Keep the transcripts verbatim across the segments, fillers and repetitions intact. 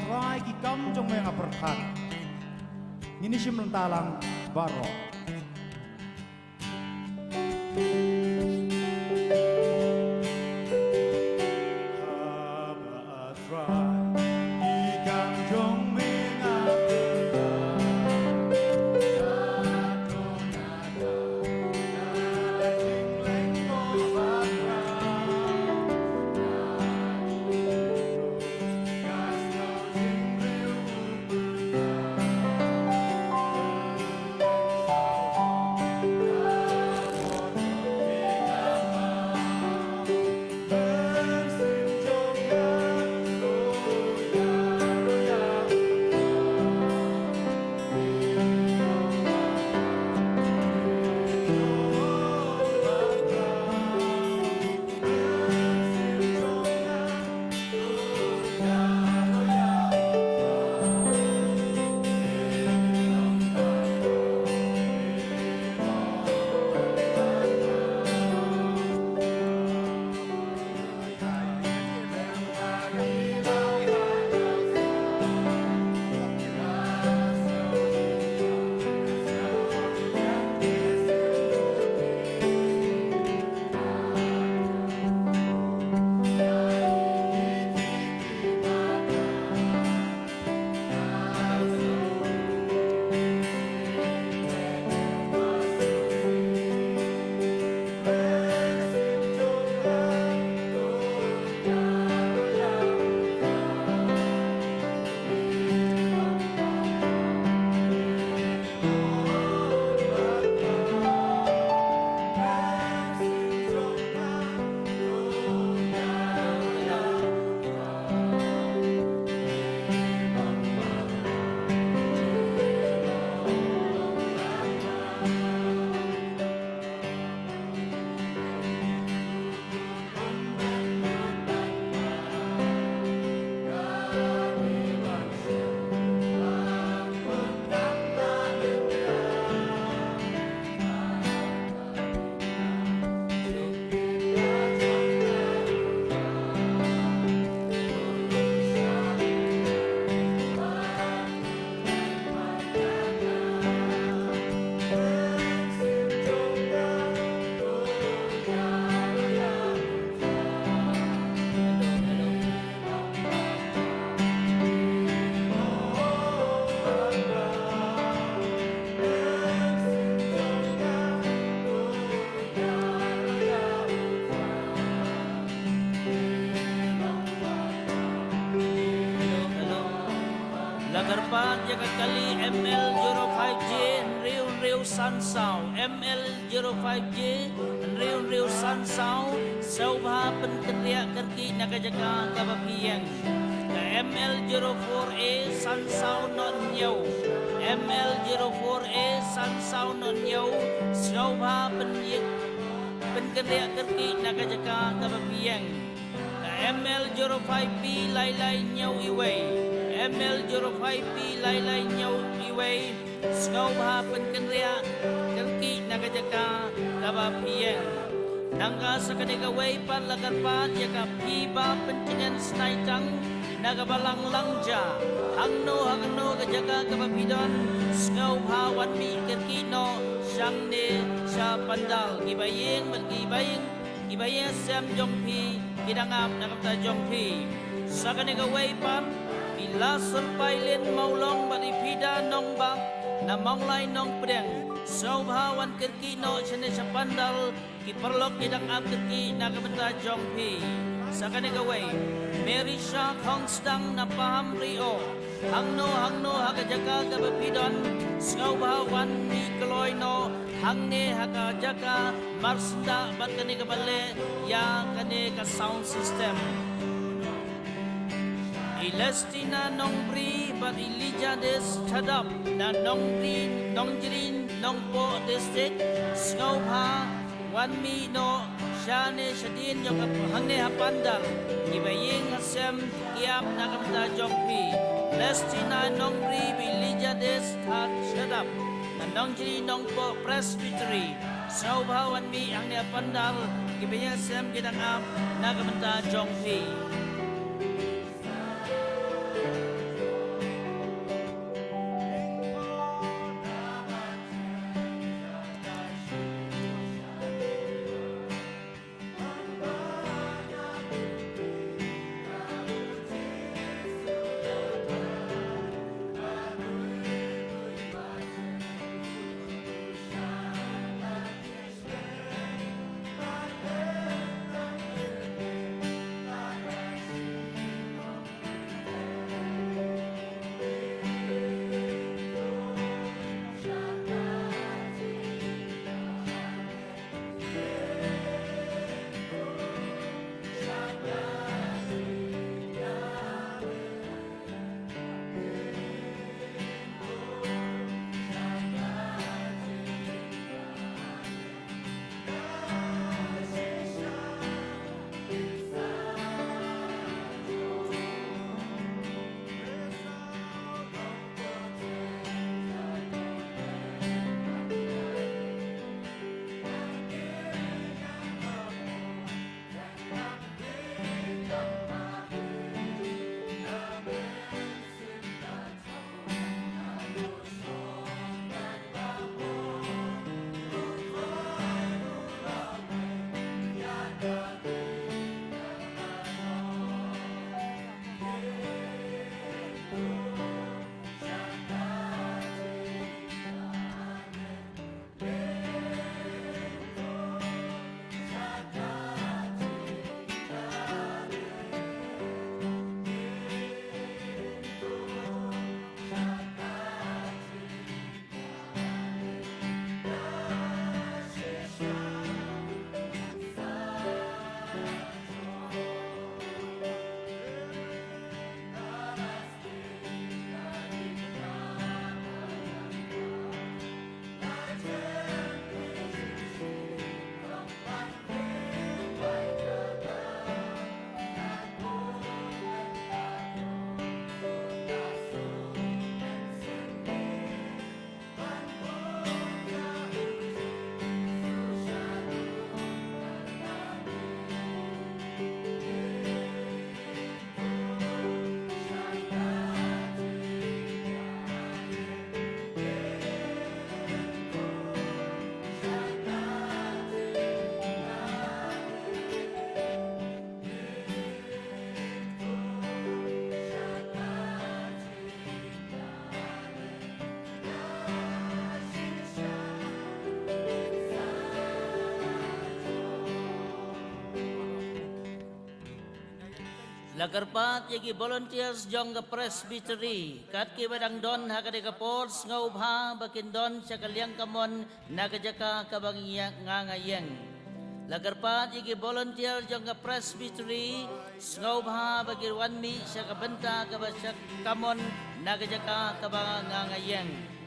Trai ki kam jong me nga pyrkhat. Ngin ïa shim bynta lang baroh. La kyrpad ïa ka kali M L zero five J hynriew hynriew san saw, M L zero five J hynriew hynriew san saw, sngewbha pynkynriah kyrkieh na ka jaka kaba phi ïeng. Ka M L zero four A san saw nod hynñiew, M L zero four A san saw nod hynñiew, sngewbha pyn- pynkynriah kyrkieh na ka jaka kaba phi ïeng. Ka M L zero five B lai lai hynñiew iwei, M L zero five B lai lai hynñiew iwei, sngewbha pynkynriah kyrkieh na ka jaka kaba phi ïeng. Nangta sa kane kawei pat la kyrpad ïa ka phi ba pyntngen snai tang na ka balang lang ja. Hangno hangno ka jaka kaba phi don, sngewbha wan mih kyrkieh noh shangne sha pandal. Kiba ïeng bad kiba ïeng, kiba ïashem jong phi ki dang ap na ka bynta jong phi. Sa kane kawei pat, i Lasur Pailin Mawlong bad i Pida Nongbah na Mawlai Nongpdeng, sngewbha wan kyrkieh noh shane sha pandal. Ki paralok ki dang ap kyrkieh na ka bynta jong phi. Sa kane kawei, Mary Shah Khongsdang na Paham Ri-o. Hangno hangno ha ka jaka kaba phi don, sngewbha wan mih kloi noh hangne ha ka jaka marsyndah bad kane kaba leh ïa kane ka sound system. I Lestina Nongbri bad i Lijades Chadap na Nongbri, Nongjri, Nongpoh District, sngewbha wan mih noh shane shadien jong ka hangne ha pandal. Kiba ïeng hashem ki ap na ka bynta jong phi. Lestina Nongbri bad i Lijades Chadap na Nongjri Nongpoh Presbytery, sngewbha wan mih hangne ha pandal. Kiba ïeng hashem ki dang ap na ka bynta jong phi. La kyrpad ïa ki volunteers jong ka Presbytery, kat kiba dang don ha katei ka por, sngewbha ba kin don sha ka liang kamon na ka jaka kaba nga nga ïeng. La kyrpad ïa ki volunteer jong ka Presbytery, sngewbha ba kin wan mih sha ka bynta kaba sha kamon na ka jaka kaba nga nga ïeng.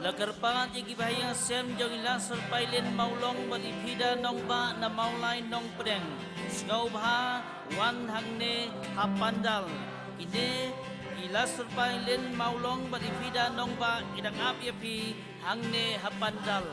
La kyrpad ïa ki bahaïing hasem jong i Lasyrpai Lin Mawlong bad i Phida Nongbah na Mawlai Nongpdeng, sngewbha wan hangne ha pandal. Kine i Lasyrpai Lin Mawlong bad i Phida Nongbah ki dang ap ïa phi hangne ha pandal.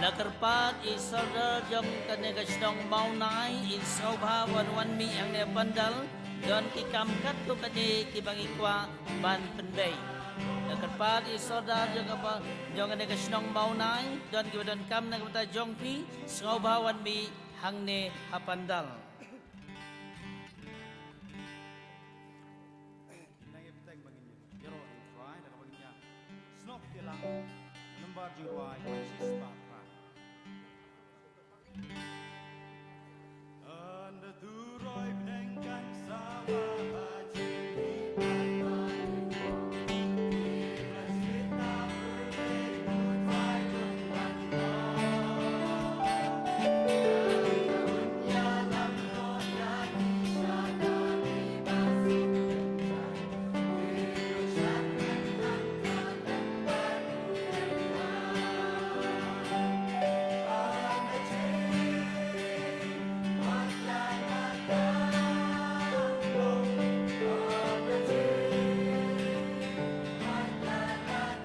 La kyrpad i Sordar jong kane ka shnong Mawnai, i sngewbha wan wan mih hangne pandal, don ki kam katto katne kiba ngi kwah ban pynbeit. La kyrpad i Sordar jong kaba, jong kane ka shnong Mawnai, don kiba donkam na ka bynta jong phi, sngewbha wan mih hangne ha pandal. Nang ïa bteng ba ngin ïaroh ïa u Trai da kaba ngin ïa snoh kti lang. Nambar jingrwai, Pynshai Spah Phra. Ynda tu roi bneng kan sawa ba jingmih kan ba jingmih.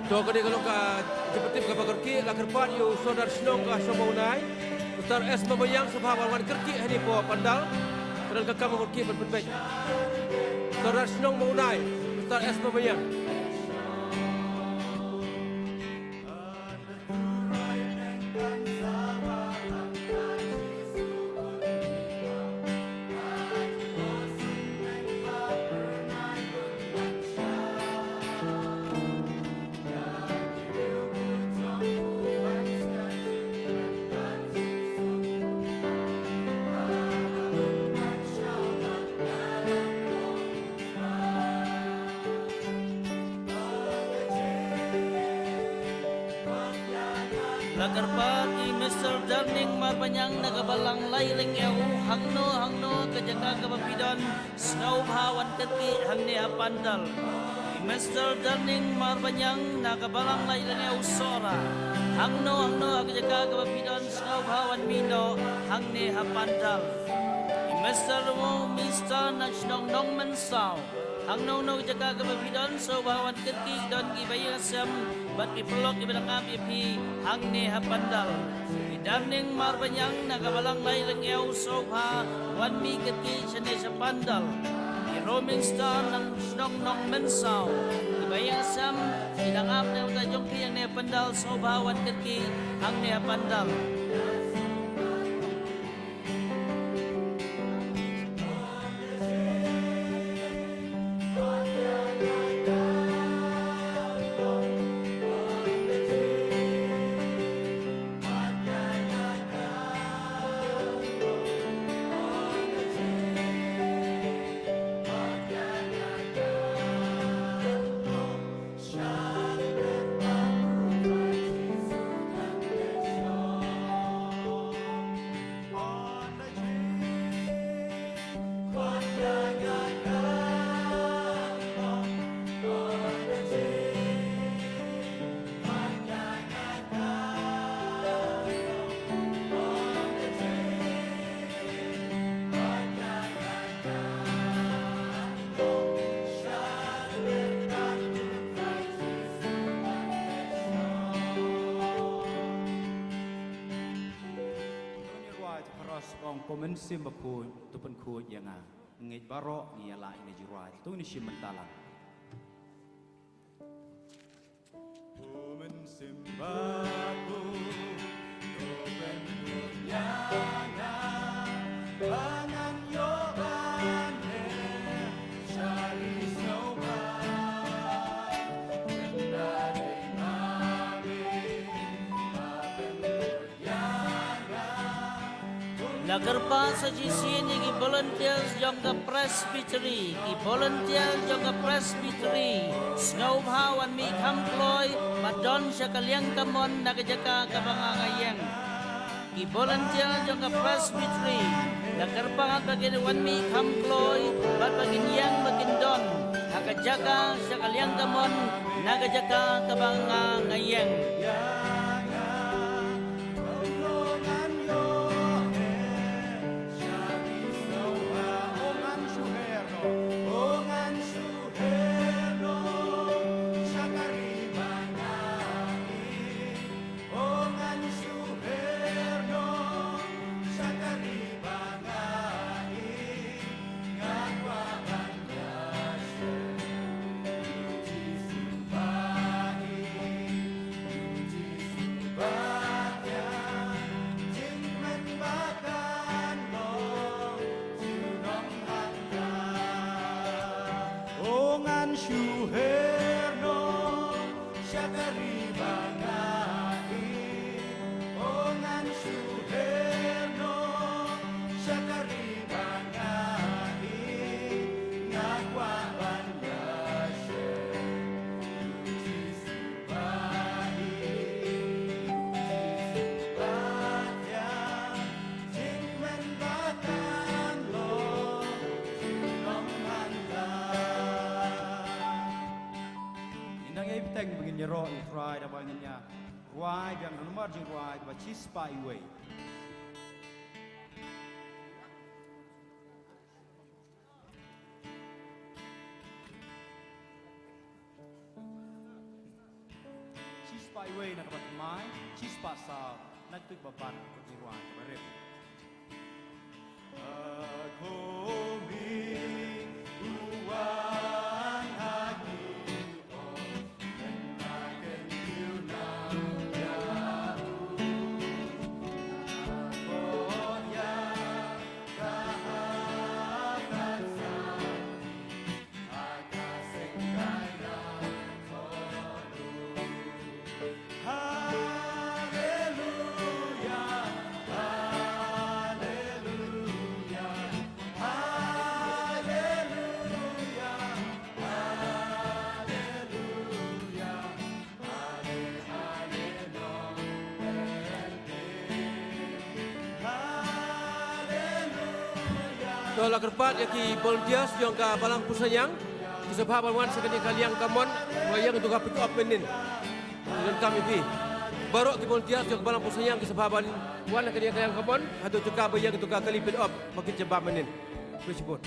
To, ka dei ka long ka jingpyntip kaba kyrkieh. La kyrpad ïa u Sordar Shnong ka Shnong Mawnai, Mister S Mamaïang, sngewbha wan kyrkieh hangne hapoh pandal. Ka don ka kam kaba kyrkieh ban pynbeit. Sordar Shnong Mawnai, Mister S Mamaïang. La kyrpad i Mister Darning Marbaniang na ka balang Lailyngew, hangno hangno ka jaka kaba phi don, sngewbha wan kyrkieh hangne ha pandal. I Mister Darning Marbaniang na ka Balang Laitlyngïaw Sohra. Hangno hangno ha ka jaka kaba phi don, sngewbha wan mih noh hangne ha pandal. I Mister Remo Mister na shnong Nongmynsaw. Hangno hangno ka jaka kaba phi don, sngewbha wan kyrkieh, don kiba ïeng sem bad ki paralok kiba dang ap ïa phi hangne ha pandal. I Darning Marbaniang na ka Balang Laitlyngïaw, sngewbha wan mih kyrkieh shane sha pandal. I Roaming Star na shnong Nongmynsaw, kiba ïeng sem, ki dang ap na ka bynta jong phi hangne ha pandal, sngewbha wan kyrkieh hangne ha pandal. Ko mynsiem bakhuid, to pynkhuid ïa nga. Ngeit baroh ngi ïa la ïa ka jingrwai. To ngin ïa shim mynta lang. La kyrpad sa shisien ïa ki volunteers jong ka Presbytery, ki volunteers jong ka Presbytery, sngewbha wan mih kham kloi, bad don sha ka liang kamon na ka jaka kaba nga nga ïeng. Ki volunteers jong ka Presbytery, la kyrpad ba kin wan mih kham kloi, bad ba kin ïeng ba kin don ha ka jaka sha ka liang kamon na ka jaka kaba nga nga ïeng. Ngin nang ïai bteng ba ngin ïaroh ïa u Trai, da ba ngin ïa rwai biang da u namar jingrwai kaba shispah wei. Shispah wei na kaba thymmai, shispah saw na kaba ban, ka jingrwai kaba rim. To la kyrpad ïa ki volunteers jong ka Balang Pyrshah Ïang, ki Sngewbha ban wan sha kane ka liang kamon, ba ïeng ïa ka pit op mynnin. Don kam ïa phi. Baroh ki volunteer jong ka balang pyrshang ki sngewbha ban wan ha kane ka liang kamon, hato jaka ba ïeng ïa ka kali pit op, ba kin jubab mynnin. Khublei shibun.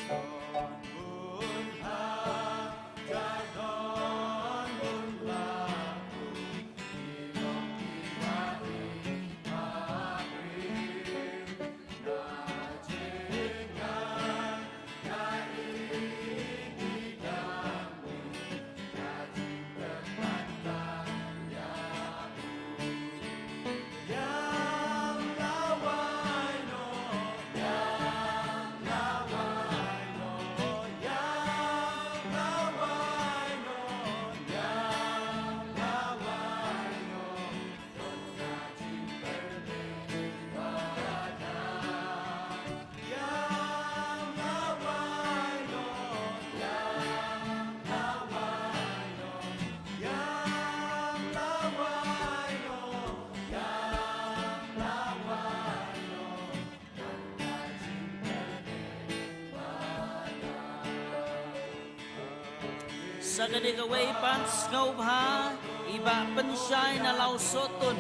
Sa kane kawei pat sngewbha i Bah Pynshai na Lawsohtun.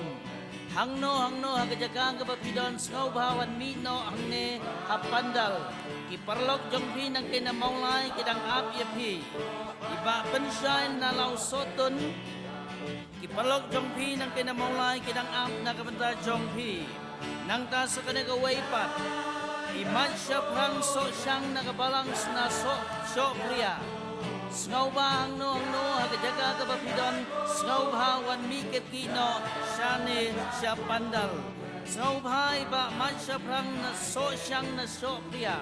Hangno hangno ha ka jaka kaba phi don sngewbha wan mih noh hangne ha pandal. Ki paralok jong phi nangkei na Mawlai ki dang ap ïa phi. I Bah Pynshai na Lawsohtun. Ki paralok jong phi nangkei na Mawlai ki dang ap na ka bynta jong phi. Nangta sa kane kawei pat, i Mait Shaphrang Sohshang na ka balang sna Soh, Sohphria. Sngewbha hangno hangno ha ka jaka kaba phi don, sngewbha wan mih kyrkieh noh shane sha pandal. Sngewbha i Bah Mait Shaphrang na Sohshang na Sohphria.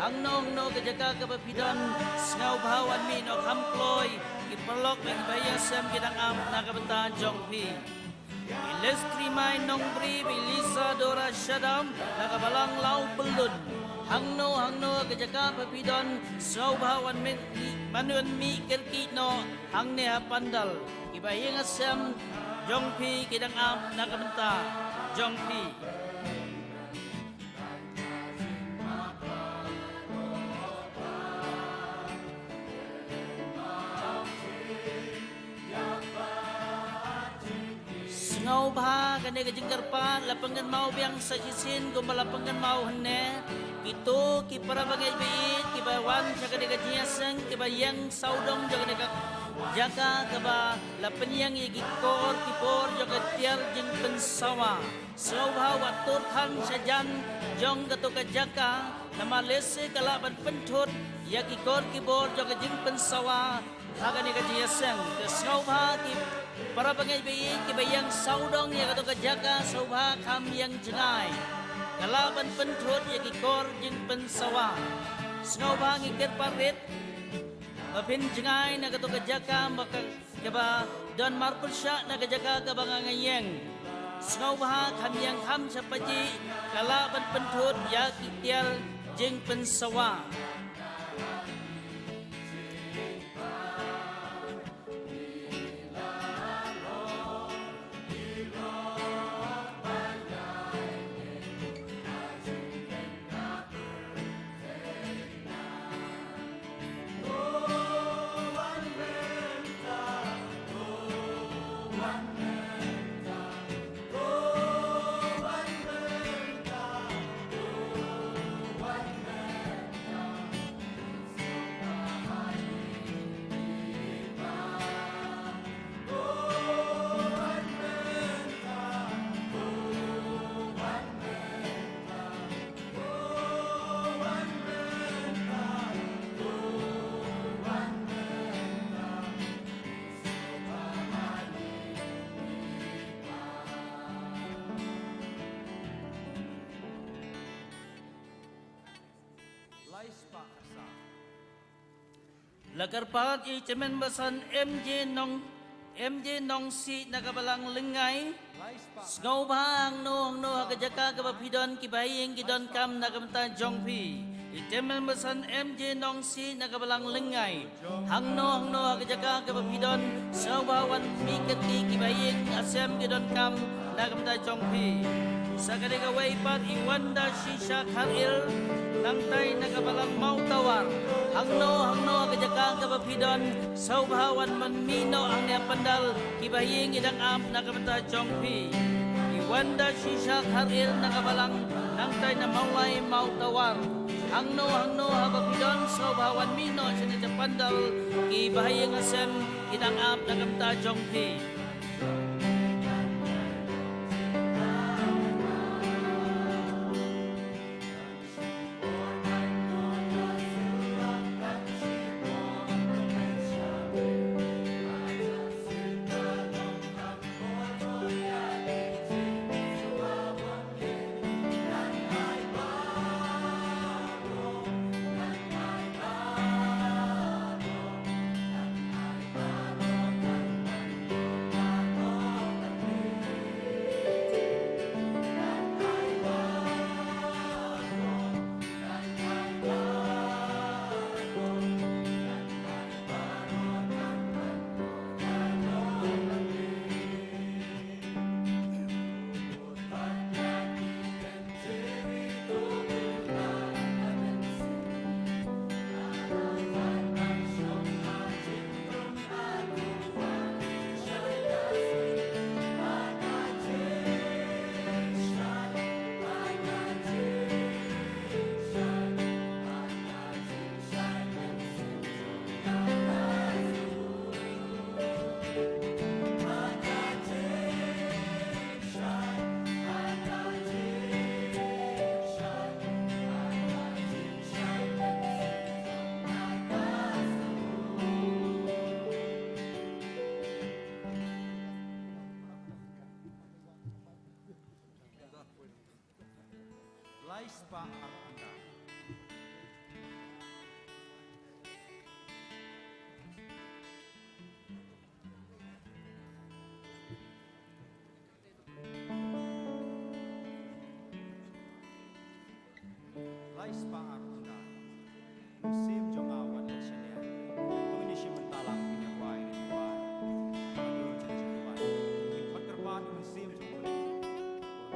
Hangno hangno ka jaka kaba phi don, sngewbha wan mih noh kham kloi. Ki paralok bad ki bahaïing sem ki dang ap na ka bynta jong phi. I Lestri Mai Nongbri bad i Lisa Dora Shadam na ka balang Lawpyllun. Hangno hangno ka jaka ba phi don, sngewbha wan mih, wan mih kyrkieh noh hangne ha pandal. Ki bahaïing sem jong phi ki dang ap na ka bynta jong phi. Sngewbha kane ka jingkyrpad la pynkynmaw biang sa shisien kumba la pynkynmaw hynne. Kito ki para bangeit baieit kiba wan sha kane ka jingïaseng kiba ïeng sawdong jong kane ka jaka kaba la pynïeng ïa ki kor ki bor jong ka tiar jingpynsawa. Sngewbha wat tur than shajan jong kato ka jaka, namar lehse ka lah ban pynthut ïa ki kor ki bor jong ka jingpynsawa ha kane ka jingïaseng. Te sngewbha ki para bangeit baieit kiba ïeng sawdong ïa kato ka jaka, sngewbha kham ïeng jngai. Ka lah ban pynthut ïa ki kor jingpynsawa. Sngewbha ngi kyrpad rit ba phin jngai na kato ka jaka, ba ka kaba don marpyrshah na ka jaka kaba nga nga ïeng. Sngewbha kham ïeng kham shapajih, ka lah ban pynthut ïa ki tiar jingpynsawa. La kyrpad ïa i Chairman Basan M J Nong, M J Nongsiej na ka balang Lyngngai. Sngewbha hangno hangno ha ka jaka kaba phi don, kiba ïeng ki donkam na ka bynta jong phi. I Chairman Basan M J Nongsiej na ka balang Lyngngai. Hangno hangno ha ka jaka kaba phi don, sngewbha wan mih kyrkieh, kiba ïeng sem ki donkam na ka bynta jong phi. Sa kane kawei pat i Wanda Shisha Kharil, nangtai na ka balang Mawtawar. Hangno hangno ka jaka kaba phi don, sngewbha wan mynmih noh hangne ha pandal, kiba ha ïing ki dang ap na ka bynta jong phi. I Wanda Shisha Kharil na ka balang, nangtai na Mawlai Mawtawar. Hangno hangno haba phi don, sngewbha wan mih noh shane sha pandal, kiba ha ïing ha sem ki dang ap na ka bynta jong phi. Lai spah arphew khyndai. Lai spah arphew khyndai. Mynsiem jong nga wat leit shaniah. To ngin ïa shim bynta lang, ngin ïa duwai, ngin ïa duwai. Ngin ïa duwai. Ngin pat kyrpad ïa u Mynsiem jong u Blei.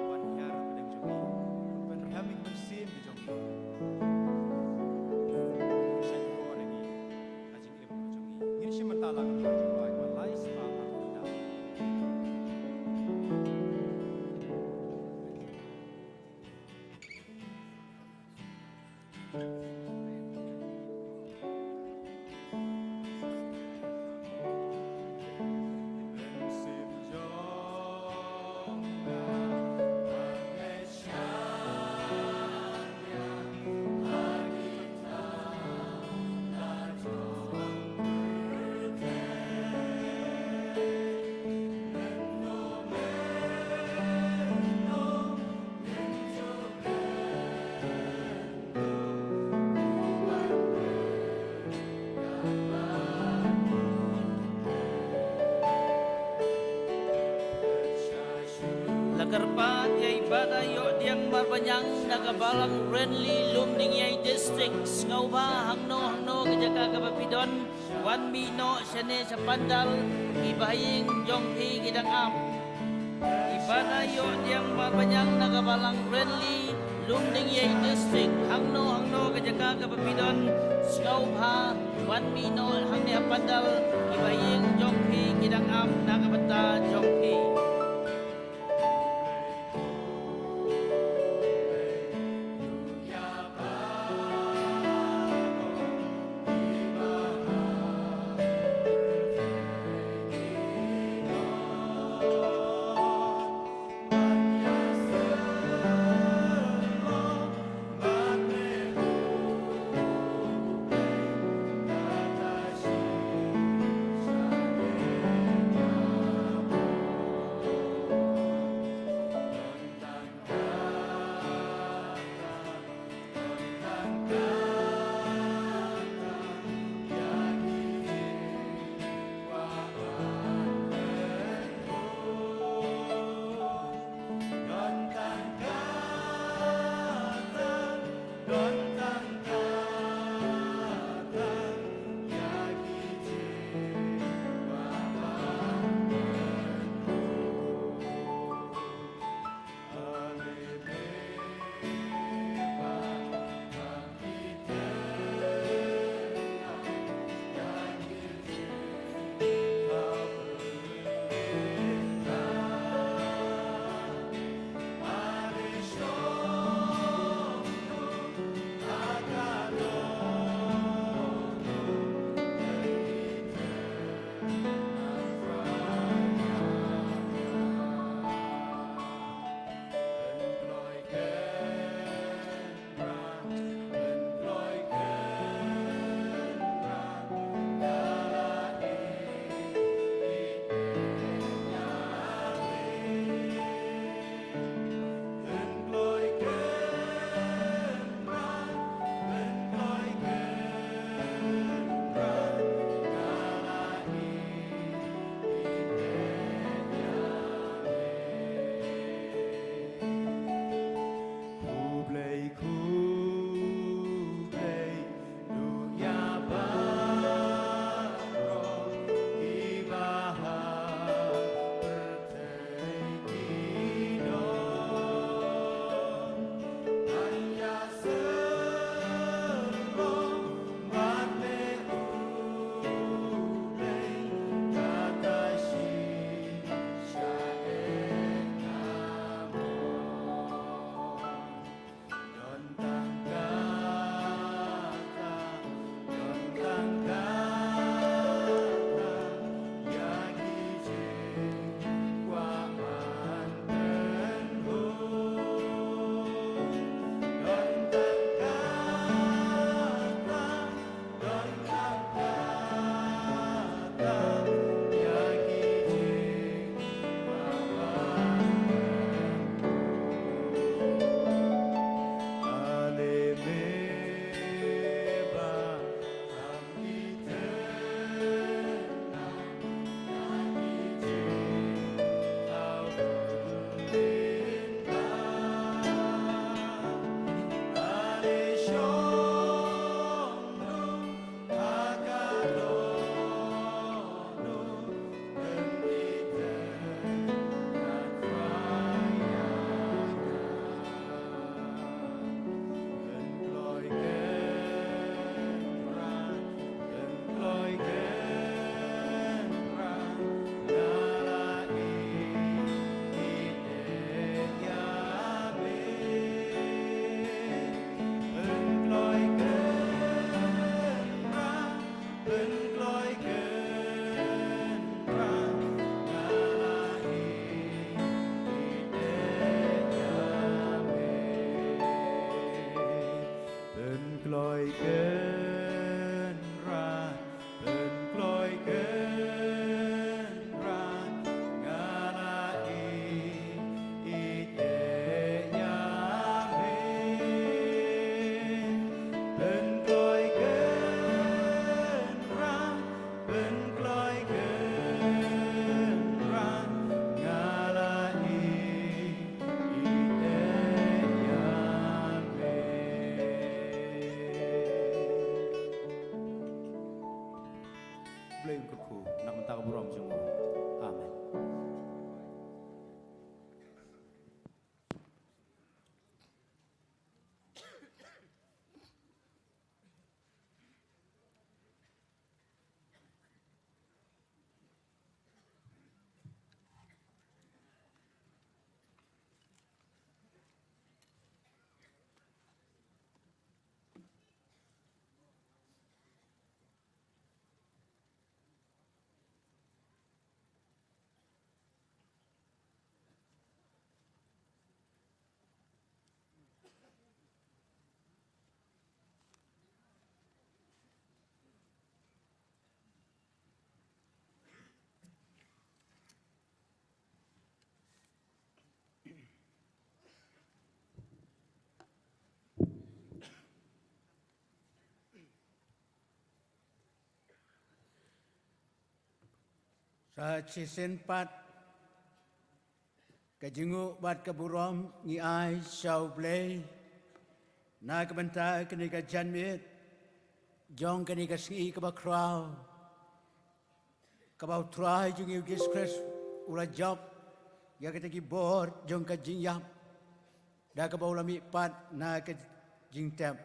Wan hiar ha pdeng jong ngi. Pynrhem ïa u Mynsiem jong ngi. Shait buh ïa ngi. Ka jingim jong ngi. Ngin shim bynta lang, ngin ïa duwai. Lai spah arphew khyndai. La kyrpad ïa i Bah Daïohdiang Marbaniang na ka balang Renley, Lumdiengjri District, sngewbha hangno hangno ka jaka kaba phi don, wan mih noh shane sha pandal, kiba ha ïing jong phi ki dang ap. I Bah Daïohdiang Marbaniang na ka balang Renley, Lumdiengjri District, hangno hangno ka jaka kaba phi don, sngewbha wan mih noh hangne ha pandal, kiba ha ïing jong phi ki dang ap na ka bynta jong phi. Kloi kynrad, pynkloi kynrad, nga la ïeit, ïeit ïa me. Pynkloi kynrad, pynkloi kynrad, nga la ïeit, ïeit ïa me. Blei un kyrkhu na ka bynta ka burom jong u. Amen. Sa shisien pat ka jingnguh bad ka burom ngi ai sha U Blei na ka bynta kane ka janmiet jong kane ka sngi kaba khraw, kaba U Trai jong ngi U Jisu Khrist u la jop ïa kita ki bor jong ka jingïap, da kaba u la mihpat na ka jingtep.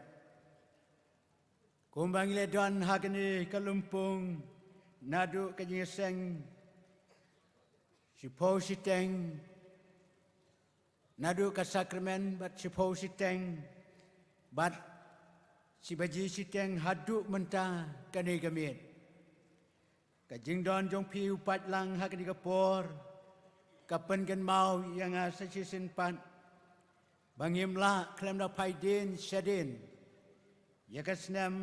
Kumba ngi la don ha kane ka lympung, naduh ka jingïaseng shiphew shiteng, naduh ka sakramen bad shiphew shiteng, bad shibaji shiteng haduh mynta kane ka miet. Ka jingdon jong phi u paidlang ha kane ka por ka pynkynmaw ïa nga sa shisien pat ba ngim lah khlem da phai dien shadien ïa ka snem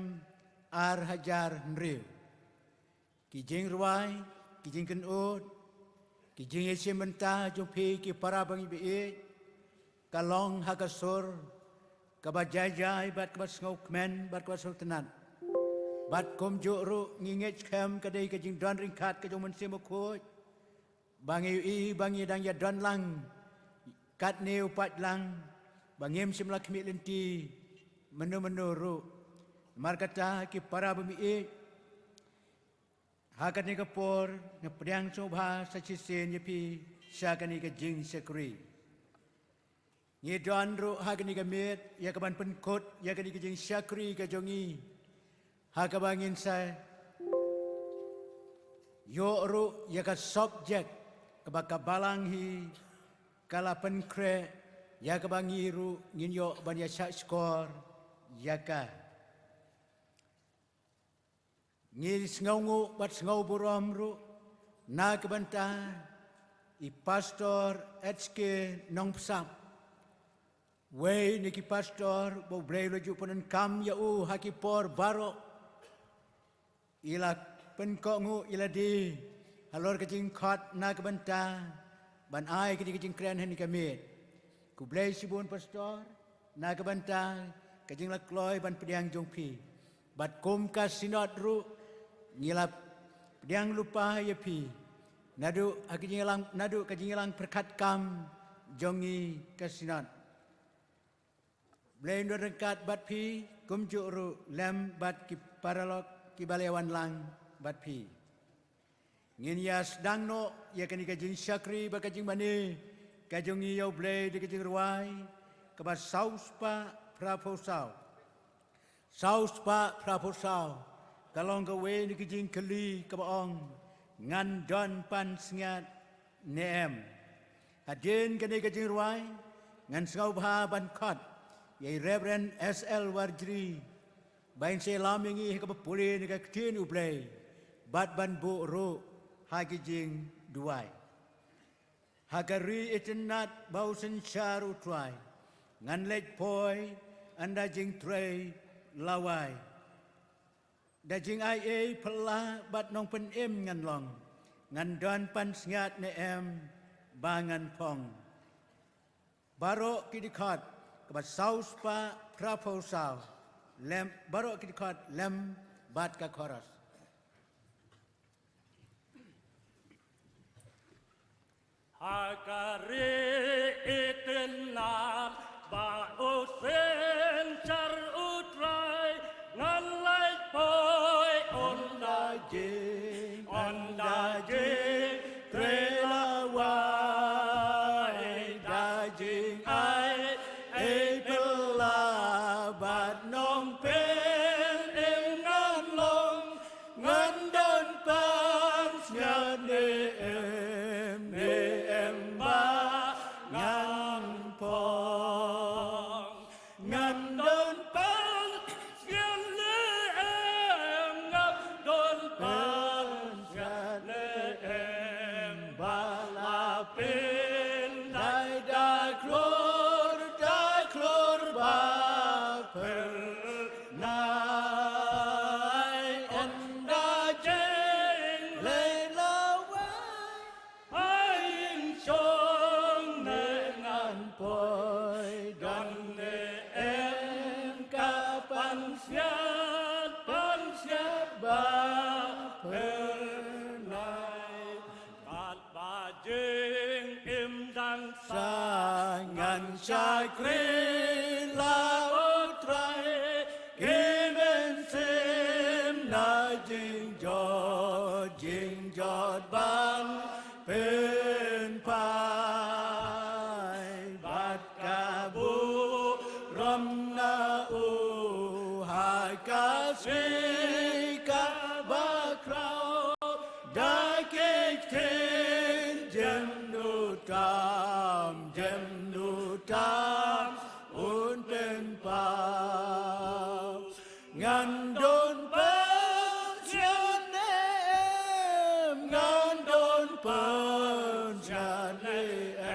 ar hajar hynriew. Ki jingrwai, ki jingkynnoh, ki jingïashim bynta jong phi ki para ba ngi ba-ïeit, ka long ha ka sur kaba jai jai bad kaba sngewkmen bad kaba sngewtynnat. Bad kumjuh ruh ngi ngeit skhem ka dei ka jingdon ryngkat ka jong u Mynsiem Bakhuid ba ngi ïohi ba ngi dang ïadon lang katne u paidlang, ba ngim shym la khmih lynti mynno mynno ruh. Namar kata ki para ba-ïeit, ha kane ka por nga pdiang sngewbha sa shisien ïa phi sha kane ka jingshakri. Ngi don ruh ha kane ka miet ïa kaban pynkut ïa kane ka jingshakri ka jong ngi, ha kaba ngin sa ïoh ruh ïa ka subject kaba ka Balang hi ka la pynkhreh, ïa kaba ngi ruh ngin ïoh ban ïa shahshkor ïa ka. Ngi sngewnguh bad sngewburom ruh na ka bynta i Pastor H K Nongpsap, wei na ki pastor ba U Blei u la ju pyndonkam ïa u ha ki por baroh. I la pynkohnguh ïa lade halor ka jingkhot na ka bynta ban ai kane ka jingkren ha kane ka miet. Khublei shibun Pastor na ka bynta ka jinglaitluid ban pdiang jong phi. Bad kum ka Synod ruh ngi la pdiang lypa ïa phi naduh ha ka jingïalang, naduh ka jingïalang pyrkhat kam jong ngi ka Synod. Blei un don ryngkat bad phi, kumjuh ruh lem bad ki paralok kiba la ïawan lang bad phi. Ngin ïa sdang noh ïa kane ka jingshakri bad ka jingmane ka jong ngi ïa U Blei da ka jingrwai kaba saw spah phra phew saw. Saw spah phra phew saw ka long kawei na ki jingkylli kaba ong, ngan don pansngiat ne em? Hadien kane ka jingrwai ngan sngewbha ban khot ïa i Reverend S L Warjri ba in sa lam ïa ngi ha kaba pule na ka ktien U Blei bad ban buh ruh ha ki jingduwai. Ha ka ri itynnad ba u synshar U Trai, ngan leit poi ynda jingtrei lawai. Da jingai ei phylla bad nongpynim ngan long. Ngan don pansngiat ne em ba ngan phong. Baroh ki dkhot kaba saw spah phra phew saw. Lem, baroh ki dkhot lem bad ka chorus. Ha ka ri Itnam ba u synshar U Trai, ngan leit poi ynda jing, ynda jingtrei lawai, da jingai ei phylla bad nongpynim ngan long. Ngan don pansngiat ne em, ne em ba ngan phong. Ngan don pansngiat ne em, ngan don pansngiat ne em ba la pynlait da khlur, da khlur ba phyr nai. Ynda jingïaleh lawai ha ïing shong ne ngan poi, don ne em ka pansngiat, pansngiat ba phyr nai. Katba jingim dang sah ngan shakri la U Trai, ki mynsiem na jingjot, jingjot ban pynphai, bad ka burom na u ha ka sngi kaba khraw. Da ki ktien jemnud kam, jemnud kam un pynpaw. Ngan don pansngiat ne em, ngan don pansngiat ne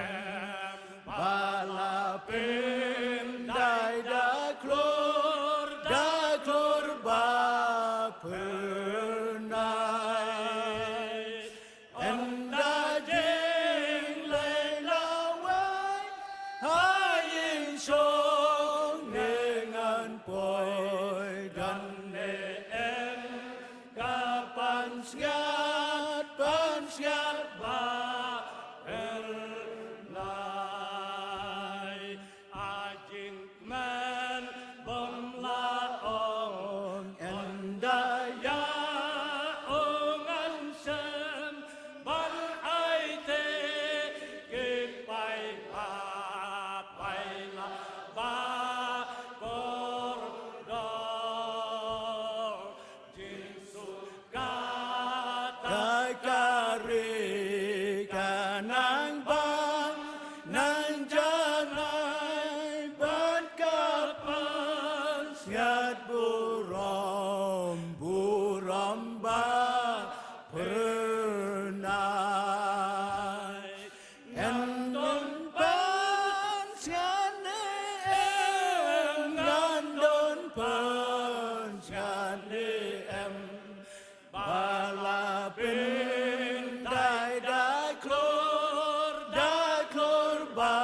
em. Ba la pynlait da khlur, da khlur ba phyr nai. Ynda jingïaleh lawai ha ïing shong ne ngan poi, don ne em ka pansngiat, pansngiat ba phyr nai. A jingkmen bym lah ong, ynda ïa u ngan shem ban aiti ki paidbah, paidbah ba kordor. Jisu kata ka ri ka nang bang, nang janai bad ka pansngiat burom, burom ba phyr nai. Ngan don pansngiat ne em, ngan don pansngiat ne em. Ba la pynlait da khlur, da khlur ba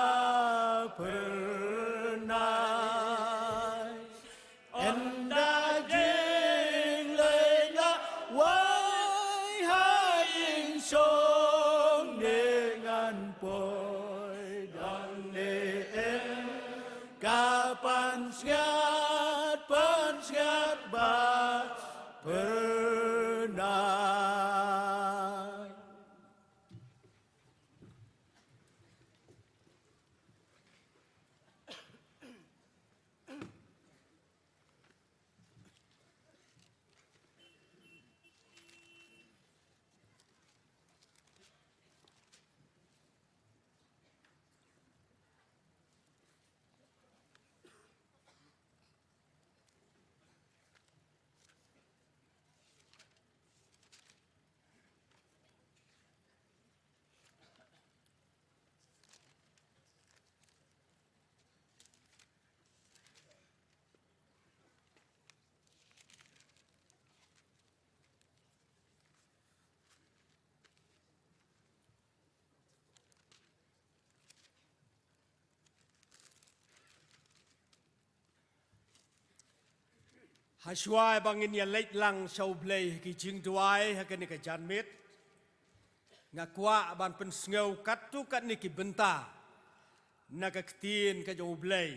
phyr nai. Ynda jingïaleh lawai ha ïing shong ne ngan poi, don ne em ka pansngiat, pansngiat ba phyr nai. Hashwa ba ngin ïa leit lang sha U Blei ha ki jingduwai ha kane ka janmiet, nga kwah ban pynsngew katto katne ki bynta na ka ktien ka jong U Blei,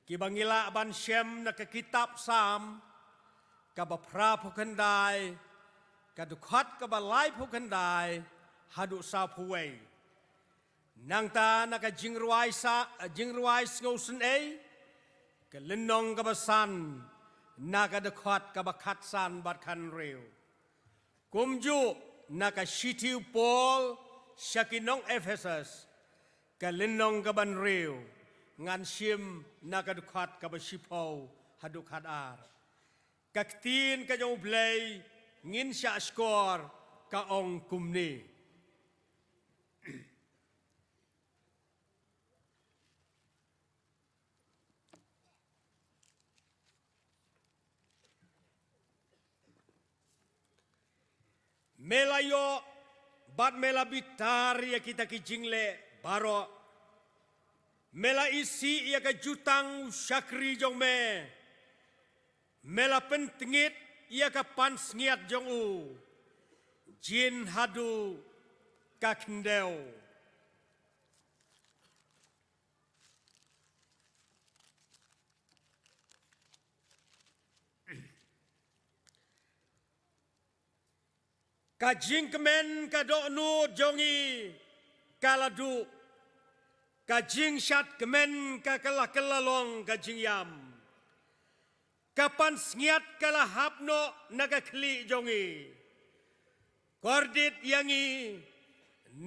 kiba ngi lah ban shem na ka kitab Salm kaba phra phew khyndai, ka dkhot kaba lai phew khyndai haduh saw phew wei. Nangta na ka jingrwai sa, jingrwai sngewsynei, ka lynnong kaba san, na ka dkhot kaba khatsan bad khathynriew. Kumjuh na ka shithi u Paul sha ki nong Ephesus, ka lynnong kaba hynriew, ngan shim na ka dkhot kaba shiphew haduh khatar. Ka ktien ka jong U Blei ngin shah shkor, ka ong kumne. Me la ïoh bad me la bitar ïa kita ki jingleh baroh. Me la isih ïa ka jutang u shakri jong me. Me la pyntngit ïa ka pansngiat jong u jin haduh ka khyndew. Ka jingkmen ka dohnud jong ngi ka la duh. Ka jingshad kmen ka, ka la kylla long ka jingïam. Ka pansngiat ka la hap noh na ka khlieh jong ngi. Kordit ïa ngi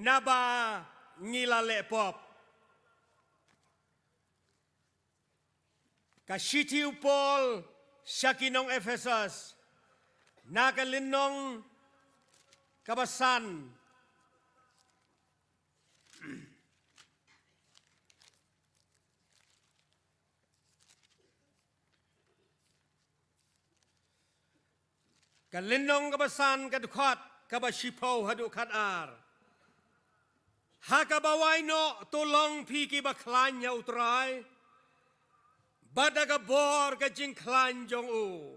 naba ngi la leh pop. Ka shithi u Paul sha ki nong Ephesus, na ka lynnong kaba san, ka lynnong kaba san, ka dkhot kaba shiphew haduh khatar. Ha kaba wai noh to long phi kiba khlaiñ ha U Trai, bad da ka bor ka jingkhlaiñ jong u.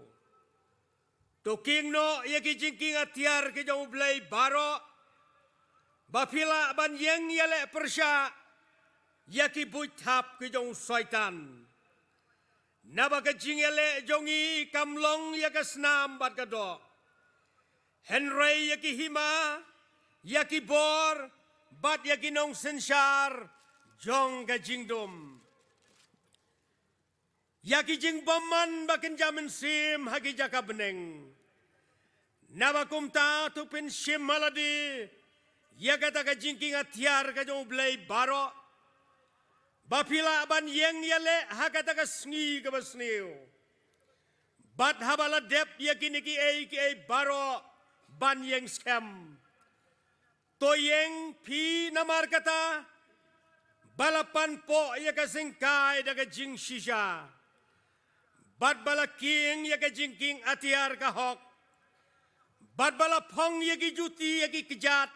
To kieng noh ïa ki jingkieng atiar ki jong U Blei baroh, ba phi lah ban ïeng ïaleh pyrshah ïa ki buit thap ki jong u Soitan. Naba ka jingïaleh jong ngi kam long ïa ka snam bad ka doh, hynrei ïa ki hima, ïa ki bor, bad ïa ki nongsynshar jong ka jingdum, ïa ki jingbymman ba kynja mynsiem ha ki jaka bneng. Naba kumta to pynshim ha lade ïa kata ka jingkieng atiar ka jong U Blei baroh, ba phi lah ban ïeng ïaleh ha kata ka sngi kaba sniew. Bad haba la dep ïa kine kiei kiei baroh ban ïeng skhem, to ïeng phi namar kata ba la pan poh ïa ka syngkai da ka jingshisha, bad ba la kieng ïa ka jingkieng atiar ka hok, bad ba la phong ïa ki juti ïa ki kjat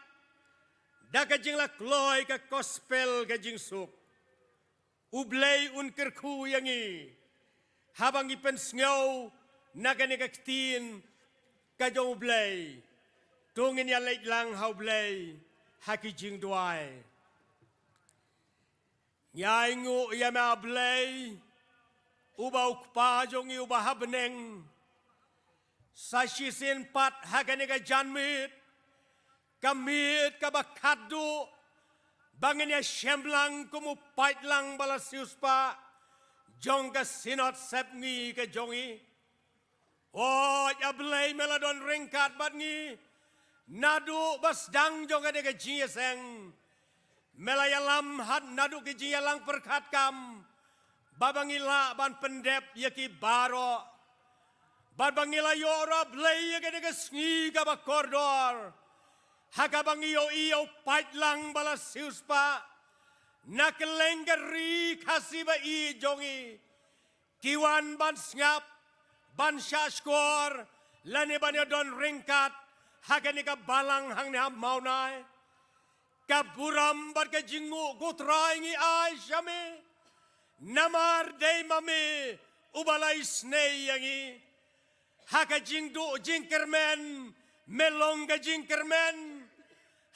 da ka jingla kloi ka gospel ka jingsuk. U Blei un kyrkhu ïa ngi haba ngi pynsngew na kane ka ktien ka jong U Blei. To ngin ïaleit lang ha U Blei ha ki jingduwai. Ngi ainguh ïa me A Blei, uba u Kpa jong ngi uba ha bneng. Sa shisien pat ha kane ka janmiet, ka miet kaba khatduh ba ngin ïashem lang kum u paidlang ba la siewspah jong ka Synod sepngi ka jong ngi. Hooid, A Blei, me la don ryngkat bad ngi naduh ba sdang jong kane ka jingïaseng. Me la ïalam ha naduh ki jingïalang pyrkhat kam, ba ba ngi lah ban pyndep ïa ki baroh, bad ba ngi la ïoh ruh, A Blei, ïa kane ka sngi kaba kordor, ha kaba ngi ïohi ïa u paidlang ba la siewspah na kylleng ka ri Khasi ba ïeit jong ngi, ki wan ban sngap, ban shahshkor, lane ban ïadon ryngkat ha kane ka balang hangne ha Mawnai. Ka burom bad ka jingnguh, ko Trai, ngi ai sha me, namar dei ma me uba la isynei ïa ngi. Ha ka jingduh jingkyrmen, me long ka jingkyrmen.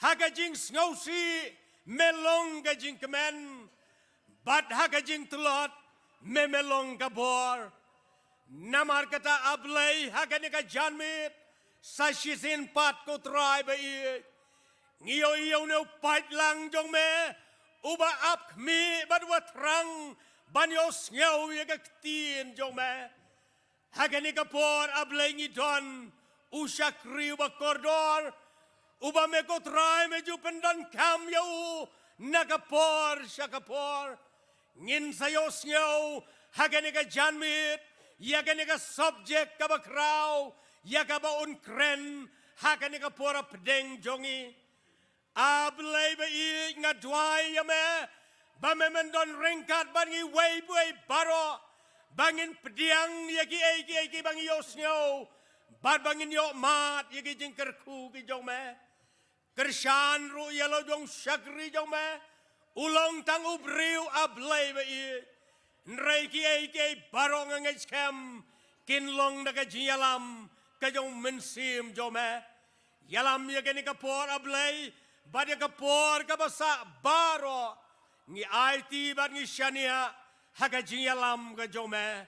Ha ka jingsngewsih, me long ka jingkmen. Bad ha ka jingtlot, me me long ka bor. Namar kata A Blei, ha kane ka janmiet, sa shisien pat ko Trai ba ïeit, ngi ïohi ïa une u paidlang jong me, uba ap khmih bad uba thrang ban ïohsngew ïa ka ktien jong me. Ha kane ka por A Blei ngi don u shakri uba kordor, uba me ko Trai me ju pyndonkam ïa u na ka por sha ka por. Ngin sa ïohsngew ha kane ka janmiet ïa kane ka subject kaba khraw, ïa kaba un kren ha kane ka por hapdeng jong ngi. A Blei ba ïeit, nga duwai ïa me ba me men don ryngkat bad ngi uwei pa uwei baroh, ba ngin pdiang ïa kiei kiei kiba ngi ïohsngew bad ba ngin ïohmad ïa ki jingkyrkhu ki jong me. Kyrshan ruh ïa la jong shakri jong me, u long tang u briew A Blei ba ïeit. Hynrei kiei kiei baroh nga ngeit skhem kin long da ka jingïalam ka jong u Mynsiem jong me. Ïalam ïa kane ka por A Blei, bad ïa ka por kaba sah baroh, ngi aiti bad ngi shaniah ha ka jingïalam ka jong me.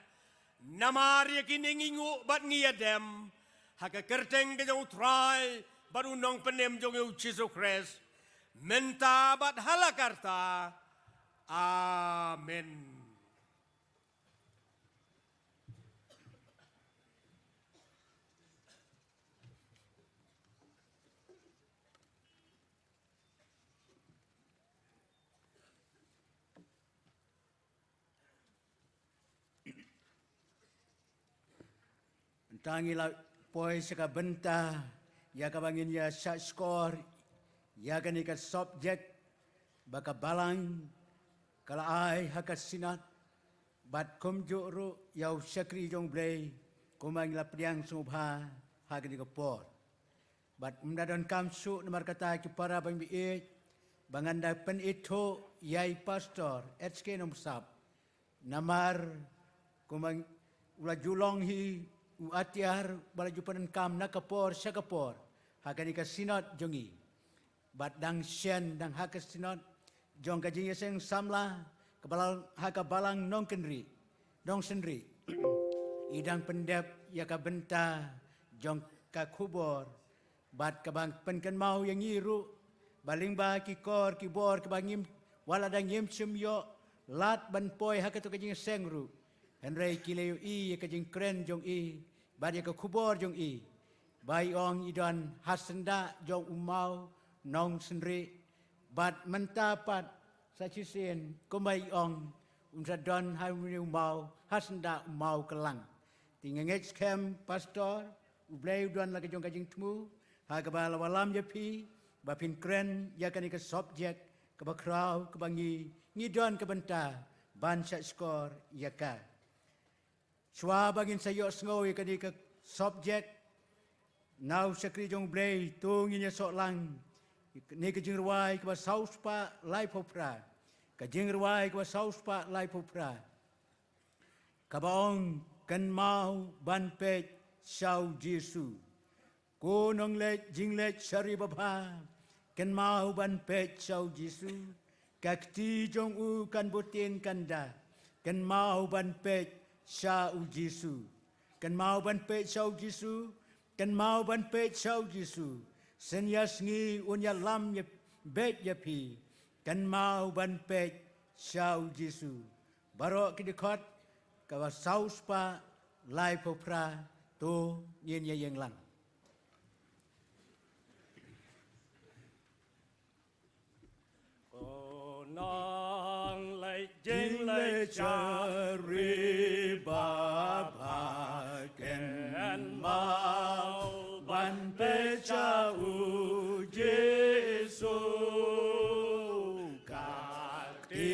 Namar ïa kine ngi nguh bad ngi ïadem ha ka kyrteng ka jong u Trai bad u Nongpynim jong ngi u Jisu Khrist, mynta bad ha la karta. Amen. Mynta ngi la poi sha ka bynta ïa kaba ngin ïa shahshkor ïa kane ka subject ba ka balang ka la ai ha ka synod, bad kumjuh ruh ïa u shakri jong U Blei, kumba ngi la pdiang sngewbha ha kane ka por. Bad ym da donkam shuh, namar kata ki para bangeit, ba ngan da pynithuh ïa i Pastor H K Nongpynsap. Namar kumba u la ju long hi u atiar ba la ju pyndonkam na ka por sha ka por ha kane ka synod jong ngi. Bad dang shen dang ha ka synod jong ka jingïaseng samla ka balang, ha ka balang Nongkynrih, Nongsynrih, i dang pyndep ïa ka bynta jong ka khubor, bad kaba pynkynmaw ïa ngi ruh ba lyngba ki kor ki bor kiba ngim, wat la dang ngim shym ïoh lad ban poi ha kato ka jingïaseng ruh, hynrei ki la ïohi ïa ka jingkren jong i bad ïa ka khubor jong i, ba i ong i don ha syndah jong u maw Nongsynrih. Bad mynta pat sa shisien kumba i ong, un sa don ha une u maw, ha syndah u maw Kylang. Te nga ngeit skhem Pastor, U Blei u don la ka jong ka jingthmu ha kaba la wallam ïa phi ba phin kren ïa kane ka subject kaba khraw, kaba ngi, ngi don ka bynta ban shahshkor ïa ka. Shuwa ba ngin sa ïohsngew ïa kane ka subject na u shakri jong U Blei, to ngin ïasoh lang ïa kane ka jingrwai kaba saw spah laiphew phra. Ka jingrwai kaba saw spah laiphew phra, kaba ong, Kynmaw ban peit sha u Jisu. Ko nongleit jingleit shari babha, kynmaw ban peit sha u Jisu. Ka kti jong u kan bteng kan da, kynmaw ban peit sha u Jisu. Kynmaw ban peit sha u Jisu, kynmaw ban peit sha u Jisu. Synñia sngi un ïalam ïa, beit ïa phi, kynmaw ban peit sha u Jisu. Baroh ki dkhot kaba saw spah laiphew phra, to ngin ïa ïeng lang. Ko nongleit jingleit shari babha, kynmaw ban peit sha u Jisu. Ka kti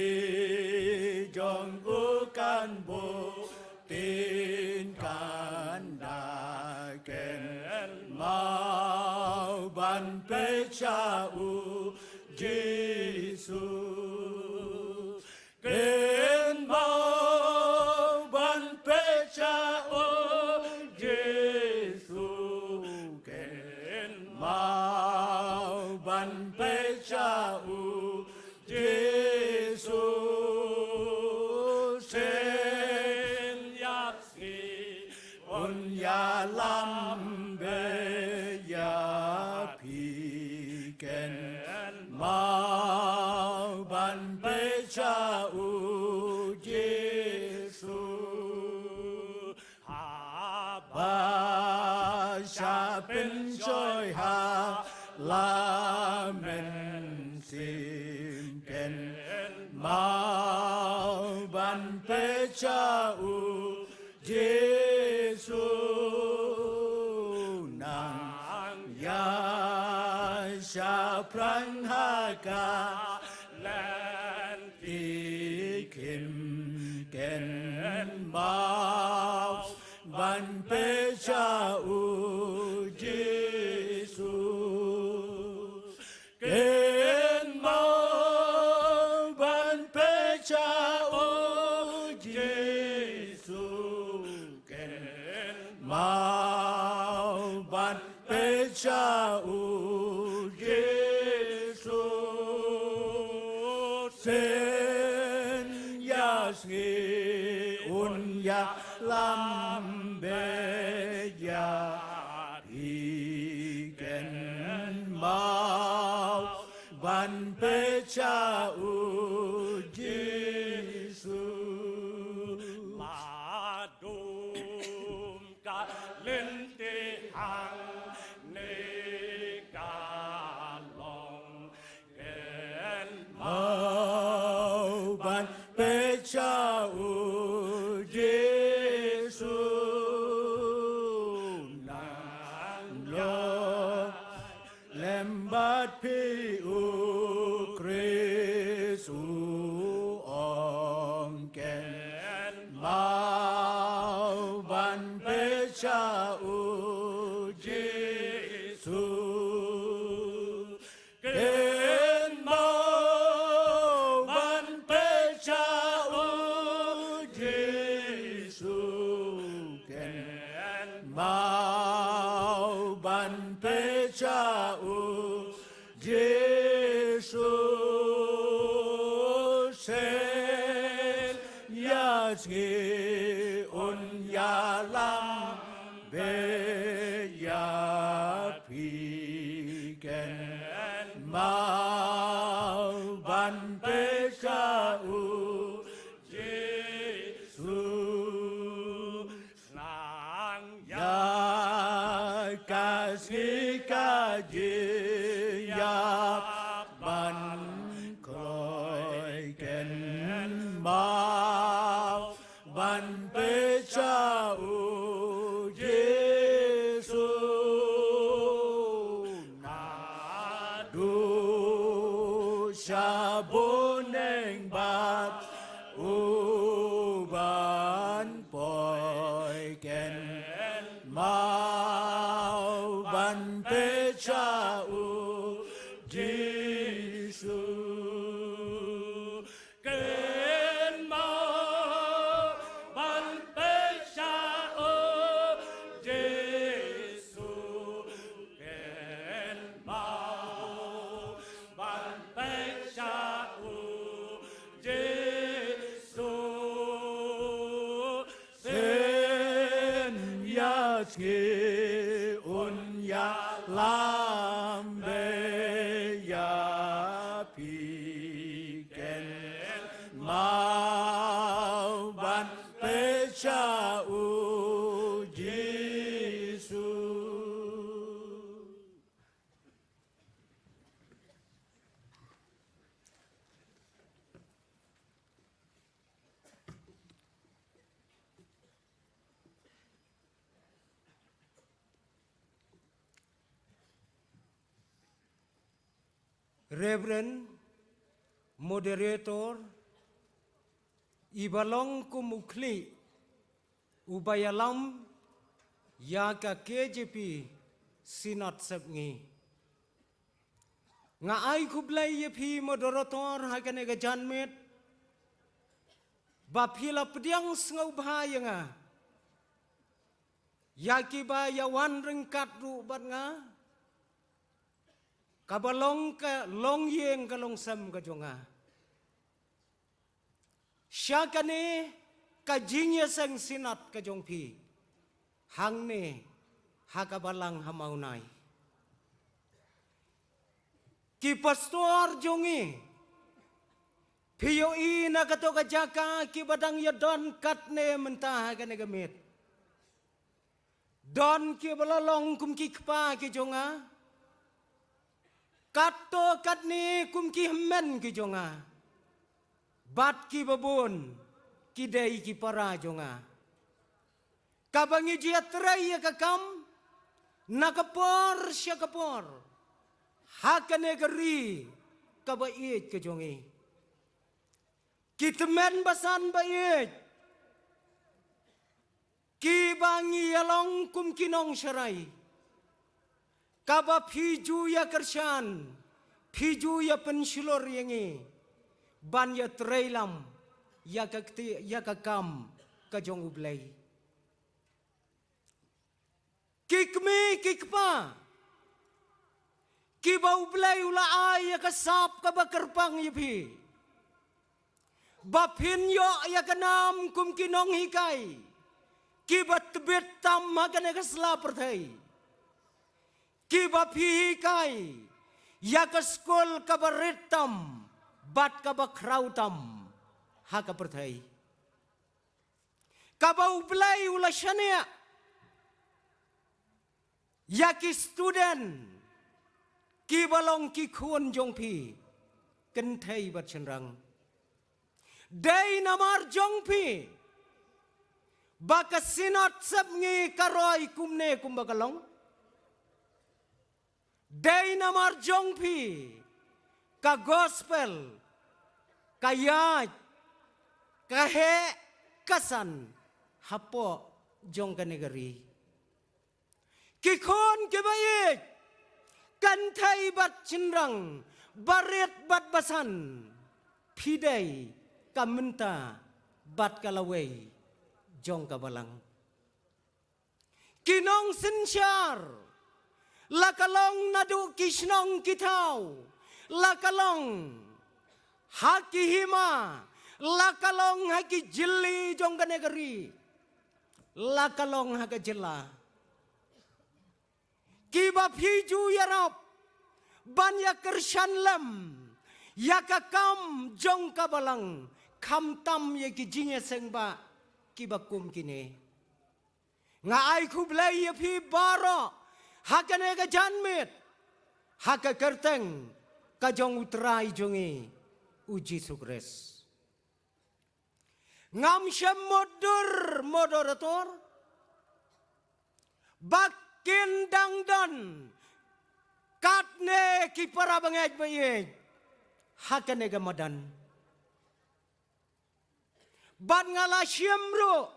jong u kan bteng kan da, kynmaw ban peit sha u Jisu. Kynmaw ban peit Sha pynshoi ha la mynsiem kynmaw ban pyrshah u Jisu nang ïa shaphrang ha ka lynti khim kynmaw ban pyrshah u Jisu. Kynmaw ban pyrshah u Jisu. Kynmaw ban pyrshah u Jisu. Sien ïa sngi un ïalam beit ïa phi, kynmaw ban pyrshah u Jisu. La dum ka lynti hangne ka long kynmaw ban pyrshah u Jisu nang long lem bad phi, u Khrist u ong kynmaw ban pyrshah u Jisu. Kynmaw ban pyrshah u Jisu. Kynmaw ban pyrshah u Jisu. Sien ïa sngi un ïalam beit ïa phi, kynmaw ban pyrshah u Jisu. Nang ïa ka sngi ka jingïap ban kloi, kynmaw ban pyrshah u Jisu. Naduh sha bneng bad u ban poi, kynmaw ban pyrshah u Jisu. Kynmaw ban pyrshah u Jisu. Kynmaw ban pyrshah u Jisu. Sien ïa sngi un ïalam beit ïa phi, kynmaw ban pyrshah u Jisu. Reverend Moderator, i ba long kum u khlieh u ba ïalam ïa ka K J P Synod Sepngi. Nga ai khublei ïa phi Moderator ha kane ka janmiet ba phi la pdiang sngewbha ïa nga, ïa ki ba ïa wan ryngkat ruh bad nga, ka ba long ka longïing ka longsem ka jong nga. Sha kane ka jingïaseng Synod ka jong phi hangne ha ka balang ha Mawnai. Ki pastor jong ngi, phi ïohi na kato ka jaka ki ba dang ïadon katne mynta ha kane ka miet. Don kiba la long kum ki kpa ki jong nga, katto katne kum ki hynmen ki jong nga, bad kiba bun ki dei ki para jong nga. Kaba ngi ju ïatrei ïa ka kam na ka por sha ka por ha kane ka ri kaba ïeit ka jong ngi. Ki tymmen basan ba ïeit, kiba ngi ïa long kum ki nongsharai, kaba phi ju ïa kyrshan, phi ju ïa pynshlur ïa ngi ban ïatrei lam ïa ka kti-, ïa ka kam ka jong U Blei. Ki kmie ki kpa, kiba U Blei u la ai ïa ka sap kaba kyrpang ïa phi, ba phin ïoh ïa ka nam kum ki nonghikai kiba tbit tam ha kane ka sla pyrthei, kiba phi hikai ïa ka skul kaba rit tam bad kaba khraw tam ha ka pyrthei. Kaba U Blei u la shaniah ïa ki student kiba long ki khun jong phi, kynthei bad shynrang. Dei namar jong phi ba ka Synod Sepngi ka roi kumne kumba ka long. Dei namar jong phi ka gospel ka ïaid, ka heh, ka san hapoh jong kane ka ri. Ki khun kiba ïeit, kynthei bad shynrang, barit bad basan, phi dei ka mynta bad ka lawei jong ka balang. Ki nongsynshar, la ka long naduh ki shnong ki thaw, la ka long ha ki hima, la ka long ha ki jylliew jong kane ka ri, la ka long ha ka jylla, kiba phi ju ïarap ban ïa kyrshan lem ïa ka kam jong ka balang, khamtam ïa ki jingïaseng ba kiba kum kine. Nga ai khublei ïa phi baroh ha kane ka janmiet, ha ka kyrteng ka jong U Trai jong ngi U Jisu Khrist. Ngam shym mutdur, moderator, ba kin dang don katne ki para bangeit ba ïeit ha kane ka madan. Bad nga la shim ruh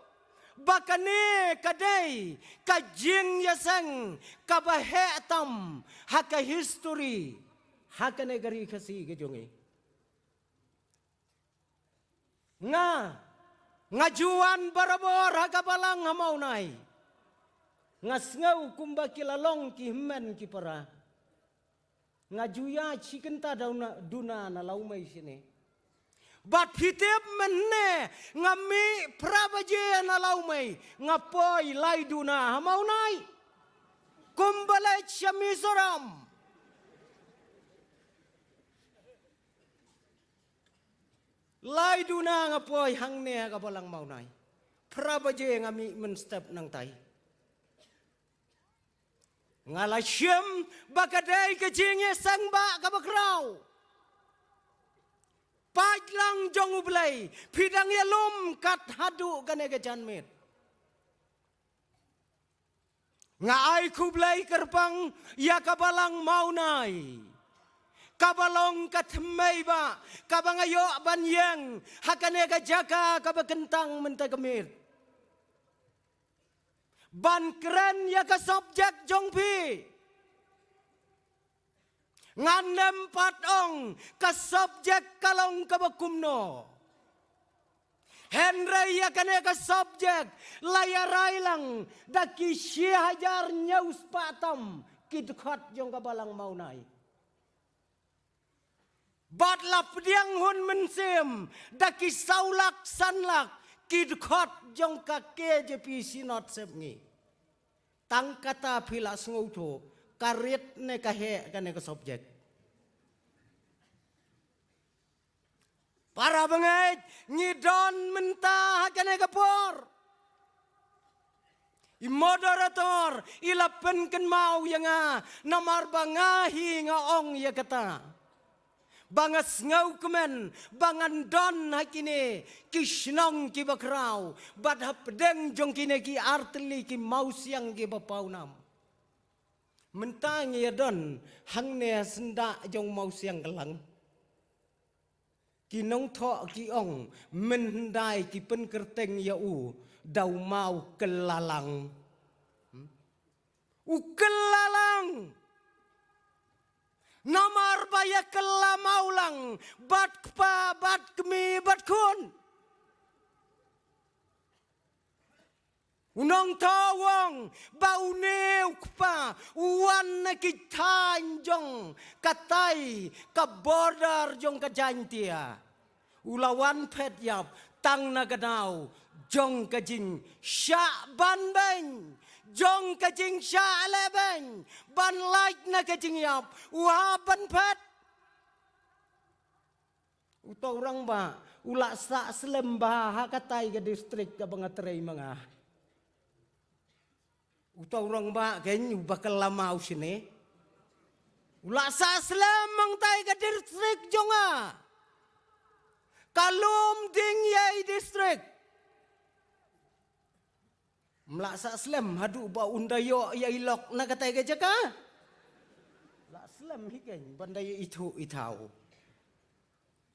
ba kane ka dei ka jingïaseng kaba heh tam ha ka history ha kane ka ri Khasi ka jong ngi. Nga, nga ju wan barabor ha ka balang ha Mawnai. Nga sngew kumba ki la long ki hynmen ki para. Nga ju ïaid shi kynta duna, duna na Lawmei shane. Bad phi tip mynne nga mih phra baje na Lawmei, nga poi lai duna ha Mawnai. Kumba leit sha Mizoram. Lai duna nga poi hangne ha ka balang Mawnai. Phra baje nga mih mynstep nangtai. Nga la shim ba ka dei ka jingïaseng ba kaba khraw. Paidlang jong U Blei, phi dang ïalum kat haduh kane ka janmiet. Nga ai khublei kyrpang ïa ka balang Mawnai, kaba long ka thymmei ba kaba nga ïoh ban ïeng ha kane ka jaka kaba kyntang mynta ka miet, ban kren ïa ka subject jong phi. Ngan nym pat ong ka subject ka long kaba kumno. Hynrei ïa kane ka subject la ïarai lang da ki shi hajar hynñiew spah tam ki dkhot jong ka balang Mawnai. Bad la pdiang hun mynsiem da ki saw lak san lak ki dkhot jong ka K J P Synod Sepngi. Tang kata phi la sngewthuh ka rit ne ka heh kane ka subject. Para bangeit, ngi don mynta ha kane ka por. I moderator i la pynkynmaw ïa nga, namar ba nga hi nga ong ïa kata. Ba nga sngewkmen ba ngan don ha kine ki shnong kiba khraw bad hapdeng jong kine ki artylli ki mawsiang kiba pawnam. Mynta ngi ïa don hangne ha syndah jong mawsiang Kylang. Ki nongthoh ki ong, mynhyndai ki pynkyrteng ïa u da u maw Kyllalang. Hmm? U Kyllalang. Namar ba ïa kylla maw lang bad kpa bad kmie bad khun. U nongthoh u ong ba une u kpa u wan na ki thaiñ jong katai ka border jong ka Jaintia. U la wan phet ïap tang na ka daw jong ka jingshah ban beiñ, jong ka jingshah lehbeiñ ban lait na ka jingïap, u hap ban phet. Uta u rangbah u la sah slem bha ha katai ka district kaba nga trei ma nga. Uta u rangbah kein uba kylla maw shane, u la sah slem hangtai ka district jong nga. Ka Lumdiengjai district. Ym lah sah slem haduh ba un da ïoh ïa i lok na katai ka jaka. Lah slem hi kein ban da ïa ithuh ithaw.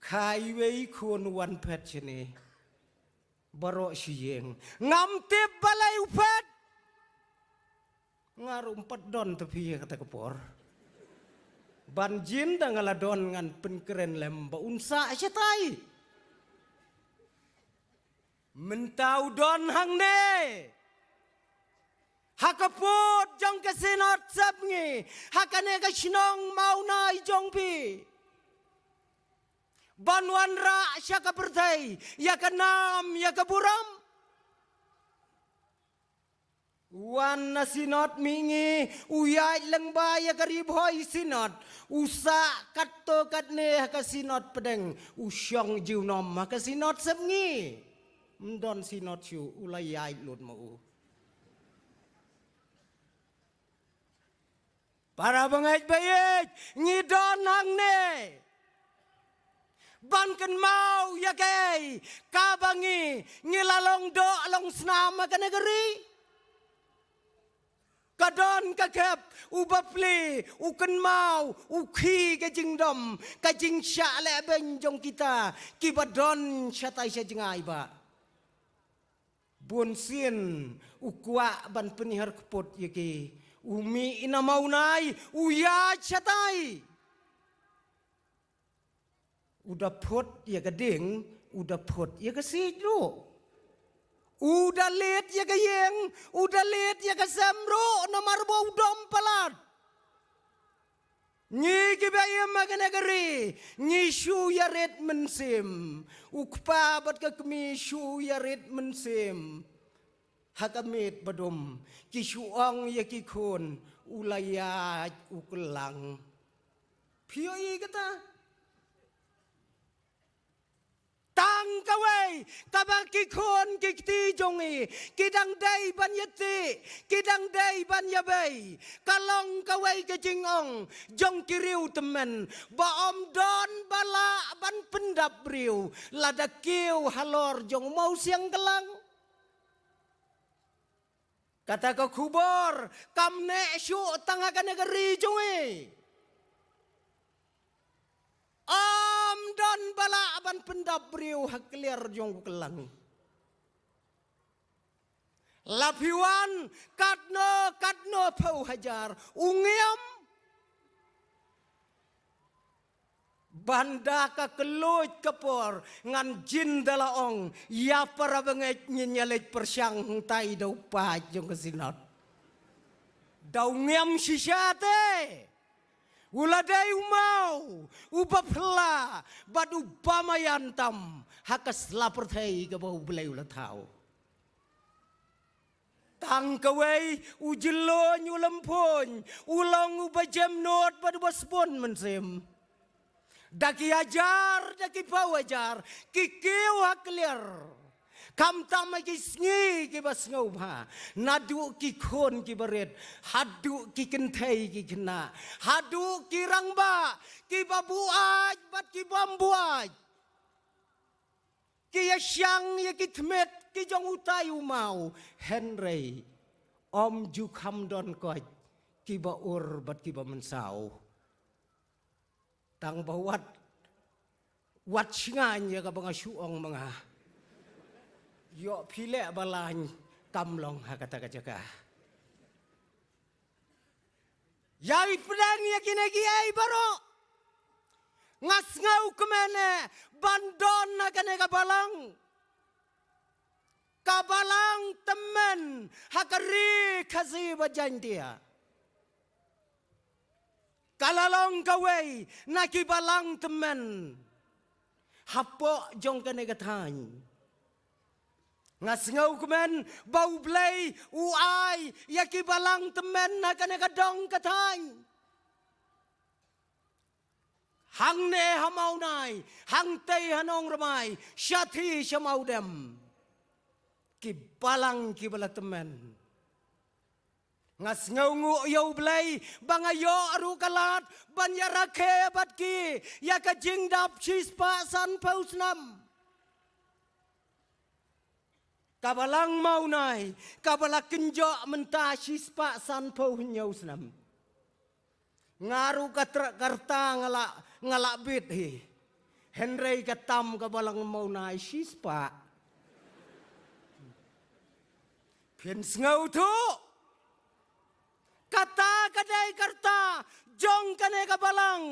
Kha iwei i khun u wan phet shane. Baroh shi ïing. Ngam tip balei u phet. Nga ruh ym pat don te phi ha kata ka por. Ban jin da nga la don ngan pynkren lem ba un sah shatai. Mynta u don hangne. Ha ka pud jong ka Synod Sepngi, ha kane ka shnong Mawnai jong phi. Ban wanrah sha ka pyrthei ïa ka nam ïa ka burom. Wan na Synod Mihngi, u ïaid lyngba ïa ka Ri Bhoi Synod, u sah katto katne ha ka Synod Pdeng, u shong junom ha ka Synod Sepngi. Ym don Synod shuh, u la ïaid lut ma u. Para bangeit baieit, ngi don hangne ban kynmaw ïa kaei kaba ngi, ngi la long doh long snam ha kane ka ri. Ka don ka khep, u bapli, u kynmaw, u khih ka jingdom, ka jingshah lehbeiñ jong kita kiba don shatai sha jngai ba. Bun sien u kwah ban pynhiar kput ïa ki. U mih na Mawnai, u ïaid shatai. U da phut ïa ka ding, u da phut ïa ka siej ruh. U da leit ïa ka ïing, u da leit ïa ka sem ruh, namar ba u dom palat. Ngi kiba im ha kane ka ri, ngi shu ïarit mynsiem. U kpa bad ka kmie shu ïarit mynsiem. Ha ka miet ba dum, ki shu ong ïa ki khun, u la ïaid u kyllang. Phi ïohi kata? Tang kawei, kaba ki khun ki kti jong ngi, ki dang dei ban ïa tih, ki dang dei ban ïa bei. Ka long kawei ka jingong jong ki riew tymmen, ba ym don ba lah ban pyndap briew, lada kiew halor jong u mawsiang Kylang. Kata ka khubor kam neh shuh tang ha kane ka ri jong ngi. Ym don ba lah ban pyndap briew ha kliar jong u Kylang. La phi wan katno katno phew hajar u ngiam. Ban da ka kylluid ka por ngan jin da la ong, ïa para bangeit ngin ïa leit pyrshang hangtai da u paid jong ka Synod. Da u ngiam shisha te. U la dei u maw, u bapla, bad u bamaïan tam, ha ka sla pyrthei kaba U Blei u la thaw. Tang kawei, u jylliew u lympung, u long uba jem nud bad uba sbun mynsiem. Da ki hajar, da ki phew hajar, ki kiew ha kliar. Khamtam ha ki sngi kiba sngewbha, naduh ki khun kiba rit haduh ki kynthei ki khynnah, haduh ki rangbah kiba buaid bad ki bym buaid, ki ïa shang ïa ki tmier ki jong utai u maw, hynrei ym ju kham don koit kiba ur bad kiba mynsaw. Tang ba wat, wat sngewthuh ïa kaba nga shu ong ma nga. Ïoh phi leh ba laiñ kam long ha kata ka jaka. Ïa i pdeng ïa kine kiei baroh. Nga sngewkmen eh ban don na kane ka balang. Ka balang tymmen ha ka ri Khasi bad Jaintia. Ka la long kawei na ki balang tymmen hapoh jong kane ka thaiñ. Nga sngewkmen ba U Blei u ai ïa ki balang tymmen na kane ka dong ka thaiñ. Hangne ha Mawnai, hangtei ha Nongrmai, shathie sha Mawdem. Ki balang kiba la tymmen. Nga sngewnguh ïa U Blei ba nga ïoh ruh ka lad ban ïa rakhe bad ki ïa ka jingdap shispah sanphew snem. Ka balang Mawnai, ka ba la kynjoh mynta shispah sanphew hynñiew snem. Nga ruh ka treh ka rta nga la, nga la bit hi. Hynrei ka tam ka balang Mawnai shispah. Phin sngewthuh. Kata ka dei ka rta jong kane ka balang.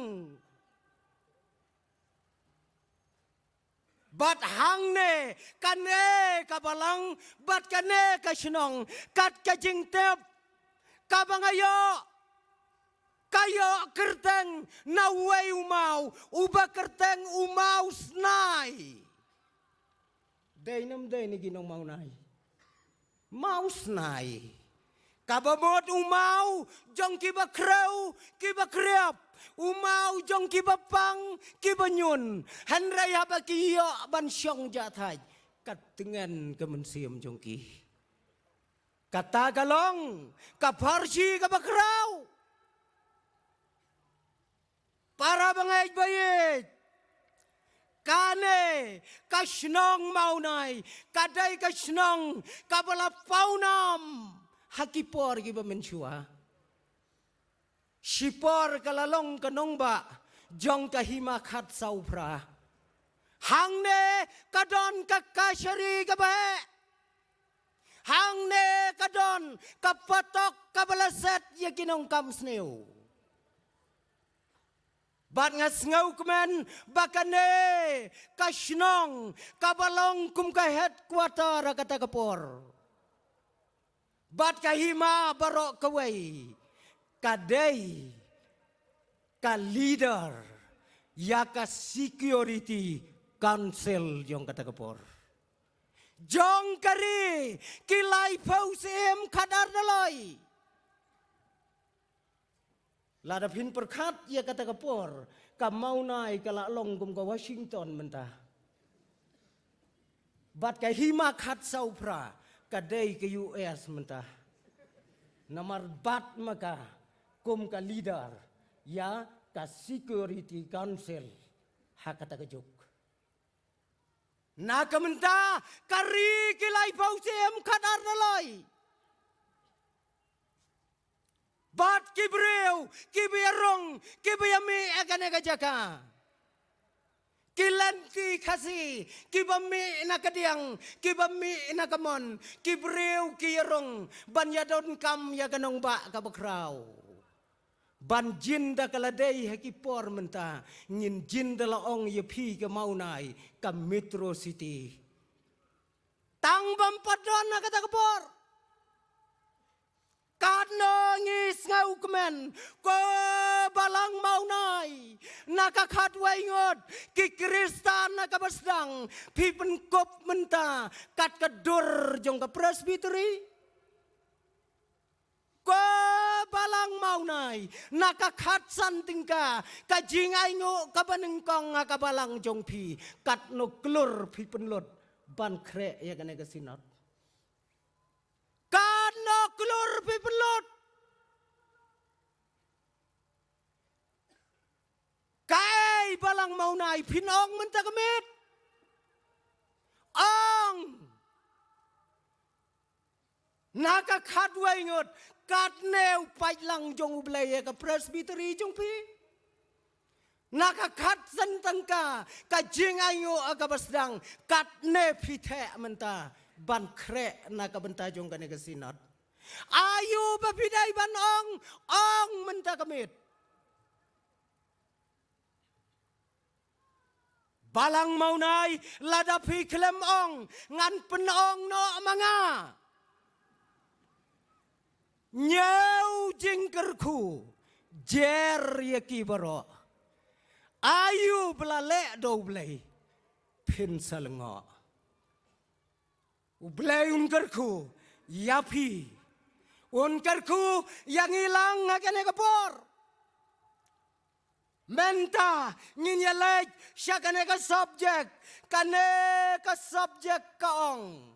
Bad hangne, kane ka balang, bad kane ka shnong, kat ka jingtep, kaba nga ïoh, ka ïoh kyrteng na uwei u maw, uba kyrteng u Maw Snai. Dei ne ym dei ne ki nong Mawnai? Maw Snai. Kaba mut u maw jong kiba khrew, kiba khriap. U maw jong kiba pang, kiba ñiun. Hynrei haba ki ïoh ban shong jahthait, ka tngen ka mynsiem jong ki. Kata ka long ka pharshi kaba khraw. Para bangeit ba ïeit, kane ka shnong Mawnai ka dei ka shnong kaba la pawnam ha ki por kiba mynshuwa. Shipor ka la long ka nongbah jong ka Hima Khadsawphra. Hangne ka don ka kashari kaba heh. Hangne ka don ka patok kaba la set ïa ki nongkam sniew. Bad nga sngewkmen ba kane ka shnong kaba long kum ka headquarter ha kata ka por. Bad ka hima baroh kawei ka dei ka leader ïa ka Security Council jong kata ka por. Jong ka ri ki laiphew syiem khadar daloi. Lada phin pyrkhat ïa kata ka por, ka Mawnai ka la long kum ka Washington mynta. Bad ka Hima Khadsawphra ka dei ka U S mynta. Namar bat ma ka kum ka leader ïa ka Security Council ha kata ka juk. Na ka mynta ka ri ki laiphew syiem khadar daloi. Bad ki briew kiba ïarung, kiba ïamih ha kane ka jaka. Ki lynti Khasi, kiba mih na ka diang, kiba mih na ka mon, ki briew ki ïarung ban ïadonkam ïa ka nongbah kaba khraw. Ban jin da ka la dei ha ki por mynta, ngin jin da la ong ïa phi ka Mawnai ka Metro City. Tang bym pat don ha kata ka por. Katno ngi sngewkmen, ko balang Mawnai, na ka khatwei ngut ki Khristan na kaba sdang, phi pynkup mynta kat ka dur jong ka Presbytery. Ko balang Mawnai, na ka khatsan tyngka ka jingainguh kaba nyngkong ha ka balang jong phi, katno klur phi pynlut pynkhreh ïa kane ka synod. Katno klur phi pynlut. Kaei Balang Mawnai phin ong mynta ka miet? Ong. Na ka khatwei ngut, katne u paidlang jong U Blei ïa ka presbytery jong phi? Na ka khatsan tyngka, ka jingainguh ïa kaba sdang, katne phi theh mynta ban khreh na ka bynta jong kane ka synod? Aïu ba phi dei ban ong, ong mynta ka miet? Balang Mawnai, lada phi khlem ong, ngan pynong noh ma nga. Ñiew jingkyrkhu, jer ïa ki baroh. Aïu ba la leh da U Blei, phin sa lyngngoh. U Blei un kyrkhu ïa phi. Un kyrkhu ïa ngi lang ha kane ka por. Mynta ngin ïa leit sha kane ka subject, kane ka subject ka ong.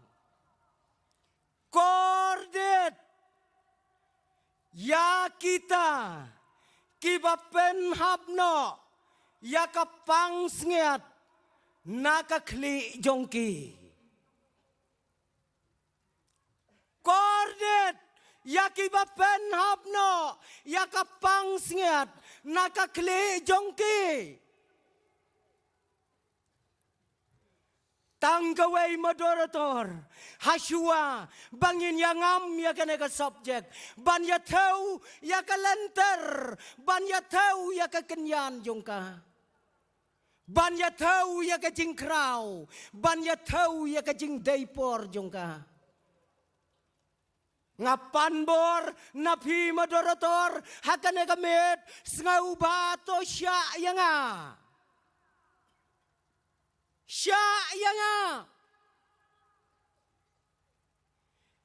Kordit ïa kita kiba pynhap noh ïa ka pansngiat na ka khlieh jong ki. Kordit ïa kiba pynhap noh ïa ka pansngiat na ka khlieh jong ki. Tang kawei moderator, hashuwa ba ngin ïa ngam ïa kane ka subject, ban ïa thew ïa ka lynter, ban ïa thew ïa ka kynjan jong ka. Ban ïa thew ïa ka jingkhraw, ban ïa thew ïa ka jingdei por jong ka. Nga pan bor na phi moderator, ha kane ka miet, sngewbha to shah ïa nga. Shah ïa nga.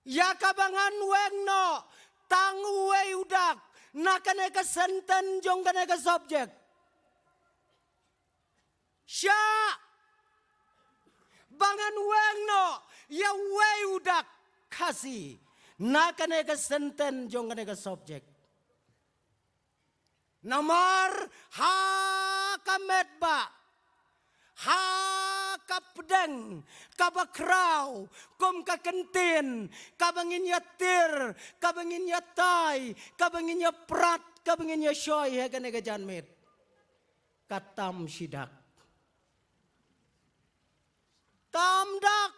Ïa kaba ngan weng noh, tang uwei u dak, na kane ka sentence jong kane ka subject. Shah. Ba ngan weng noh ïa uwei u dak Khasi na kane ka sentence jong kane ka subject. Namar ha ka met ba, ha ka pdeng kaba khraw, kum ka kyntien kaba ngin ïa tiar, kaba ngin ïa tai, kaba ngin ïa prat, kaba ngin ïa shoi ha kane ka janmiet. Ka tam shi dak. Tam dak.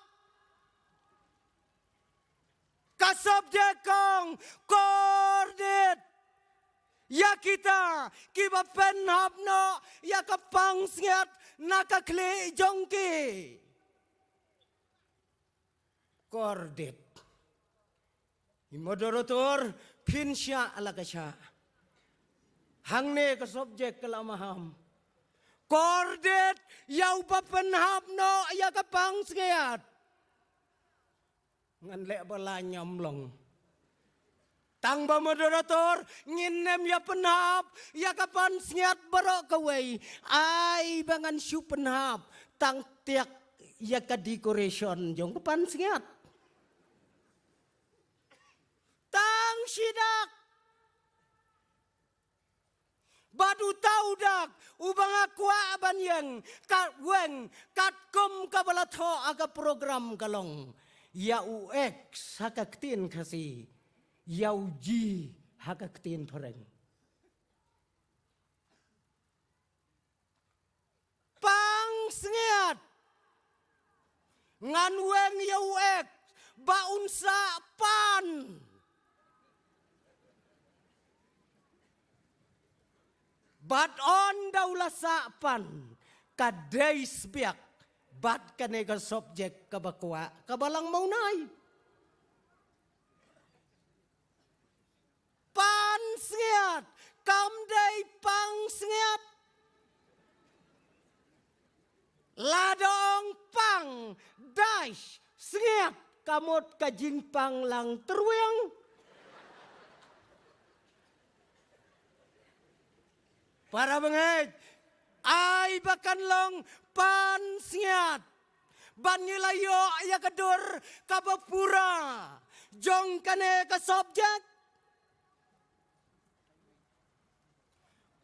Ka subject ka ong, kordit ïa kita kiba pynhap noh ïa ka pansngiat na ka khlieh jong ki. Kordit. I moderator, phin shah la ka shah. Hangne ka subject ka la maham. Kordit ïa uba pynhap noh ïa ka pansngiat. Ngan leh ba la ñiam long. Tang ba moderator, ngin ym ïa pynhap ïa ka pansngiat baroh kawei. Ai ba ngan shu pynhap tang tiak ïa ka decoration jong ka pansngiat. Tang shi dak. Bad uta u dak uba nga kwah ban ïeng, ka weng, katkum kaba la thoh ha ka program ka long, ïa u X ha ka ktien Khasi, ïa u G ha ka ktien Phareng. Pansngiat. Ngan weng ïa u X ba un sah pan. Bad ynda u la sah pan, ka dei sbiak bad kane ka subject kaba kwah ka Balang Mawnai. Pansngiat, kam dei pangsngiat. Lada ong pang, dash, sngiat, ka mut ka jingpang lang tyrwiang. Para bangeit, ai ba kan long pansngiat. Ban ngi la ïoh ïa ka dur kaba pura jong kane ka subject.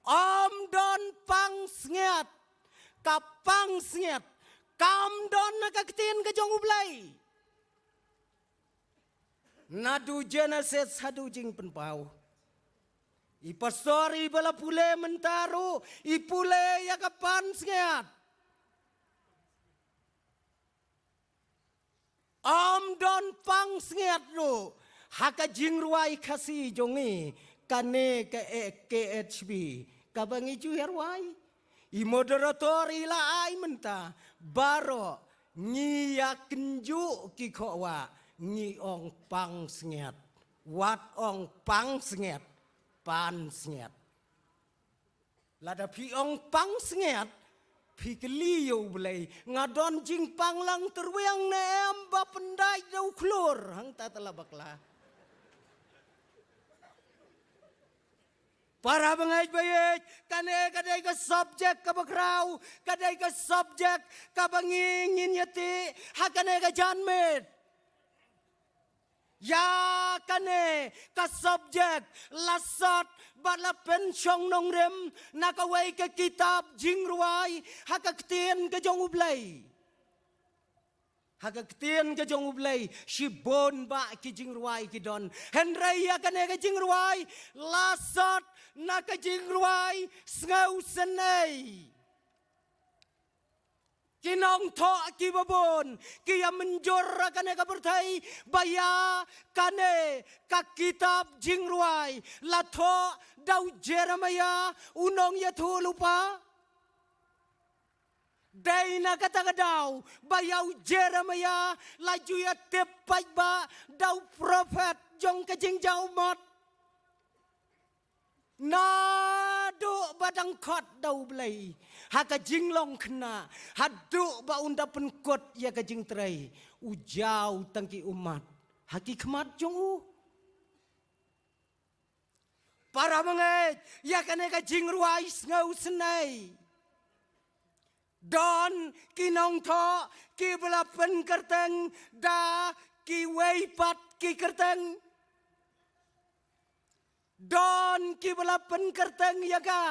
Ym don pansngiat, ka pansngiat kam don na ka ktien ka jong U Blei. Naduh Genesis haduh Jingpynpaw. I pastor iba la pule mynta ruh i pule ïa ka pansngiat. Ym don pansngiat ruh ha ka jingrwai Khasi jong ngi, kane ka, eh, K H B kaba ngi ju ïa rwai. I moderator i la ai mynta, baroh ngi ïa kynjuh ki khohwah, ngi ong pansngiat. Wat ong pansngiat, pansngiat. Lada phi ong pansngiat, phi kylli ïa U Blei, nga don jingpang lang tyrwiang ne em ba pyndait da u khlur, hangta te la bakla. Para bangeit baieit, kane ka dei ka subject kaba khraw, ka dei ka subject kaba ngi ngin ïa tih ha kane ka janmiet. Ïa kane ka subject la sot bad la pynshong nongrim na kawei ka kitab jingrwai ha ka ktien ka jong U Blei. Ha ka ktien ka jong U Blei shibun bah ki jingrwai ki don. Hynrei ïa kane ka jingrwai la sot na ka jingrwai sngewsynei. Ki nongthoh kiba bun ki ïa mynjur ha kane ka pyrthei ba ïa kane ka kitab jingrwai la thoh da u Jeremiah u nongïathuhlypa. Dei na kata ka daw ba ïa u Jeremiah la ju ïa tip paidbah da u prophet jong ka jingjaw ummat. Naduh ba dang khot da U Blei ha ka jinglong khynnah haduh ba un da pynkut ïa ka jingtrei, u jaw tang ki ummat ha ki khmat jong u. Para bangeit, ïa kane ka jingrwai sngewsynei. Don ki nongthoh kiba la pynkyrteng da kiwei pat ki kyrteng. Don kiba la pynkyrteng ïa ka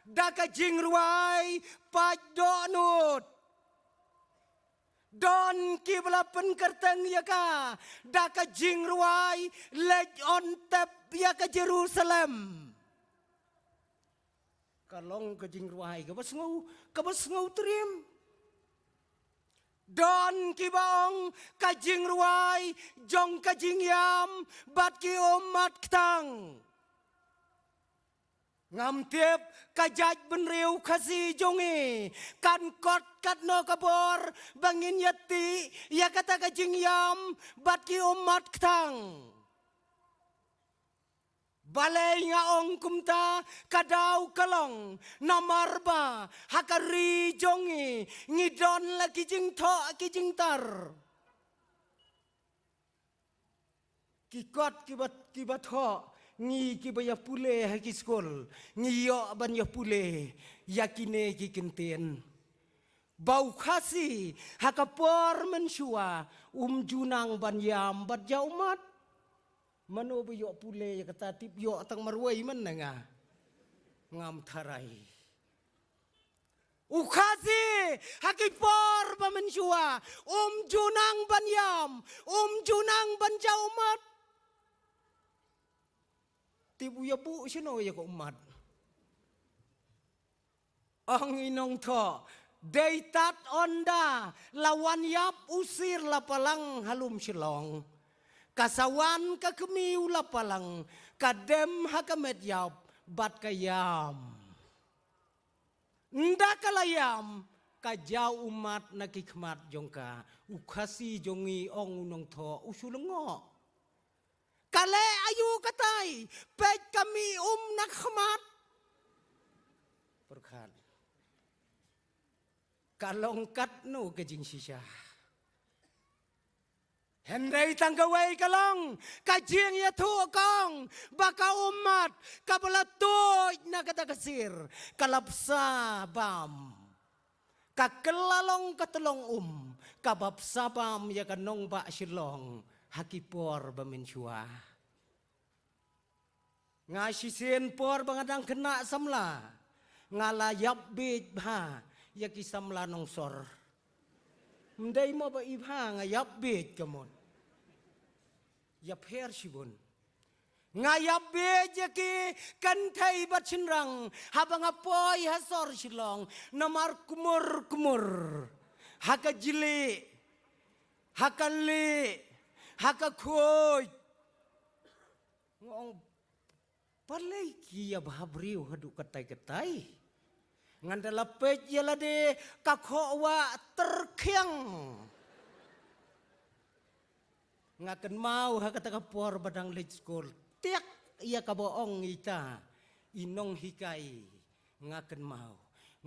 da ka jingrwai paid dohnud. Don kiba la pynkyrteng ïa ka da ka jingrwai leit on tep ïa ka Jerusalem. Ka long ka jingrwai kaba sngew, kaba sngewtriem. Don kiba ong ka jingrwai jong ka jingïam bad ki ummat ktang. Ngam tip ka jaitbynriew Khasi jong ngi kan kot katno ka bor ba ngin ïa tih ïa kata ka jingïam bad ki ummat ktang. Balei nga ong kumta? Ka daw ka long namar ba ha ka ri jong ngi ngi don la ki jingthoh ki jingtar. Ki kot kiba, kiba thoh ngi kiba ïa pule ha ki skul, ngi ïoh ban ïa pule ïa kine ki kyntien. Ba u Khasi ha ka por mynshuwa um ju nang ban ïam bad jaw ummat. Mano ba ïoh pule ïa kata? Tip ïoh tang marwei man na nga. Ngam tharai. U Khasi ha ki por ba mynshuwa um ju nang ban ïam, um ju nang ban jaw ummat. Tip u ïa buh shano ïa ka ummat? Ong i nongthoh, dei tad ynda la wan ïap u sir la palang ha lum Shillong. Ka sa wan ka kmie u la palang, ka dem ha ka met ïap bad ka ïam. Ynda ka la ïam, ka jaw ummat na ki khmat jong ka. U Khasi jong ngi, ong u nongthoh, u shu lyngngoh. Ka leh aïu katai, peit ka mih um na khmat. Pyrkhat. Ka long katno ka jingshisha. Hynrei tang kawei ka long ka jingïathuh ka ong ba ka ummat kaba la tuid na kata ka sir ka la bsa bam. Ka kylla long ka tyllong um, kaba pynshai bam ïa ka nongbah Shillong ha ki por ba mynshuwa. Nga shisien por ba nga dang khynnah samla, nga la ïap bieit bha ïa ki samla nongsor. Ym dei mo ba i bha, nga ïap bieit ka mut. Ïapher shibun. Nga ïap bieit ïa ki kynthei bad shynrang haba nga poi ha sor Shillong, namar kmur kmur ha ka jli, ha ka li, ha ka khuid. Nga ong, balei ki ïa bhabriew haduh katai katai? Ngan da la peit ïa lade ka khoh wah tyrkhiang. Nga kynmaw ha kata ka por ba dang leit skul, tiak ïa kaba ong ita i nonghikai. Nga kynmaw,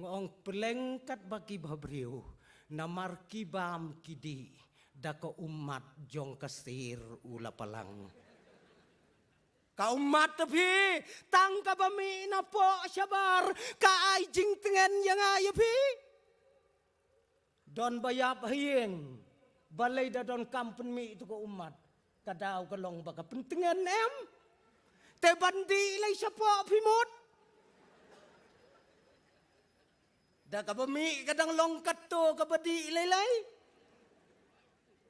nga ong, pleng katba ki bhabriew, namar ki bam ki dih da ka ummat jong ka sir u la palang. Ka ummat te phi, tang kaba mih napoh shabar ka ai jingtngen ïa nga ïa phi. Don ba ïap ha ïing, balei da don kam pynmih tu ka ummat? Ka daw ka long ba ka pyntngen em. Te ban dih lei shapoh phi mut. Da kaba mih ka dang long katto kaba dih lei lei.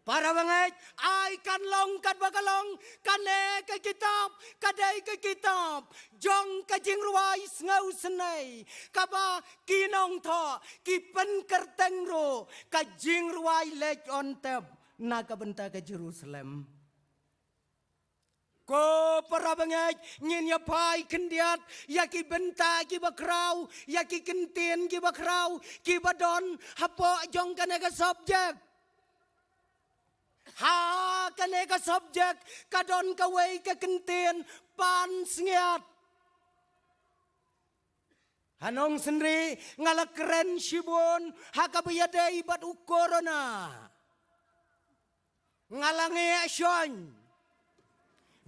Para bangeit, ai kan long katba ka long, kane ka kitab ka dei ka kitab jong ka jingrwai sngewsynei, kaba ki nongthoh ki pynkyrteng ruh ka jingrwai leit on tep na ka bynta ka Jerusalem. Ko para bangeit, ngin ïa phai khyndiat ïa ki bynta kiba khraw, ïa ki kyntien kiba khraw kiba don hapoh jong kane ka subject. Ha kane ka subject ka don kawei ka kyntien, pansngiat. Ha Nongsynri nga la kren shibun ha kaba ïadei bad u corona. Nga la ngeh shon,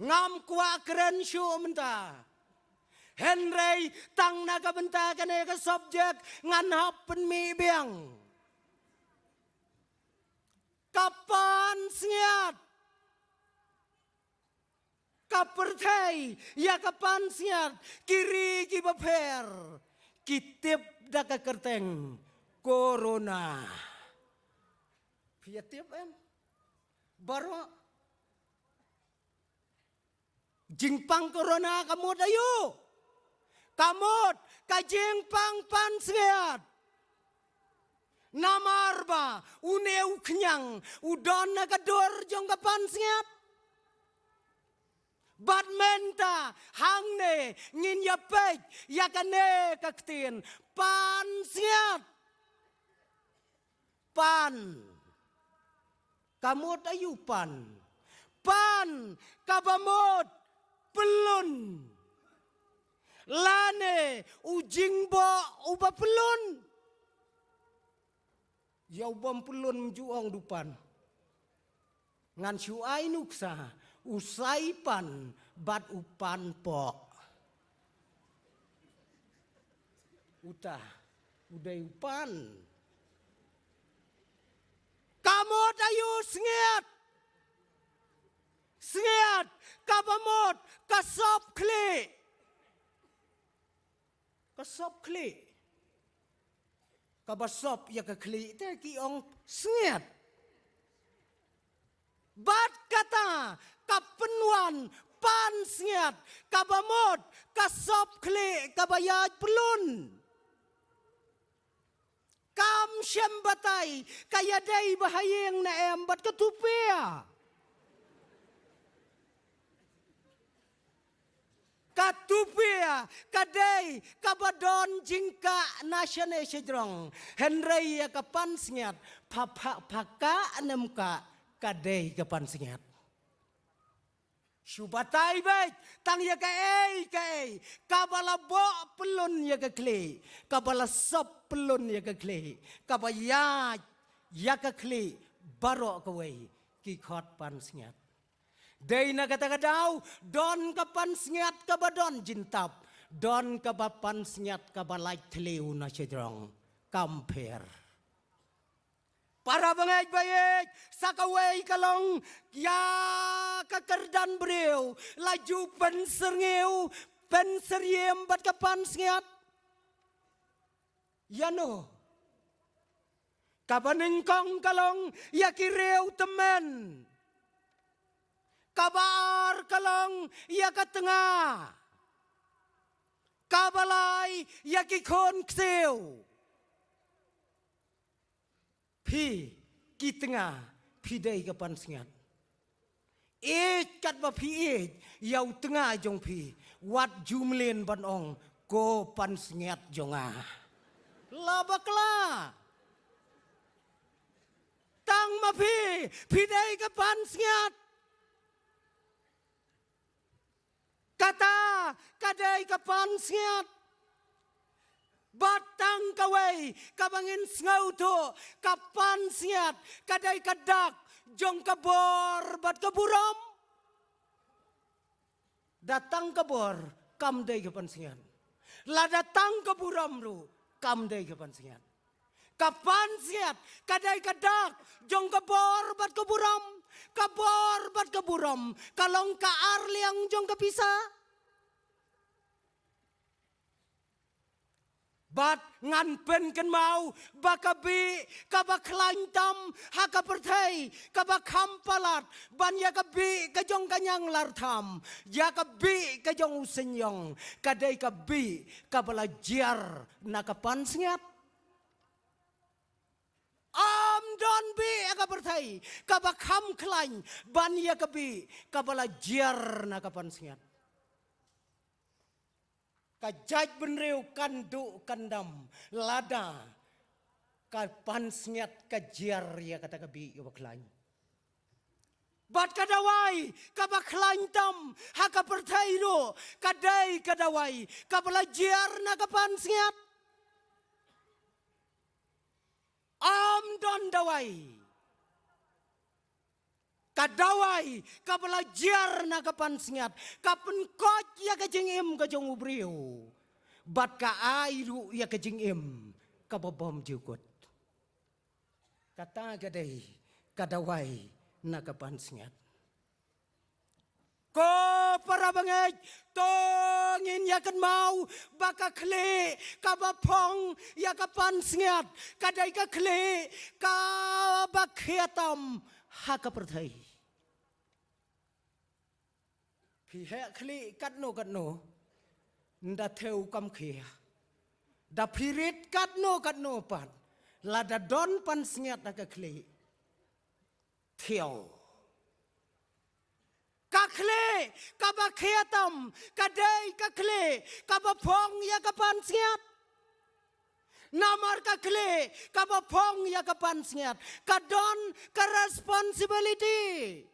ngam kwah kren shuh mynta. Hynrei tang na ka bynta kane ka subject ngan hap pynmih biang. Ka pansngiat. Ka pyrthei ïa ka pansngiat, ki ri kiba pher ki tip da ka kyrteng corona. Phi ïa tip em? Baroh. Jingpang corona ka mut aïu? Ka mut ka jingpang pansngiat. Namar ba une u khñiang u don na ka dur jong ka pansngiat. Bad mynta hangne ngin ïa peit ïa kane ka ktien, pansngiat. Pan. Ka mut aïu pan? Pan kaba mut pyllun. Lane u jingboh uba pyllun. Ïa u bym pyllun ym ju ong u pan. Ngan shu ai nuksa, u saipan bad u panpoh. Uta u dei u pan. Ka mut aïu? Sngiat. Sngiat kaba mut ka sop khlieh. Ka sop khlieh. Kaba sop ïa ka khlieh te ki ong sngiat. Bad kata ka pynwan pansngiat kaba mut ka sop khlieh kaba ïaid pyllun. Kam shym batai ka ïadei bha ha ïing ne em bad ka tupia. Ka tupia ka dei kaba don jingkah na shane shajrong. Hynrei ïa ka pansngiat, pha, pha, pha kah ne ym kah, ka dei ka pansngiat. Shu batai beit tang ïa kaei kaei kaba la boh pyllun ïa ka khlieh, kaba la sop pyllun ïa ka khlieh, kaba ïaid ïa ka khlieh baroh kawei, ki khot pansngiat. Dei na kata ka daw don ka pansngiat kaba don jingtap, don kaba pansngiat kaba lait thliew na shajrong. Kam pher. Para bangeit baieit, sa kawei ka long ïa ka kyrdan briew, la ju pynsyrngiew, pynsyriem bad ka pansngiat. Ïa no? Kaba nyngkong ka long ïa ki riew tymmen. Kaba ar ka long ïa ka tnga. Kaba lai ïa ki khun ksiew. Phi ki tnga, phi dei ka pansngiat. Ïeit katba phi ïeit ïa u tnga jong phi, wat ju mlien ban ong, ko pansngiat jong nga. La bakla. Tang ma phi, phi dei ka pansngiat. Kata ka dei ka pansngiat. Bad tang kawei kaba ngin sngewthuh, ka pansngiat ka dei ka dak jong ka bor bad ka burom. Da tang ka bor kam dei ka pansngiat. Lada tang ka burom ruh kam dei ka pansngiat. Ka pansngiat ka dei ka dak jong ka bor bad ka burom. Ka bor bad ka burom ka long ka arliang jong ka pisa. Bad ngan pynkynmaw ba ka bih kaba khlaiñ tam ha ka pyrthei kaba kham palat ban ïa ka bih ka jong ka ñianglartham, ïa ka bih ka jong u seiñong, ka dei ka bih kaba la jia na ka pansngiat. Ym don bih ha ka pyrthei kaba kham khlaiñ ban ïa ka bih kaba la jia na ka pansngiat. Ka jaitbynriew kan duh kan dam lada ka pansngiat ka jia ïa kata ka bih kaba khlaiñ. Bad ka dawai kaba khlaiñ tam ha ka pyrthei ruh ka dei ka dawai kaba la jia na ka pansngiat. Ym don dawai. Ka dawai kaba la jia na ka pansngiat ka pynkoit ïa ka jingim ka jong u briew. Bad ka ai ruh ïa ka jingim kaba bymjukut. Kata ka dei ka dawai na ka pansngiat. Ko para bangeit, to ngin ïa kynmaw ba ka khlieh kaba phong ïa ka pansngiat ka dei ka khlieh kaba khia tam ha ka pyrthei. Phi heh khlieh katno katno, nda thew kam khia. Da phi rit katno katno pat, lada don pansngiat ha ka khlieh, thew. Ka khlieh kaba khia tam ka dei ka khlieh kaba phong ïa ka pansngiat. Namar ka khlieh kaba phong ïa ka pansngiat ka don ka responsibility.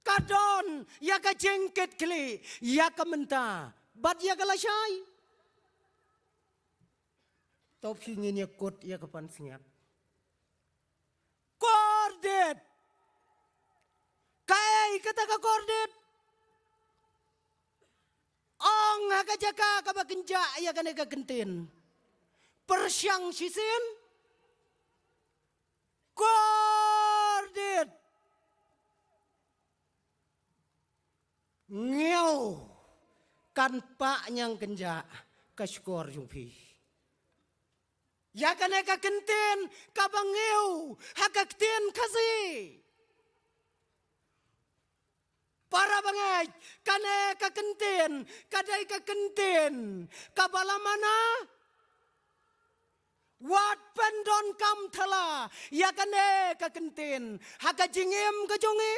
Ka don ïa ka jingkitkhlieh ïa ka mynta bad ïa ka lashai. To phi ngin ïa kut ïa ka pansngiat. Kordit. Kaei kata ka kordit? Ong ha ka jaka kaba kynjah ïa kane ka kyntien, pyrshang shisien. Kordit. Ngew, kan pah ñiang kynjah ka shkor jong phi. Ïa kane ka kyntien kaba ngew ha ka ktien Khasi. Para bangeit, kane ka kyntien ka dei ka kyntien kaba la mana. Wat pyndonkam thala ïa kane ka kyntien ha ka jingim ka jong ngi.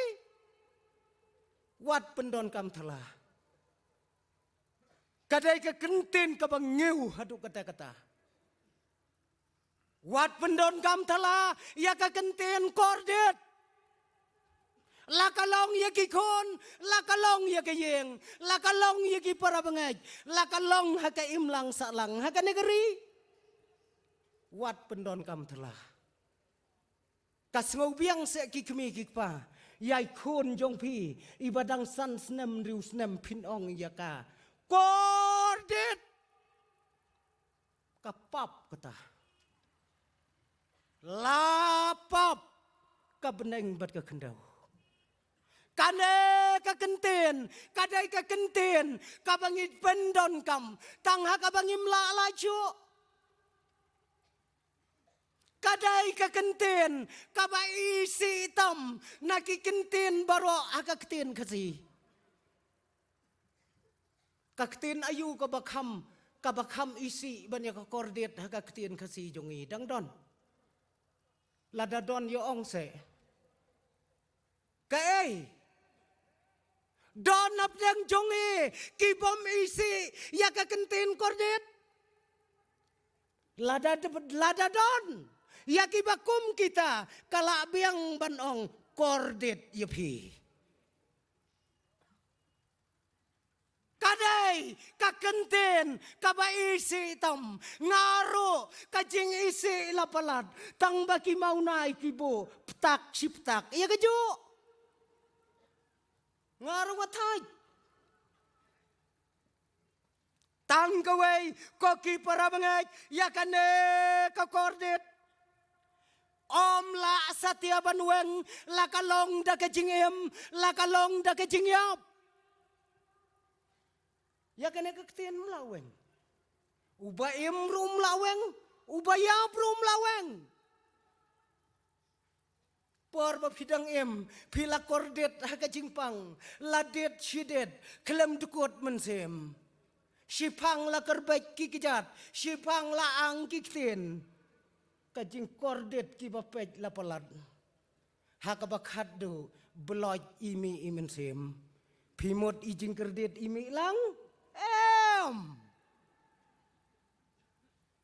Wat pyndonkam thala. Ka dei ka kyntien kaba ngew haduh katta katta. Wat pyndonkam thala ïa ka kyntien kordit. La ka long ïa ki khun, la ka long ïa ka ïing, la ka long ïa ki para bangeit, la ka long ha ka imlang sahlang ha kane ka ri. Wat pyndonkam thala. Ka sngewbiang seh ki kmie ki kpa ïa i khun jong phi iba dang san snem hynriew snem, phin ong ïa ka, kordit. Ka pap kata. La pop ka bneng bad ka khyndew. Kane ka kyntien ka dei ka kyntien kaba ngi pyndonkam tang ha kaba ngim lah lajong. Ka dei ka kyntien kaba isih tam na ki kyntien baroh ha ka ktien Khasi. Ka ktien aïu kaba kham, kaba kham isih ban ïa ka kordit ha ka ktien Khasi jong ngi? Dang don? Lada don, ïa ong seh. Kaei? Don hapdeng jong ngi ki bym isih ïa ka kyntien kordit? Lada, lada don ïa kiba kum kita, ka lah biang ban ong kordit ïa phi. Ka dei ka kyntien kaba isih tam. Nga ruh ka jingisih la palat, tang ba ki mawnai ki buh ptak shi ptak ïa kajuh. Nga ruh nga thait. Tang kawei, ko ki para bangeit, ïa kane ka kordit ym lah satia ban weng, la ka long da ka jingim, la ka long da ka jingïap. Ïa kane ka ktien ym lah weng. Uba im ruh ym lah weng, uba ïap ruh ym lah weng. Por ba phi dang im, phi la kordit ha ka jingpang, la dit shi dit, khlem dkut mynsiem. Shipang la kyrbet ki kjat, shipang la ang ki ktien. Ka jingkordit kiba peit la palat. Ha kaba khatduh, bloit i mih i mynsiem. Phi mut i jingkordit i mih lang? Em.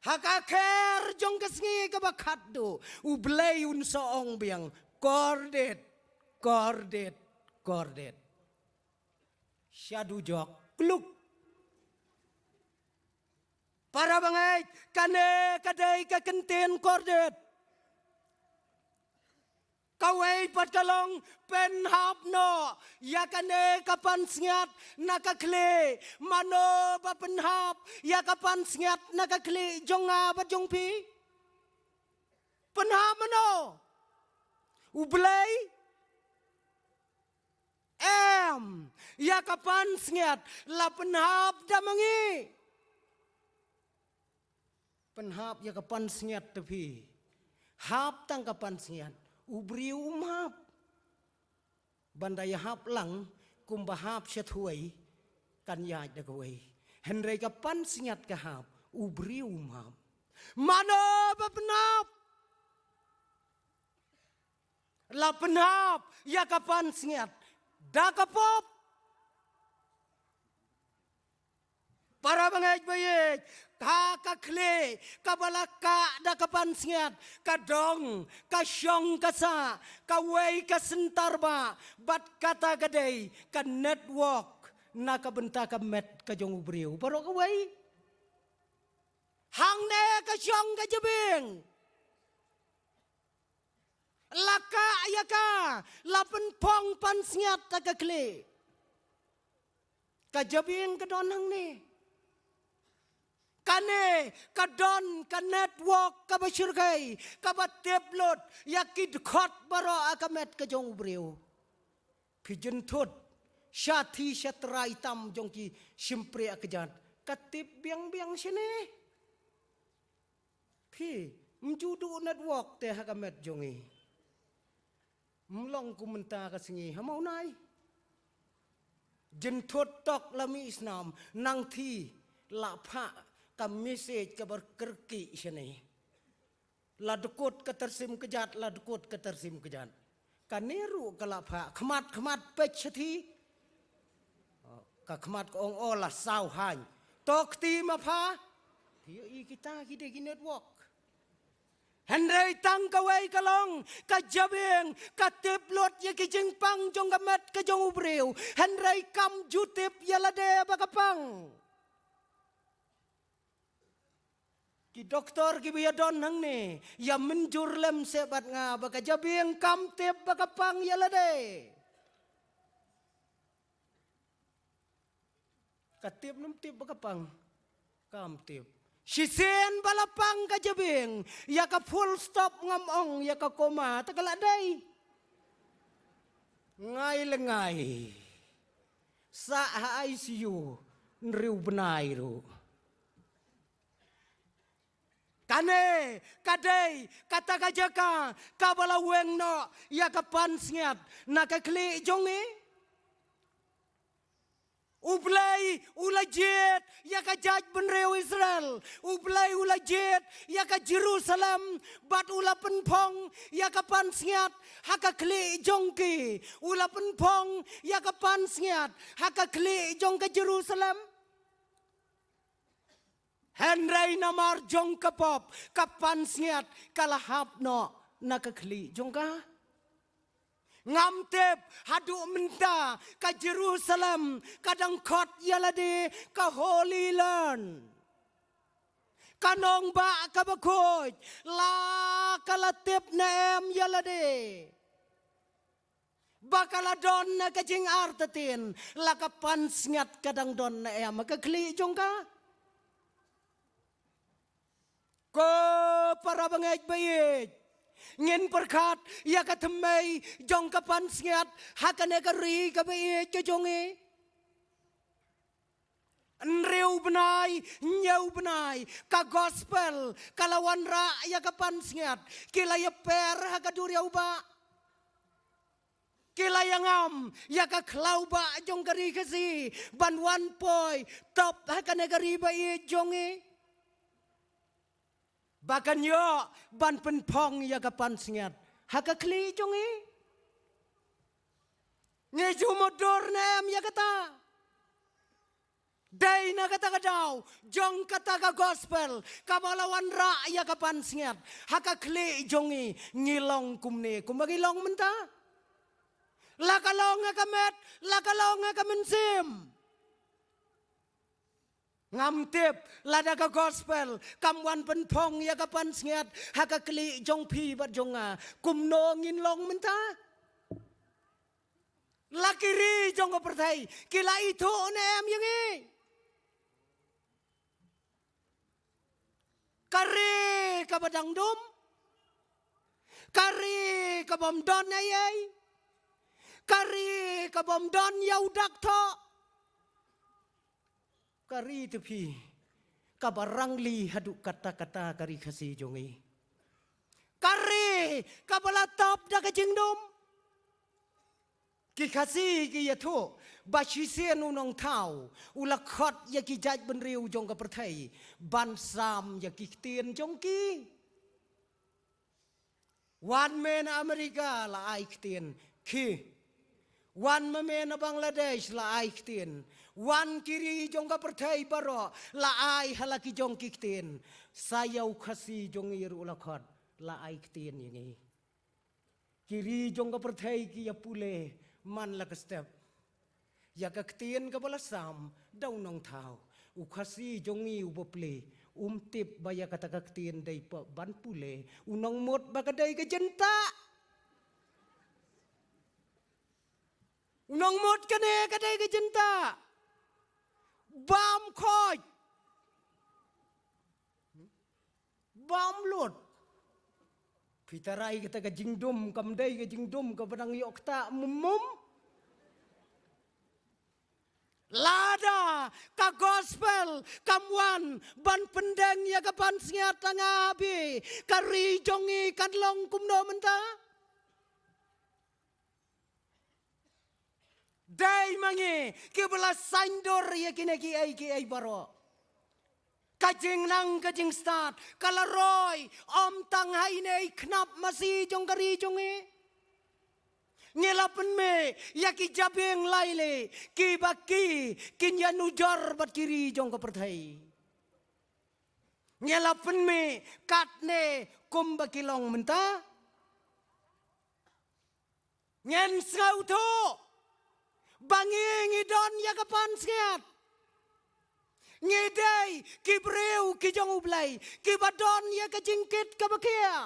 Ha ka kher jong ka sngi kaba khatduh, U Blei un sa ong biang, kordit, kordit, kordit. Sha dujok, kluk. Para bangeit, kane ka dei ka kyntien kordit. Kawei pat ka long, pynhap noh ïa kane ka pansngiat na ka khlieh. Mano ba pynhap ïa ka pansngiat na ka khlieh jong nga bad jong phi? Pynhap mano? U Blei? Em, ïa ka pansngiat la pynhap da ma ngi. Pynhap ïa ka pansngiat te phi. Hap tang ka pansngiat. U briew um hap. Ban da ïahap lang, kumba hap sha thwei, kan ïaid da kawei. Hynrei ka pansngiat ka hap, u briew um hap. Mano ba pynhap? La pynhap ïa ka pansngiat da ka pop. Para bangeit ba ïeit, ka, ka khlieh kaba la kah da ka pansngiat, ka dong, ka shong, ka sah, kawei ka syntar ba, bad kata ka dei ka network na ka bynta ka met ka jong u briew. Baroh kawei. Hangne ka shong ka jabieng. La kah ïa ka, la pynphong pansngiat ha ka khlieh. Ka jabieng ka don hangne. Kane ka don ka network kaba shyrkhei, kaba tip lut ïa ki dkhot baroh ha ka met ka jong u briew. Phi jynthut sha thi sha trai tam jong ki shympriah kjat, ka tip biang biang shane. Phi, ym ju duh network te ha ka met jong ngi. Ym long kum mynta ka sngi, ha Mawnai. Jynthut tok la mih snam, nang thi, la phah ka message kaba kyrkieh shane. La dkut ka tyrsim kjat, la dkut ka tyrsim kjat. Kane ruh ka la phah, khmat, khmat peit sha thi. Ka khmat ka ong, o la saw haiñ. To kti ma pha. Phi ïohi kita ki dei ki network. Hynrei tang kawei ka long, ka jabieng ka tip lut ïa ki jingpang jong ka met ka jong u briew. Hynrei kam ju tip ïa lade ba ka pang. Ki doktor kiba ïadon hangne, ïa mynjur lem seh bad nga ba ka jabieng kam tip ba ka pang ïa lade. Ka tip ne ym tip ba ka pang? Kam tip. Shisien ba la pang ka jabieng, ïa ka full stop ngam ong, ïa ka comma te ka la dei. Ngai le ngai. Sah ha I C U hynriew bnai ruh. Kane ka dei kata ka jaka kaba la weng noh ïa ka pansngiat na ka khlieh jong ngi. U Blei u la jied ïa ka jaitbynriew Israel. U Blei u la jied ïa ka Jerusalem, bad u la pynphong ïa ka pansngiat ha ka khlieh jong ki. U la pynphong ïa ka pansngiat ha ka khlieh jong ka Jerusalem. Hynrei namar jong ka pop, ka pansngiat ka la hap noh na ka khlieh jong ka. Ngam tip haduh mynta ka Jerusalem ka dang khot ïa lade ka Holy Land, ka nongbah kaba khuid. La ka la tip ne em ïa lade ba ka la don na ka jingartatien, la ka pansngiat ka dang don ne em ha ka khlieh jong ka? Ko para bangeit ba ïeit, ngin pyrkhat ïa ka thymmei jong ka pansngiat ha kane ka ri kaba ïeit ka jong ngi. Hynriew bnai, hynñiew bnai, ka gospel ka la wanrah ïa ka pansngiat. Ki la ïaper ha ka duriaw bah. Ki la ïangam ïa ka khlaw bah jong ka ri Khasi ban wan poi top ha kane ka ri ba ïeit jong ngi, ba kan ïoh ban pynphong ïa ka pansngiat ha ka khlieh jong ngi. Ngi ju mutdur ne em ïa kata? Dei na kata ka daw jong kata ka gospel kaba la wanrah ïa ka pansngiat ha ka khlieh jong ngi, ngi long kumne kumba ngi long mynta? La ka long ha ka met, la ka long ha ka mynsiem. Ngam tip lada ka gospel kam wan pynphong ïa ka pansngiat ha ka khlieh jong phi bad jong nga, kumno ngin long mynta? La ki ri jong ka pyrthei ki la ithuh ne em ïa ngi? Ka ri kaba dang dum, ka ri kabym don ei ei, ka ri kabym don ïa u dak thoh. Ka ri te phi kaba rangli haduh katta katta ka ri Khasi jong ngi. Ka ri kaba la top da ka jingdum. Ki Khasi ki ïathuh ba shisien u nongthaw u la khot ïa ki jaitbynriew jong ka pyrthei ban sam ïa ki ktien jong ki. Wan me na Amerika, la ai ktien khih. Wan ma me na Bangladesh, la ai ktien. Wan ki ri jong ka pyrthei baroh, la ai ha la ki jong ki ktien. Sa ïa u Khasi jong ngi ruh la khot, la ai ktien ïa ngi. Ki ri jong ka pyrthei ki ïa pule man la ka step ïa ka ktien kaba la sam da u nongthaw. U Khasi jong ngi uba plie um tip ba ïa kata ka ktien dei pat ban pule. U nongmut ba ka dei ka jyntah. U nongmut kane ka dei ka jyntah. Bam khoit. Bam lut. Phi tharai kata ka jingdum kam dei ka jingdum kaba dang ïoh ktah mum mum? Lada ka gospel kam wan ban pyndeng ïa ka pansngiat, tang ha phi ka ri jong ngi kan long kumno mynta? Dei ma ngi kiba la saiñdur ïa kine kiei kiei baroh. Ka jingnang ka jingstad ka la roi, ym tang ha ine i khnap masi jong ka ri jong ngi. Ngi la pynmih ïa ki jabieng lai lei kiba ki kin ïanujor bad ki ri jong ka pyrthei. Ngi la pynmih katne kumba ki long mynta. Ngin sngewthuh ba ngi ngi don ïa ka pansngiat. Ngi dei ki briew ki jong U Blei kiba don ïa ka jingkit kaba khia.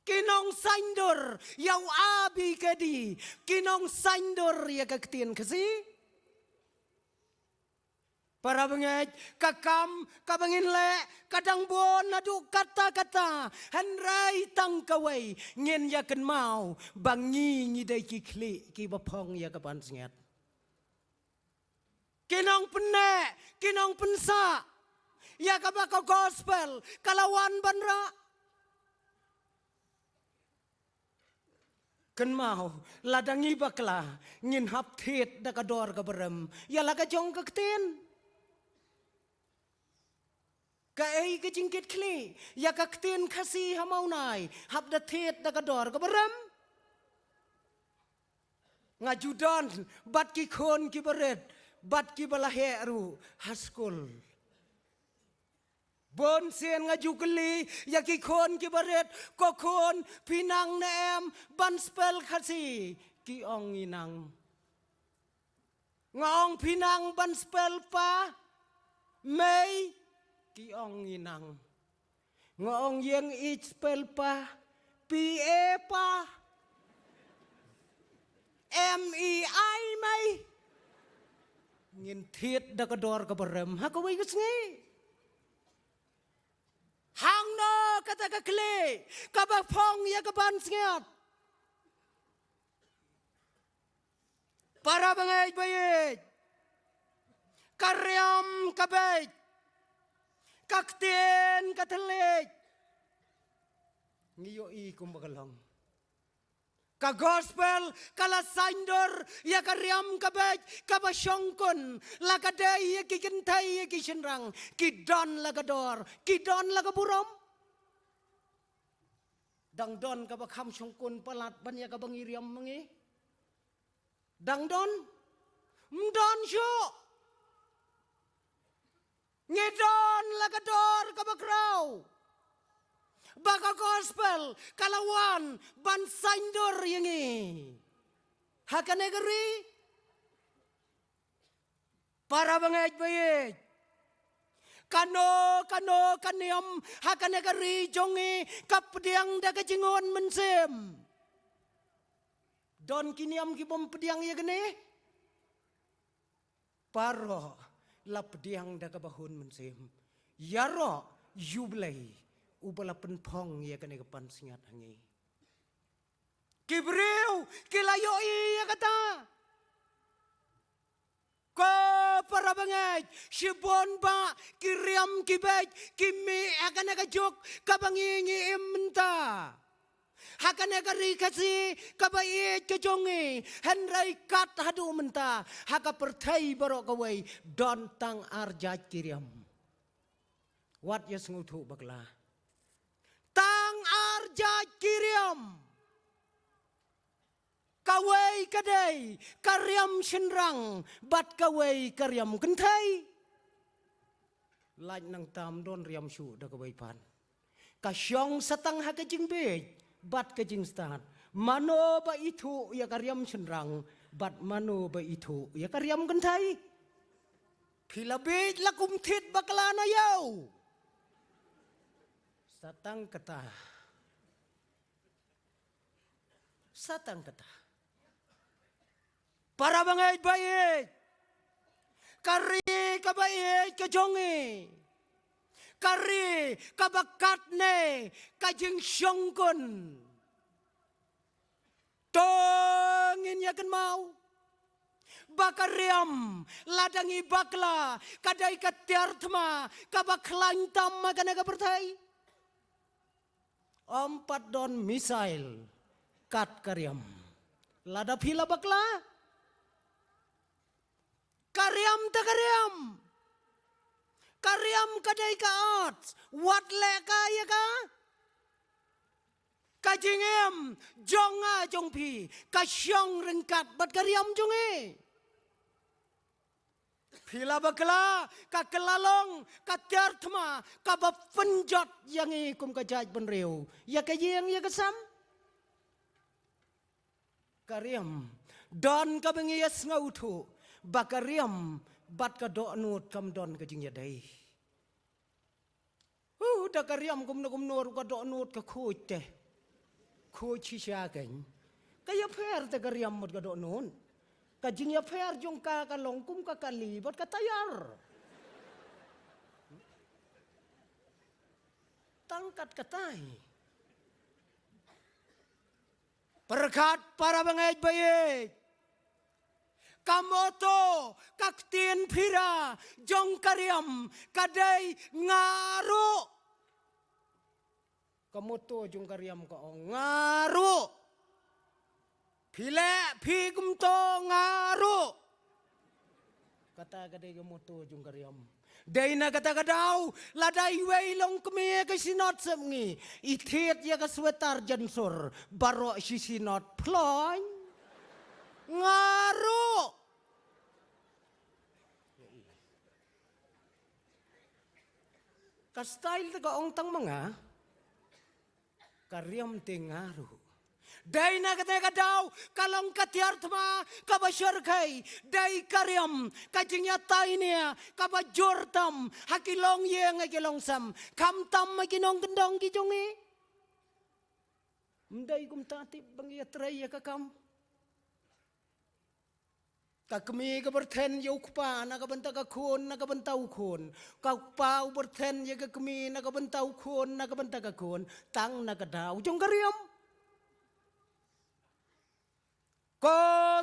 Ki nongsaiñdur ïa u A B K D, ki nongsaiñdur ïa ka ktien Khasi. Para bangeit, ka kam kaba ngin leh ka dang bun naduh katta katta, hynrei tang kawei ngin ïa kynmaw ba ngi ngi dei ki khlieh kiba phong ïa ka pansngiat. Ki nongpynneh, ki nongpynsah ïa kaba ka gospel ka la wan ban rah. Kynmaw, lada ngi bakla, ngin hap thied da ka dor kaba rem ïa la ka jong ka ktien. Kaei ka jingkitkhlieh ïa ka ktien Khasi ha Mawnai, hap da thied da ka dor kaba rem? Nga ju don bad ki khun kiba rit bad kiba la heh ruh ha skul. Bun sien nga ju kylli ïa ki khun kiba rit, "Ko khun, phi nang ne em ban spell Khasi?" Ki ong, "Ngi nang." Nga ong, "Phi nang ban spell pa, mei?" Ki ong, "Ngi nang." Nga ong, "Ïeng ïeit spell pa, P A pa, M E I mei." Ngin thied da ka dor kaba rem ha kawei ka sngi. Hangno kata ka khlieh kaba phong ïa ka pansngiat? Para bangeit ba ïeit, ka riam ka beit, ka ktien ka thylliej, ngi ïohi kumba ka long. Ka gospel ka la saiñdur ïa ka riam ka beit kaba shongkun, la ka dei ïa ki kynthei ïa ki shynrang, ki don la ka dor, ki don la ka burom. Dang don kaba kham shongkun palat ban ïa kaba ngi riam ma ngi? Dang don? Ym don shuh. Ngi don la ka dor kaba khraw ba ka gospel ka la wan ban saiñdur ïa ngi ha kane ka ri. Para bangeit ba ïeit, kano kano ka niam ha kane ka ri jong ngi ka pdiang da ka jingon mynsiem. Don ki niam ki bym pdiang ïa kane? Baroh la pdiang da kaba hun mynsiem. Ïaroh ïa U Blei uba la pynphong ïa kane ka pansngiat ha ngi. Ki briew ki la ïohi ïa kata. Ko para bangeit, shibun bah ki riam ki beit ki mih ha kane ka juk kaba ngi ngi im mynta. Ha kane ka ri Khasi kaba ïeit ka jong ngi, hynrei kat haduh mynta ha ka pyrthei baroh kawei don tang ar jait ki riam. Wat ïa sngewthuh bakla. Tang ar jait ki riam. Kawei ka dei ka riam shynrang bad kawei ka riam kynthei. Lait nangta ym don riam shuh da kawei pat. Ka shong sa tang ha ka jingbieit bad ka jingstad. Mano ba ithuh ïa ka riam shynrang bad mano ba ithuh ïa ka riam kynthei? Phi la bieit la kum thied bakla na ïew? Sa tang kata. Sa tang kata. Para bangeit ba ïeit, ka ri kaba ïeit ka jong ngi, ka ri kaba katne ka jingshongkun. To ngin ïa kynmaw ba ka riam, lada ngi bakla, ka dei ka tiar thma kaba khlaiñ tam ha kane ka pyrthei. Ym pat don missile kat ka riam. Lada phi la bakla, ka riam te ka riam. Ka riam ka dei ka art. Wat leh ka ïa ka. Ka jingim jong nga jong phi ka shong ryngkat bad ka riam jong ngi. Phi la bakla, ka kylla long ka tiar thma kaba pynjot ïa ngi kum ka jaitbynriew ïa ka ïing ïa ka sem. Ka riam, don kaba ngi ïa sngewthuh ba ka riam bad ka dohnud kam don ka jingïadei. Uh, da ka riam kumno kumno ruh ka dohnud ka khuid te. Khuid shisha kein. Ka ïapher te ka riam bad ka dohnud. Ka jingïapher jong ka ka long kum ka kali bad ka tayar. Tang kat katai. Pyrkhat para bangeit baieit. Ka motto, ka ktien phira jong ka riam ka dei nga ruh. Ka motto jong ka riam ka ong nga ruh. Phi leh phi kumto nga ruh. Kata ka dei ka motto jong ka riam. Dei na kata ka daw, lada iwei i longkmie ka Synod Sepngi i thied ïa ka sweater jensur, baroh shi Synod ploiñ. Nga ruh. Ka style te ka ong tang ma nga. Ka riam te nga ruh. Dei na kata ka daw, ka long ka tiar thma kaba shyrkhei. Dei ka riam, ka jingïatai ne kaba jur tam ha ki longïing ha ki longsem, khamtam ha ki nongkyndong ki jong ngi. Ym dei kumta, tip ba ngi ïatrei ïa ka kam. Ka kmie ka pyrthen ïa u kpa na ka bynta ka khun, na ka bynta u khun. Ka kpa u pyrthen ïa ka kmie na ka bynta u khun, na ka bynta ka khun. Tang na ka daw jong ka riam. Ko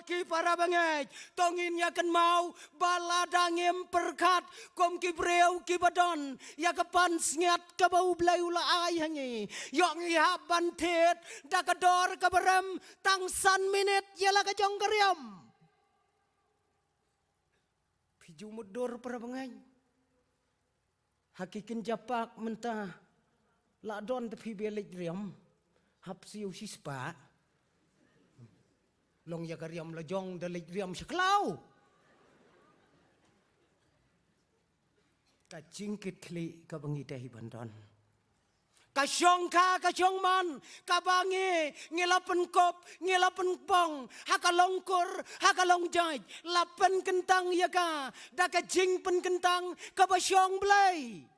ki para bangeit, to ngin ïa kynmaw ba lada ngim pyrkhat kum ki briew kiba don ïa ka pansngiat kaba U Blei u la ai ha ngi, ïoh ngi hap ban thied da ka dor kaba rem tang san minit ïa la ka jong ka riam. Phi ju mutdur para bangeit. Ha ki kynja park mynta la don te phi ba leit riam. Hap siew shispah. Long ïa ka riam la jong da leit riam sha khlaw. Ka jingkitkhlieh kaba ngi dei ban don. Ka shongkha ka shongman kaba ngi, ngi la pynkup, ngi la pynpong ha ka longkur, ha ka longjait, la pynkyntang ïa ka da ka jingpynkyntang kaba shong Blei.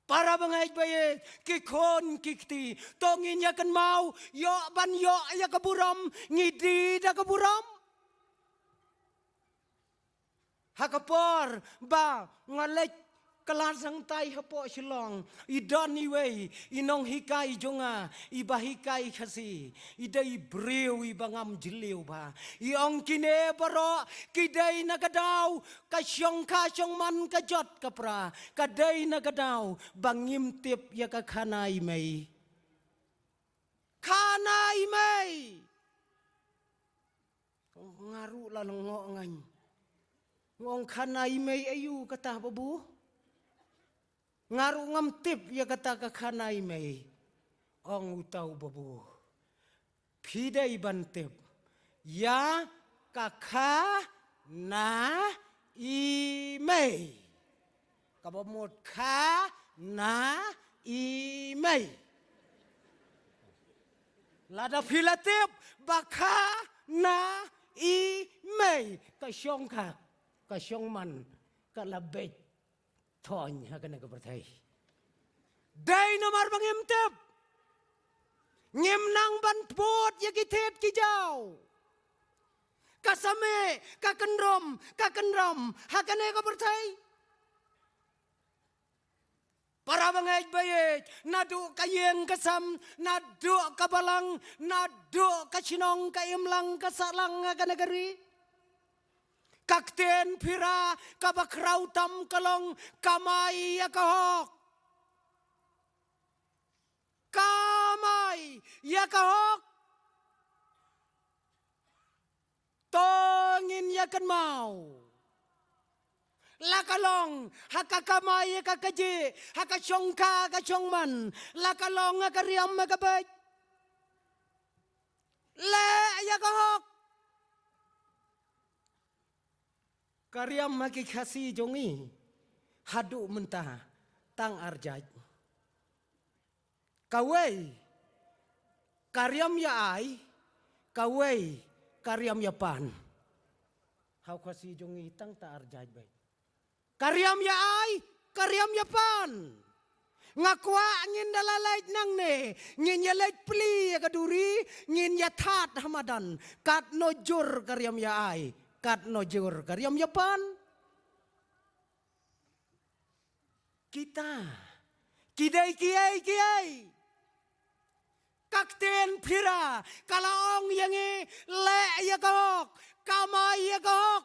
Para bangeit baieit, ki khun ki kti, to ngin ïa kynmaw, ïoh ban ïoh ïa ka burom, ngi die da ka burom. Ha ka por ba nga leit klas hangtai hapoh Shillong, i don iwei i nonghikai jong nga iba hikai Khasi, i dei i briew iba ngam jylliew bha. I ong kine baroh ki dei na ka daw ka shongkha shongman ka jot ka pra, ka dei na ka daw ba ngim tip ïa ka khana i mei. Khana i mei. Nga ruh la lyngngoh ngan. Nga ong khana i mei aïu kata babu? Nga ruh ngam tip ïa kata ka khana i mei. Ong uta u babu, phi dei ban tip ïa ka khana i mei. Kaba mut khana i mei. Lada phi la tip ba khana i mei, ka shongkha ka shongman ka la beit thon ha kane ka pyrthei. Dei namar ba ngim tip. Ngim nang ban put ïa ki thied ki jaw. Ka sameh, ka kynrum, ka kynrum ha kane ka pyrthei. Para bangeit baieit, naduh ka ïing ka sem, naduh ka balang, naduh ka shnong ka imlang ka sahlang ha kane ka ri. Ka ktien phira kaba khraw tam ka long kamai ïa ka hok. Kamai ïa ka hok. To ngin ïa kynmaw. La ka long ha ka kamai ïa ka kajih, ha ka shongkha ka shongman, la ka long ha ka riam ha ka beit. Leh ïa ka hok. Ka riam ha ki Khasi jong ngi haduh mynta tang ar jait. Kawei ka riam ïa ai, kawei ka riam ïa pan. Ha u Khasi jong ngi tang ta ar jait beit. Ka riam ïa ai, ka riam ïa pan. Nga kwah ngin da la leit nangne, ngin ïa leit plie ïa ka duri, ngin ïa thad ha madan. Katno jur ka riam ïa ai, katno jur ka riam ïa pan. Kita ki dei kiei kiei. Ka ktien phira ka la ong ïa ngi, leh ïa ka hok, kamai ïa ka hok.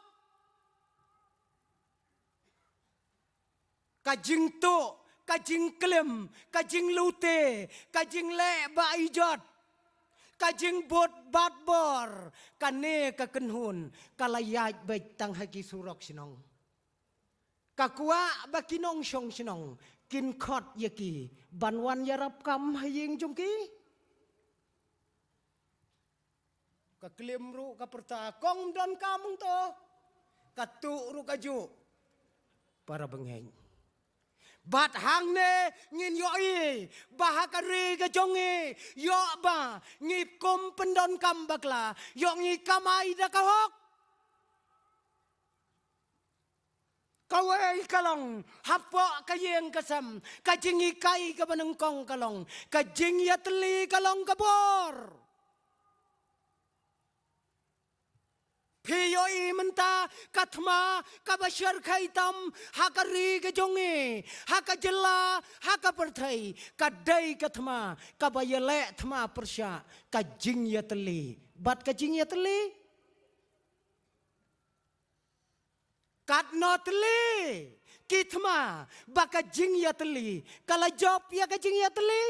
Ka jingtuh, ka jingklim, ka jinglute, ka jingleh ba ijot, ka jingbud bad bor, kane ka kynhun ka la ïaid beit tang ha ki surok shnong. Ka kwah ba ki nongshong shnong kin khot ïa ki ban wan ïarap kam ha ïing jong ki. Ka klim ruh ka pyrta, kong ym don kam hangto. Ka tuh ruh ka juh. Para bangeit, bad hangne ngin ïohi ba ha ka ri ka jong ngi, ïoh ba ngi kum pyndonkam bakla, ïoh ngi kamai da ka hok. Kawei ka long hapoh ka ïing ka sem, ka jinghikai kaba nyngkong ka long, ka jingïatylli ka long ka bor. Phi ïohi mynta ka thma kaba shyrkhei tam ha ka ri ka jong ngi, ha ka jylla, ha ka pyrthei, ka dei ka thma kaba ïaleh thma pyrshah, ka jingïatylli bad ka jingïatylli. Katno tylli ki thma ba ka jingïatylli ka la jop ïa ka jingïatylli.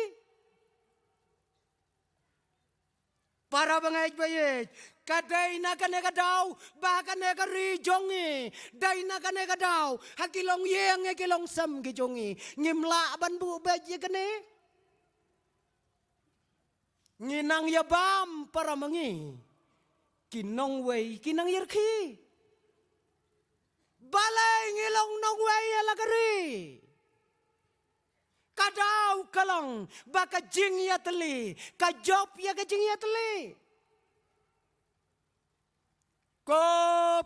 Para bangeit ba ïeit, ka dei na kane ka daw ba ha kane ka ri jong ngi, dei na kane ka daw ha ki longïing, ha ki longsem ki jong ngi, ngim lah ban buh beit ïa kane. Ngi nang ïabam para ma ngi, ki nongwei ki nang ïarkhie. Balei ngi long nongwei ïa la ka ri? Ka daw ka long ba ka jingïatylli ka jop ïa ka jingïatylli. Ko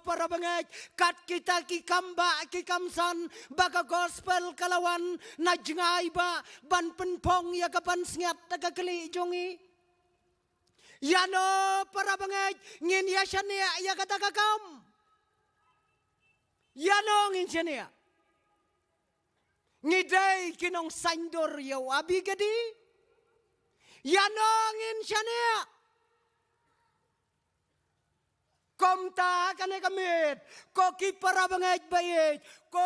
para bangeit, kat kita ki kam ba ki kam san ba ka gospel ka la wan na jngai ba ban pynphong ïa ka pansngiat da ka khlieh jong ngi. Ïano para bangeit ngin ïa shaniah ïa kata ka kam? Ïano ngin shaniah? Ngi dei ki nongsaindur ïa u Abi Gadi. Ïano ngin shaniah? Kumta kane ka miet, ko ki para bangeit ba ïeit, ko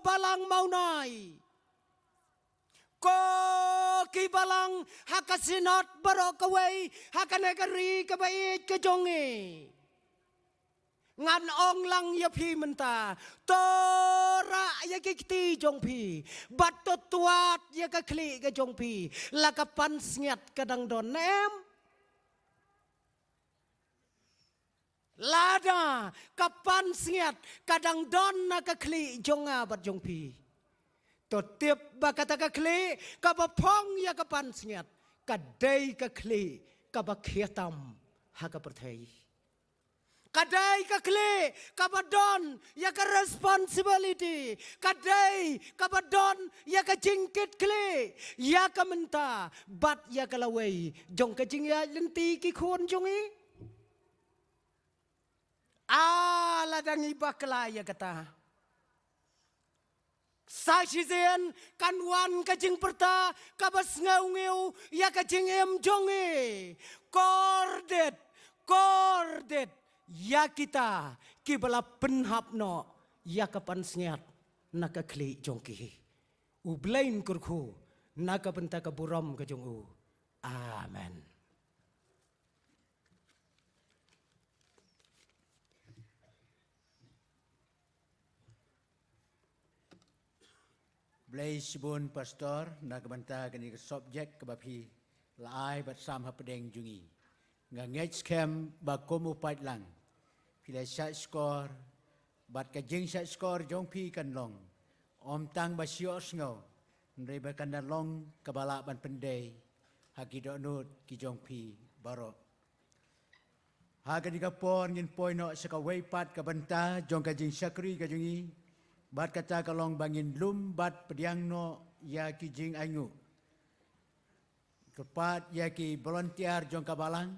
balang Mawnai, ko ki balang ha ka synod baroh kawei ha kane ka ri kaba ïeit ka jong ngi. Ngan ong lang ïa phi mynta, to rah ïa ki kti jong phi bad to twad ïa ka khlieh ka jong phi, la ka pansngiat ka dang don ne em? Lada ka pansngiat ka dang don na ka khlieh jong nga bad jong phi, to tip ba kata ka khlieh kaba phong ïa ka pansngiat ka dei ka khlieh kaba khia tam ha ka pyrthei. Ka dei ka khlieh kaba don ïa ka responsibility, ka dei kaba don ïa ka jingkitkhlieh ïa ka mynta bad ïa ka lawei jong ka jingïaid lynti ki khun jong ngi. Ah, lada ngi bakla ïa kata, sa shisien kan wan ka jingpyrta kaba sngewngew ïa ka jingim jong ngi. Kordit, kordit ïa kita kiba la pynhap noh ïa ka pansngiat na ka khlieh jong ki. U Blei un kyrkhu na ka bynta ka burom ka jong u. Amen. Blei shibun Pastor na ka bynta kane ka subject kaba phi la ai bad sam hapdeng jong ngi. Nga ngeit skhem ba kum u paidlang phi la shait skor, bad ka jingshait skor jong phi kan long ym tang ba shu ïohsngew, hynrei ba kan da long kaba lah ban pyndei ha ki dohnud ki jong phi baroh. Ha kane ka por ngin poi noh sha kawei pat ka bynta jong ka jingshakri ka jong ngi, bad kata ka long ba ngin lum bad pdiang noh ïa ki jingainguh. Kyrpad ïa ki volunteer jong ka balang,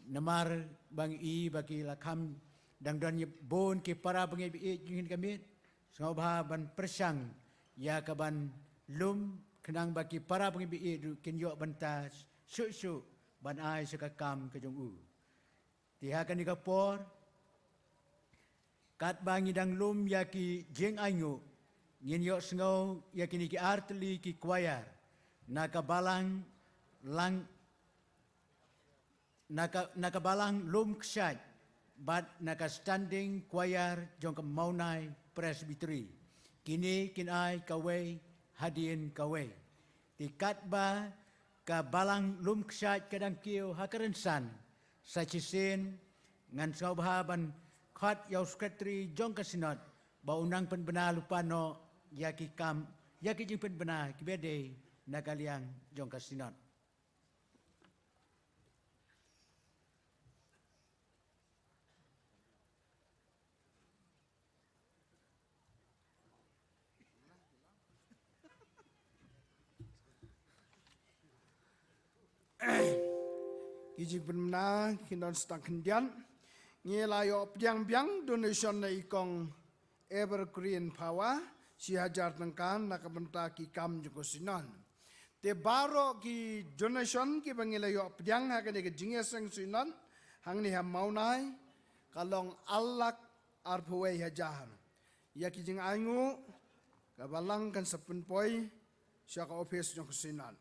namar ba ngi i ba ki la kham dang don ïa bun ki para bangeit ba ïeit jong ngi ka miet. Sngewbha ban pyrshang ïa ka ban lum, khnang ba ki para bangeit ba ïeit ruh kin ïoh bynta shuh shuh ban ai sha ka kam ka jong u. Te ha kane ka por, katba ngi dang lum ïa ki jingainguh, ngin ïohsngew ïa kine ki artylli ki kwaiar na ka balang lang na ka, na ka balang lum kshaid bad na ka standing kwaiar jong ka Mawnai Presbytery. Kine kin ai kawei hadien kawei. Te katba ka balang lum kshaid ka dang kiew ha ka rynsan, sa shisien ngan sngewbha ban khot ïa u Secretary jong ka Synod ba u nang pynbna lypa noh ïa ki kam, ïa ki jingpynbna kiba dei na ka liang jong ka Synod. Ki jingpynbna kin don sa tang khyndiat. Ngi la ïoh pdiang biang donation na i kong Evergreen Power, shi hajar tyngka na ka bynta ki kam jong ka Synod. Te baroh ki donation kiba ngi la ïoh pdiang ha kane ka jingïaseng Synod hangne ha Mawnai, ka long ar lak arphew wei hajar. Ïa ki jingainguh, ka balang kan sa pynpoi sha ka ophis jong ka Synod.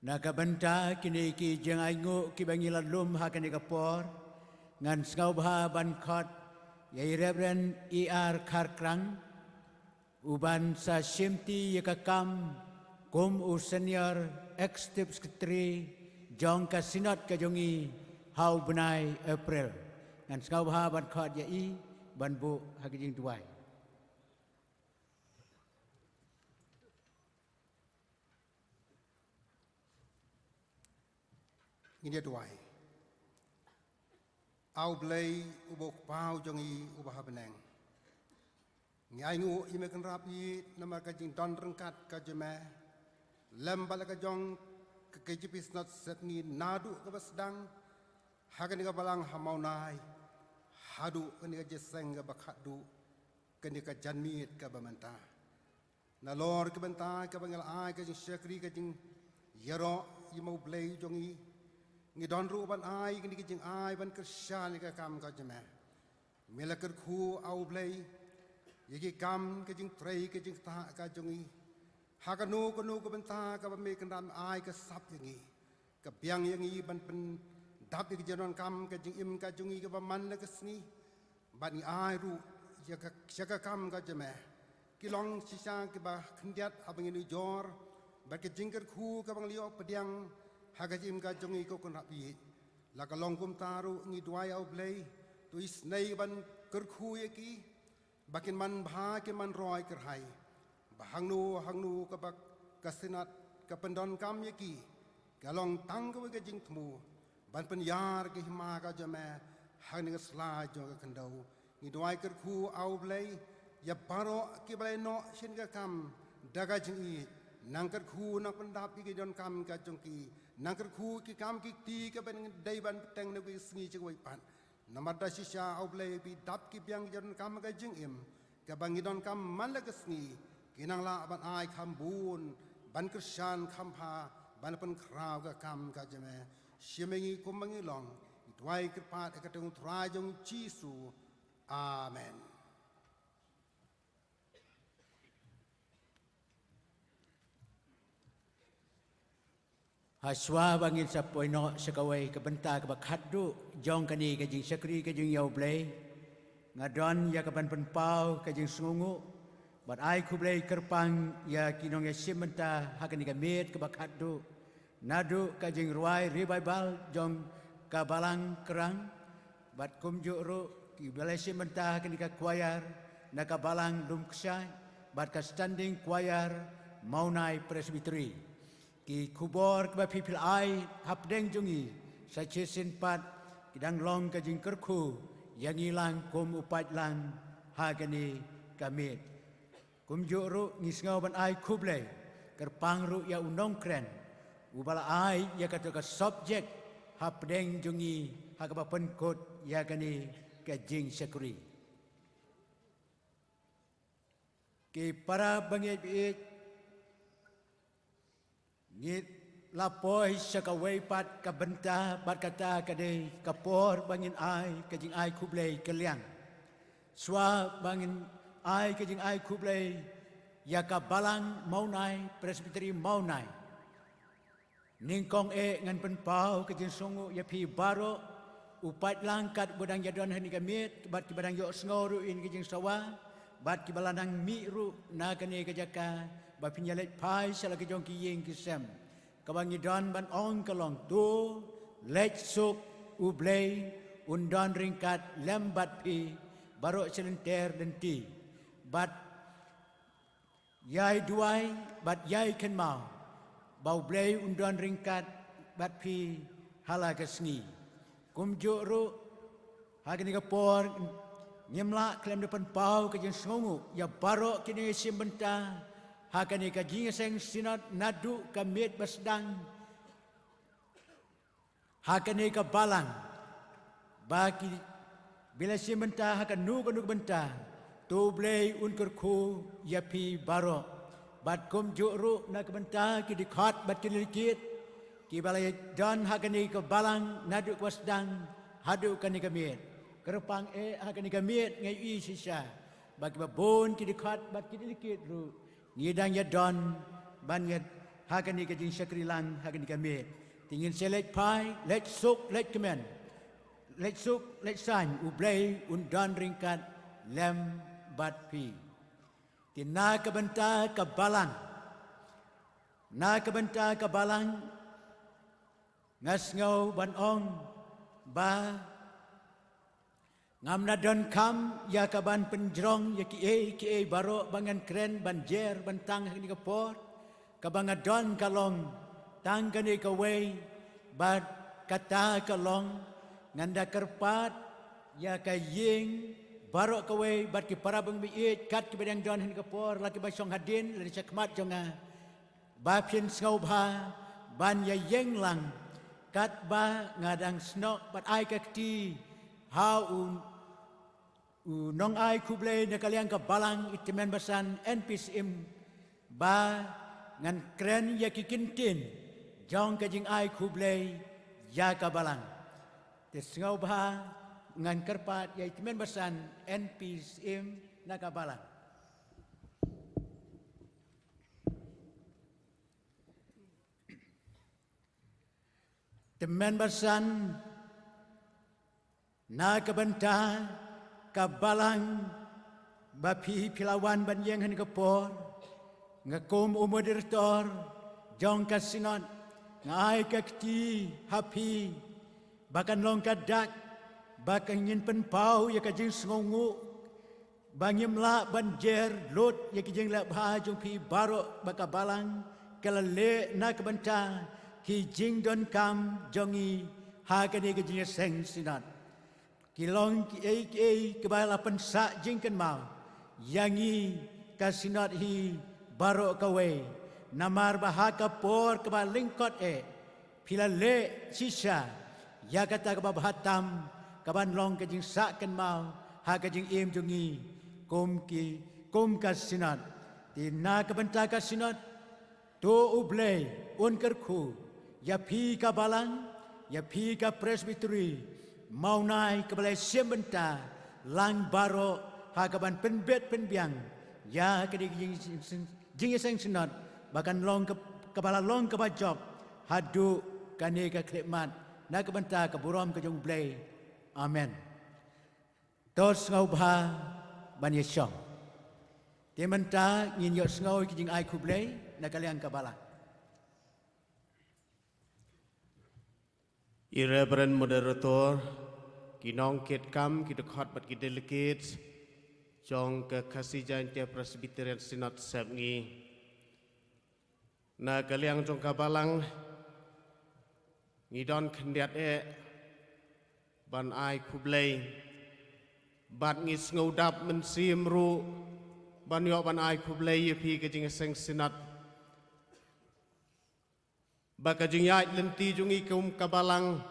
Na ka bynta kine ki jingainguh kiba ngi la lum ha kane ka por, ngan sngewbha ban khot ïa i Reverend E R Kharkrang, uban sa shimti ïa ka kam kum u Senior Executive Secretary jong ka Synod ka jong ngi ha u bnai April. Ngan sngewbha ban khot ïa i ban buh ha ka jingduwai. Ngin ïa duwai. A U Blei uba u Kpa u jong ngi uba ha bneng, ngi ainguh ïa me Kynrad ïeit namar ka jingdon ryngkat ka jong me lem bad la ka jong ka K J P Synod Sepngi naduh kaba sdang ha kane ka balang ha Mawnai haduh kane ka jingïaseng kaba khatduh, kane ka janmiet kaba mynta. Nalor ka bynta kaba ngi la ai ka jingshakri ka jingïaroh ïa ma U Blei jong ngi, ngi don ruh ban ai kane ka jingai ban kyrshan ïa ka kam ka jong me. Me la kyrkhu, A U Blei, ïa ki kam ka jingtrei ka jingktah ka jong ngi ha kano kano ka bynta kaba me Kynrad me ai ka sap ïa ngi, ka biang ïa ngi ban pyndap ïa ka jingdonkam ka jingim ka jong ngi kaba man la ka sngi. Bad ngi ai ruh ïa ka, ïa ka kam ka jong me, ki long shisha kiba khyndiat haba ngi nujor bad ka jingkyrkhu kaba ngi la ïoh pdiang ha ka jingim ka jong ngi, ko Kynrad ïeit. La ka long kumta ruh ngi duwai, A U Blei, to isynei ban kyrkhu ïa ki ba kin man bha, kin man roi kyrhai, ba hangno hangno kaba ka Synod ka pyndonkam ïa ki, ka long tang kawei ka jingthmu ban pynïar ka hima ka jong me hangne ha ka sla jong ka khyndew. Ngi duwai kyrkhu, A U Blei, ïa baroh kiba la ïehnoh sha kane ka kam da ka jingïeit, nang kyrkhu nang pyndap ïa ki jingdonkam ka jong ki, nang kyrkhu ki kam ki kti kiba ngi dei ban bteng na kawei ka sngi sha kawei pat. Namar da shisha, A U Blei, ba ki dap ki biang ki jingdonkam ka jingim kaba ngi donkam man la ka sngi, kin nang lah ban ai kham bun, ban kyrshan kham bha, ban pynkhraw ka kam ka jong me. Shim ïa ngi kumba ngi long, ngi duwai kyrpad ha ka kyrteng U Trai jong ngi Jisu. Amen. Hashwa ba ngin sa poi noh sha kawei ka bynta kaba khatduh jong kane ka jingshakri ka jong ïa U Blei, nga don ïa ka ban pynpaw ka jingsngewnguh bad ai khublei kyrpang ïa ki nongïashim bynta ha kane ka miet kaba khatduh, naduh ka jingrwai revival jong ka Balang Krang, bad kumjuh ruh kiba la shim bynta ha kane ka choir na ka Balang Lumkshai bad ka Standing Choir Mawnai Presbytery. Ki khubor kiba phi phi la ai hapdeng jong ngi sa shisien pat ki dang long ka jingkyrkhu ïa ngi lang kum u paidlang ha kane ka miet. Kumjuh ruh ngi sngew ban ai khublei kyrpang ruh ïa u nongkren uba la ai ïa kato ka subject hapdeng jong ngi ha kaba pynkut ïa kane ka jingshakri. Ki para bangeit baieit, ngi la poi sha kawei pat ka bynta bad kata ka dei ka por ba ngin ai ka jingai khublei kylliang. Shuwa ba ngin ai ka jingai khublei ïa ka Balang Mawnai, Presbytery Mawnai, nyngkong eh ngan pynpaw ka jingsngewnguh ïa phi baroh, u paidlang kat ba dang ïadon ha kane ka miet bad kiba dang ïohsngew ruh ïa kane ka jingsawa bad kiba la nang mih ruh na kane ka jaka ba phin ïaleit phai sha la ka jong ki ïing ki sem. Kaba ngi don ban ong ka long, to leit suk, U Blei un don ryngkat lem bad phi baroh shi lynter lynti. Bad ïai duwai bad ïai kynmaw ba U Blei un don ryngkat bad phi ha la ka sngi. Kumjuh ruh ha kane ka por ngim lah khlem da pynpaw ka jingsngewnguh ïa baroh kine ki shim bynta ha kane ka jingïaseng synod naduh ka miet ba sdang ha kane ka balang. Ba ki ba la shim bynta ha kano kano ka bynta, to U Blei un kyrkhu ïa phi baroh. Bad kumjuh ruh na ka bynta ki dkhot bad ki lykit kiba la don ha kane ka balang naduh kaba sdang haduh kane ka miet. Kyrpang eh ha kane ka miet nga ïohi shisha ba kiba bun ki dkhot bad ki lykit ruh ngi dang ïa don ban ïa ha kane ka jingshakri lang ha kane ka miet. Te ngin sa leit phai, leit suk, leit kmen, leit suk, leit saiñ, U Blei un don ryngkat lem bad phi. Te na ka bynta ka balang, na ka bynta ka balang, nga sngew ban ong ba ngam da donkam ïa ka ban pynjrong ïa kiei kiei baroh ba ngan kren ban jer ban tang ha kane ka por. Kaba nga don ka long tang kane kawei, bad kata ka long ngan da kyrpad ïa ka ïing baroh kawei bad ki para bangeit kat kiba dang don ha kane ka por, la kiba shong hadien la ki shakhmat jong nga, ba phin sngewbha ban ïa ïeng lang katba nga dang snoh bad ai ka kti ha u, u nongai khublei na ka liang ka balang, i tymmen basan N P Syiem, ba ngan kren ïa ki kyntien jong ka jingai khublei ïa ka balang. Te sngewbha ngan kyrpad ïa i tymmen basan N P Syiem na ka balang. Tymmen basan na ka bynta ka balang ba phi phi la wan ban ïeng ha kane ka por, nga kum u moderator jong ka synod nga ai ka kti ha phi ba kan long ka dak ba kan ngin pynpaw ïa ka jingsngewnguh ba ngim lah ban jer lut ïa ki jingleh bha jong phi baroh ba ka balang ka la leh na ka bynta ki jingdonkam jong ngi ha kane ka jingïaseng synod. Ki long kiei kiei kiba la pynsah jingkynmaw ïa ngi ka synod hi baroh kawei, namar ba ha ka por kaba lyngkot eh phi la leh shisha ïa kata kaba bha tam kaban long ka jingsah kynmaw ha ka jingim jong ngi kum ki, kum ka synod. Te na ka bynta ka synod, to U Blei un kyrkhu ïa phi ka balang, ïa phi ka presbytery Mawnai kaba la shim bynta lang baroh ha kaban pynbeit pynbiang ïa kane ka jing, jingïaseng synod ba kan long ka, kaba la long kaba jop haduh kane ka khyllipmat, na ka bynta ka burom ka jong U Blei. Amen. To sngewbha ban ïashong. Te mynta ngin ïohsngew ïa ki jingai khublei na ka liang ka balang. I Reverend Moderator, ki nongkitkam, ki dkhot bad ki delegate jong ka Khasi Jaintia Presbyterian Synod Sepngi. Na ka liang jong ka balang ngi don khyndiat eh ban ai khublei bad ngi sngewdap mynsiem ruh ban ïoh ban ai khublei ïa phi ka jingïaseng synod. Ba ka jingïaid lynti jong ngi kum ka balang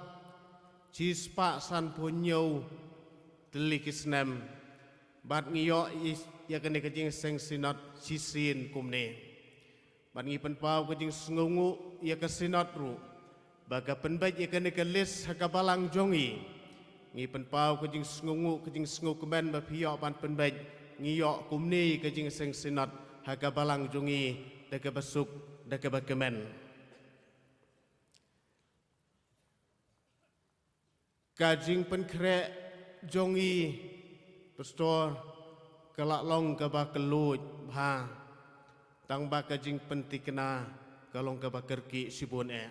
shispah sanphew hynñiew tylli ki snem. Bad ngi ïoh i, ïa kane ka jingïaseng synod shisien kumne. Bad ngi pynpaw ka jingsngewnguh ïa ka synod ruh ba ka pynbeit ïa kane ka list ha ka balang jong ngi. Ngi pynpaw ka jingsngewnguh, ka jingsngewkmen ba phi ïoh ban pynbeit, ngi ïoh kumne ka jingïaseng synod ha ka balang jong ngi da kaba suk, da kaba kmen. Ka jingpynkhreh jong ngi, Pastor, ka la long kaba kylluid bha, tang ba ka jingpyntikna ka long kaba kyrkieh shibun eh.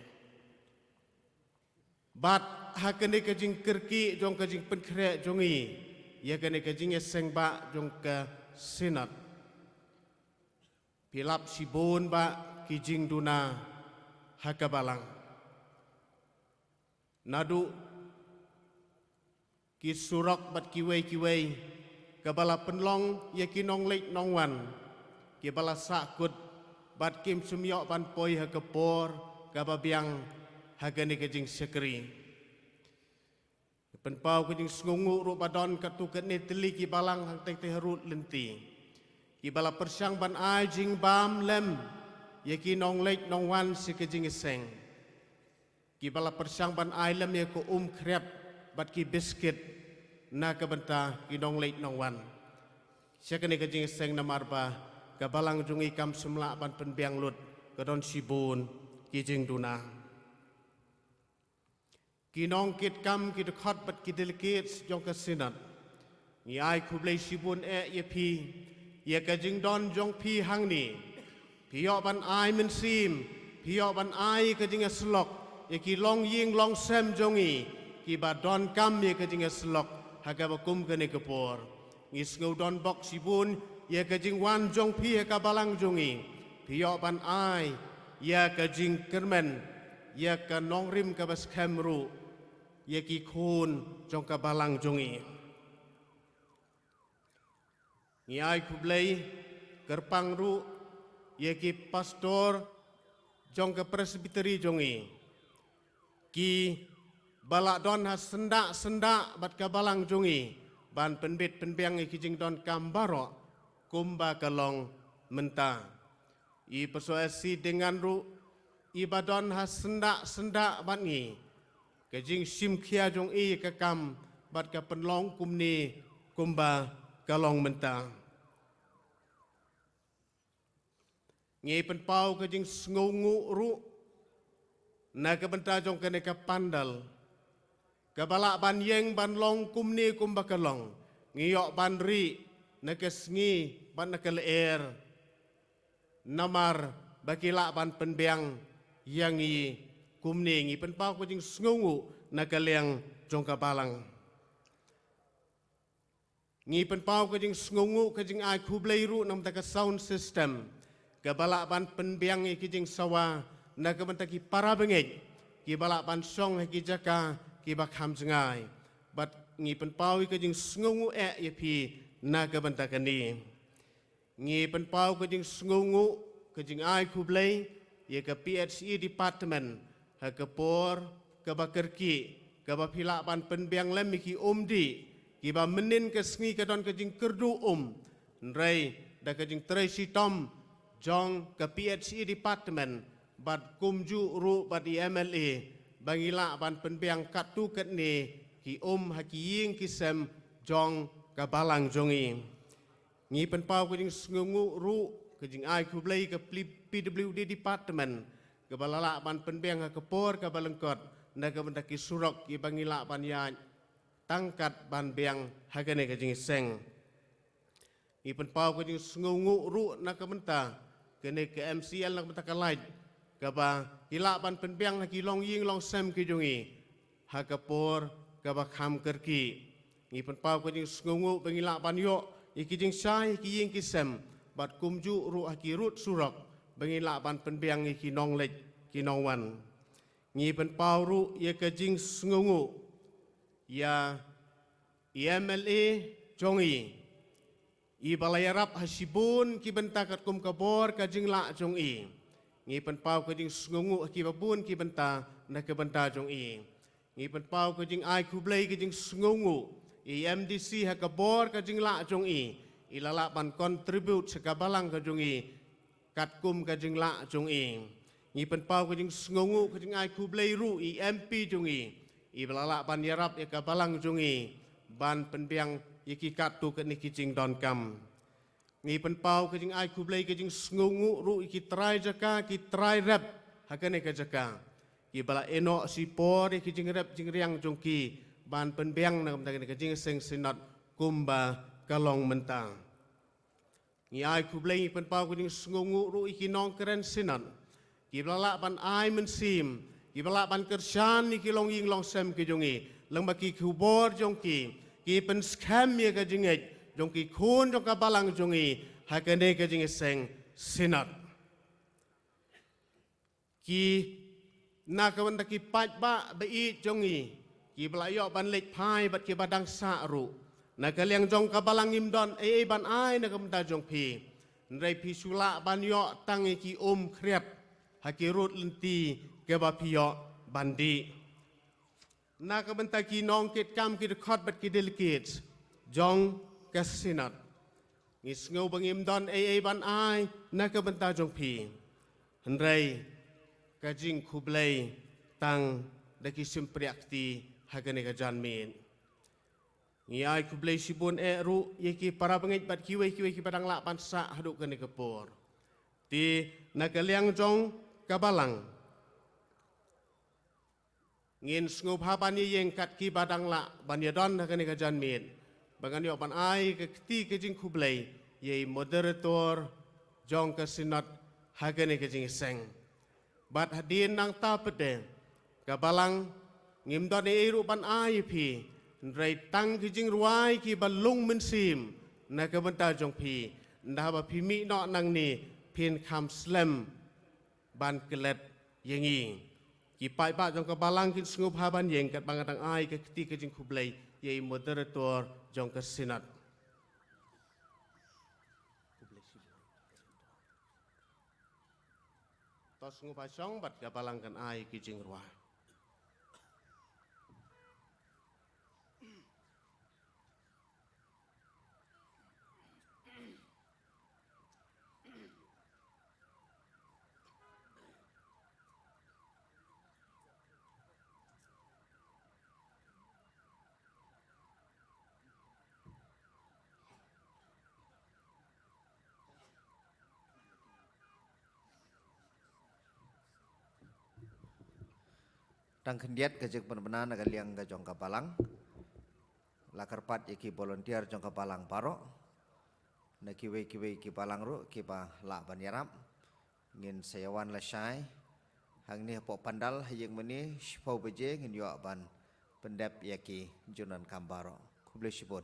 Bad ha kane ka jingkyrkieh jong ka jingpynkhreh jong ngi ïa kane ka jingïaseng bah jong ka synod, phi lap shibun bah ki jingduna ha ka balang. Naduh ki surok bad kiwei kiwei, kaba la pynlong ïa ki nongleit nongwan, kiba la sahkut bad kim shym ïoh ban poi ha ka por kaba biang ha kane ka jingshakri. Pynpaw ka jingsngewnguh ruh ba don katto katne tylli ki balang hangtei tei harud lynti, kiba la pyrshang ban ai jingbam lem ïa ki nongleit nongwan sha ka jingïaseng, kiba la pyrshang ban ai lem ïa ka um khriat bad ki biskit na ka bynta ki nongleit nongwan sha kane ka jingïaseng, namar ba ka balang jong ngi kam shym lah ban pynbiang lut, ka don shibun ki jingduna. Ki nongkitkam, ki dkhot bad ki delegates jong ka Synod, ngi ai khublei shibun eh ïa phi ïa ka jingdon jong phi hangne. Phi ïoh ban ai mynsiem, phi ïoh ban ai ka jingïasyllok ïa ki longïing longsem jong ngi, kiba donkam ïa ka jingïasyllok ha kaba kum kane ka por. Ngi sngew donbok shibun ïa ka jingwan jong phi ha ka balang jong ngi. Phi ïoh ban ai ïa ka jingkyrmen, ïa ka nongrim kaba skhem ruh ïa ki khun jong ka balang jong ngi. Ngi ai khublei kyrpang ruh ïa ki pastor jong ka Presbytery jong ngi, kiba la don ha syndah syndah bad ka balang jong ngi, ban pynbit pynbiang ïa ki jingdonkam baroh kumba ka long mynta. I Pastor S C Dengan ruh, iba don ha syndah syndah bad ngi, ka jingshim khia jong i ka kam bad ka pynlong kumne kumba ka long mynta. Ngi pynpaw ka jingsngewnguh ruh na ka bynta jong kane ka pandal, kaba lah ban ïeng ban long kumne kumba ka long. Ngi ïoh ban rieh na ka sngi bad na ka lyer, namar ba ki lah ban pynbiang ïa ngi kumne. Ngi pynpaw ka jingsngewnguh na ka liang jong ka balang. Ngi pynpaw ka jingsngewnguh, ka jingai khublei ruh na ka bynta ka sound system, kaba lah ban pynbiang ïa ki jingsawa na ka bynta ki para bangeit, kiba lah ban shong ha ki jaka kiba kham jngai. Bad ngi pynpaw ïa ka jingsngewnguh eh ïa phi na ka bynta kane. Ngi pynpaw ka jingsngewnguh, ka jingai khublei ïa ka P H E department ha ka por kaba kyrkieh, kaba phi lah ban pynbiang lem ïa ki um dih, kiba mynnin ka sngi ka don ka jingkyrduh um. Hynrei da ka jingtrei shitom jong ka P H E department bad kumjuh ruh bad i M L A, ba ngi lah ban pynbiang katto katne ki um ha ki ïing ki sem jong ka balang jong ngi. Ngi pynpaw ka jingsngewnguh ruh, ka jingai khublei ka pli-, P W D department, kaba la lah ban pynbiang ha ka por kaba lyngkot na ka bynta ki surok kiba ngi lah ban ïaid tang kat ban biang ha kane ka jingïaseng. Ngi pynpaw ka jingsngewnguh ruh na ka bynta kane ka M C L, na ka bynta ka lait, kaba ki lah ban pynbiang ha ki longïing longsem ki jong ngi ha ka por kaba kham kyrkieh. Ngi pynpaw ka jingsngewnguh ba ngi lah ban ïoh ïa ki jingshai ha ki ïing ki sem bad kumjuh ruh ha ki rud surok, ba ngi lah ban pynbiang ïa ki nongleit ki nongwan. Ngi pynpaw ruh ïa ka jingsngewnguh ïa i M L A jong ngi, iba la ïarap ha shibun ki bynta katkum ka bor ka jinglah jong i. Ngi pynpaw ka jingsngewnguh ha kiba bun ki bynta na ka bynta jong i. Ngi pynpaw ka jingai khublei, ka jingsngewnguh ïa i M D C ha ka bor ka jinglah jong i, i la lah ban contribute sha ka balang ka jong i katkum ka jinglah jong i. Ngi pynpaw ka jingsngewnguh, ka jingai khublei ruh ïa i M P jong i, iba la lah ban ïarap ïa ka balang jong i ban pynbiang ïa ki katto katne ki jingdonkam. Ngi pynpaw ka jingai khublei, ka jingsngewnguh ruh ïa ki trai jaka, ki trai rep ha kane ka jaka, kiba la ïehnoh shipor ïa ki jingrep jingriang jong ki ban pynbiang na ka bynta kane ka jingïaseng Synod kumba ka long mynta. Ngi ai khublei, ngi pynpaw ka jingsngewnguh ruh ïa ki nongkren Synod, kiba la lah ban ai mynsiem, kiba la lah ban kyrshan ïa ki longïing longsem ki jong i, lyngba ki khubor jong ki, ki pynskhem ïa ka jingngeit jong ki khun jong ka balang jong i ha kane ka jingïaseng Synod. Ki Na ka bynta ki paidbah ba ïeit jong ngi, kiba la ïoh ban leit phai bad kiba dang sah ruh, na ka liang jong ka balang ngim don ei ei ban ai na ka bynta jong phi. Hynrei phi shu lah ban ïoh tang ïa ki um khriat ha ki rud lynti kiba phi ïoh ban dih. Na ka bynta ki nongkitkam, ki dkhot bad ki delegates jong ka Synod, ngi sngew ba ngim don ei ei ban ai na ka bynta jong phi, hynrei ka jingkhublei tang da ki shympriahkti ha kane ka janmiet. Ngi ai khublei shibun eh ruh ïa ki para bangeit bad kiwei kiwei kiba dang lah ban sah haduh kane ka por. Te na ka liang jong ka balang, ngin sngewbha ban ïeng kat kiba dang lah ban ïadon ha kane ka janmiet, ba ngan ïoh ban ai ka kti ka jingkhublei ïa i moderator jong ka Synod ha kane ka jingïaseng. Bad hadien nangta pat de, ka balang, ngim don ei ei ruh ban ai ïa phi, hynrei tang ki jingrwai kiba lung mynsiem na ka bynta jong phi, ynda haba phi mih noh nangne phin kham slem ban klet ïa ngi. Ki paidbah jong ka balang kin sngewbha ban ïeng katba nga dang ai ka kti ka jingkhublei ïa i moderator jong ka Synod. To sngewbha shong bad ka balang kan ai ki jingrwai. Tang khyndiat ka jingpynbna na ka liang ka jong ka balang. La kyrpad ïa ki volunteer jong ka balang baroh, na kiwei kiwei ki balang ruh kiba lah ban ïarap. Ngin sa ïawan lashai hangne hapoh pandal ha ïing mane shiphew baje, ngin ïoh ban pyndep ïa ki jingdonkam baroh. Khublei shibun.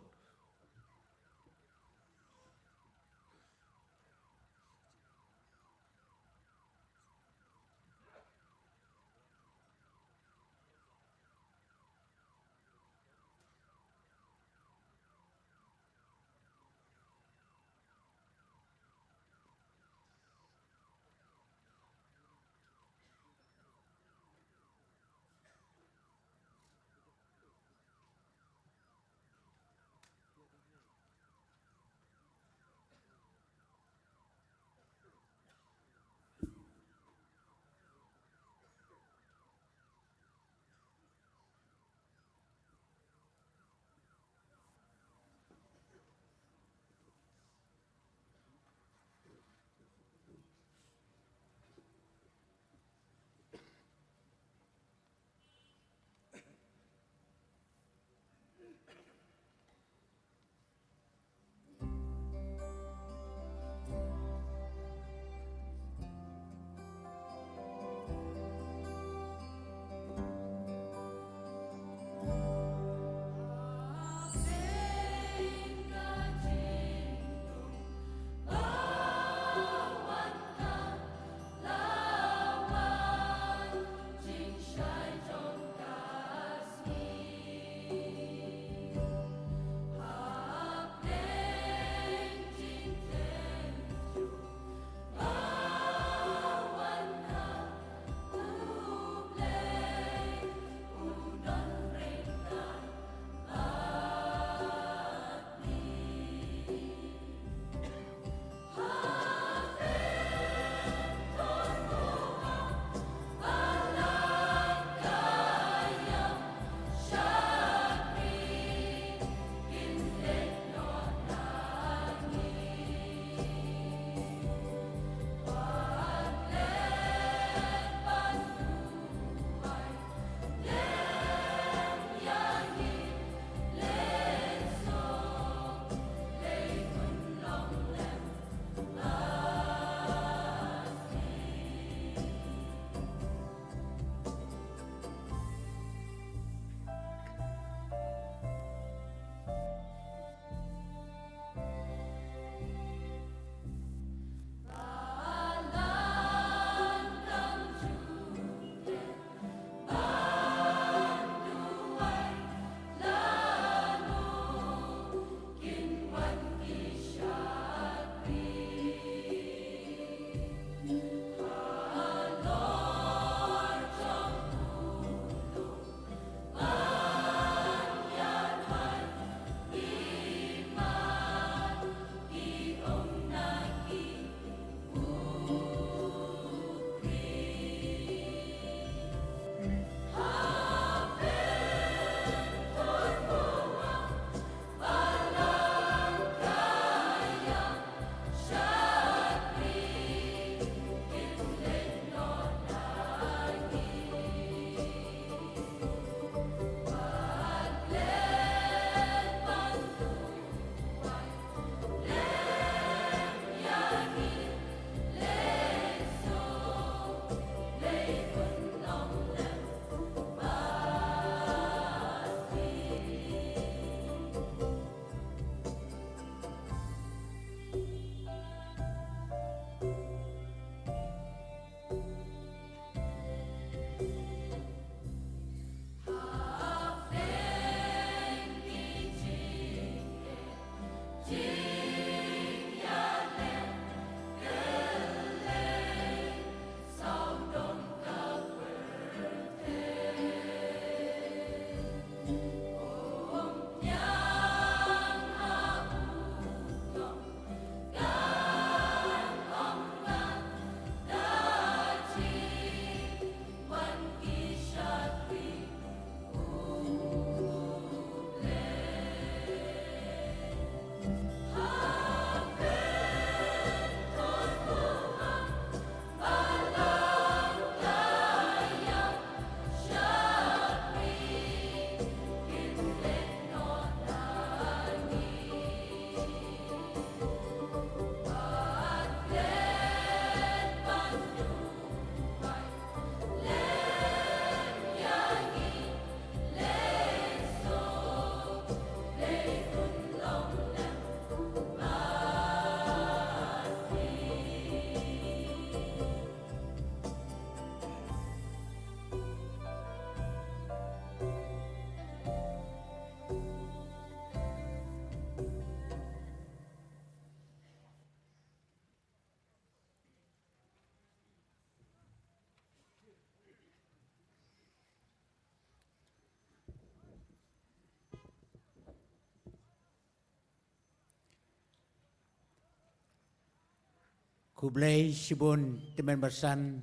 Khublei shibun tymmen basan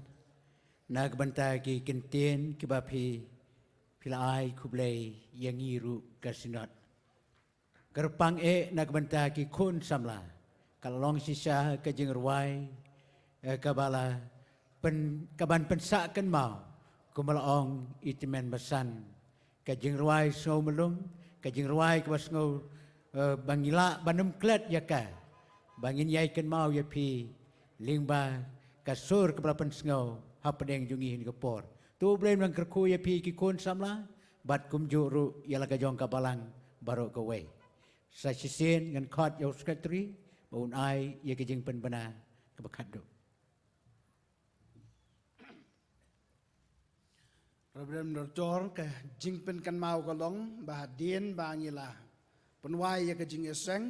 na ka bynta ki kyntien kiba phi phi la ai, khublei ïa ngi ruh ka Synod. Kyrpang eh na ka bynta ki khun samla, ka la long shisha ka jingrwai, eh, kaba la pyn, kaban pynsah kynmaw, kumba la ong i tymmen basan. Ka jingrwai sngew mlung, ka jingrwai kaba sngew, eh, ba ngi lah ban ym klet ïa ka, ba ngin ïai kynmaw ïa phi lyngba ka sur kaba la pynsngew hapdeng jong ngi ha kane ka por. To U Blei un nang kyrkhu ïa phi ki khun samla, bad kumjuh ruh ïa la ka jong ka balang baroh kawei. Sa shisien ngan khot ïa u Secretary ba un ai ïa ka jingpynbna kaba khatduh. Reverend Doctor, ka jingpynkynmaw ka long ba hadien ba ngi la pynwai ïa ka jingïaseng,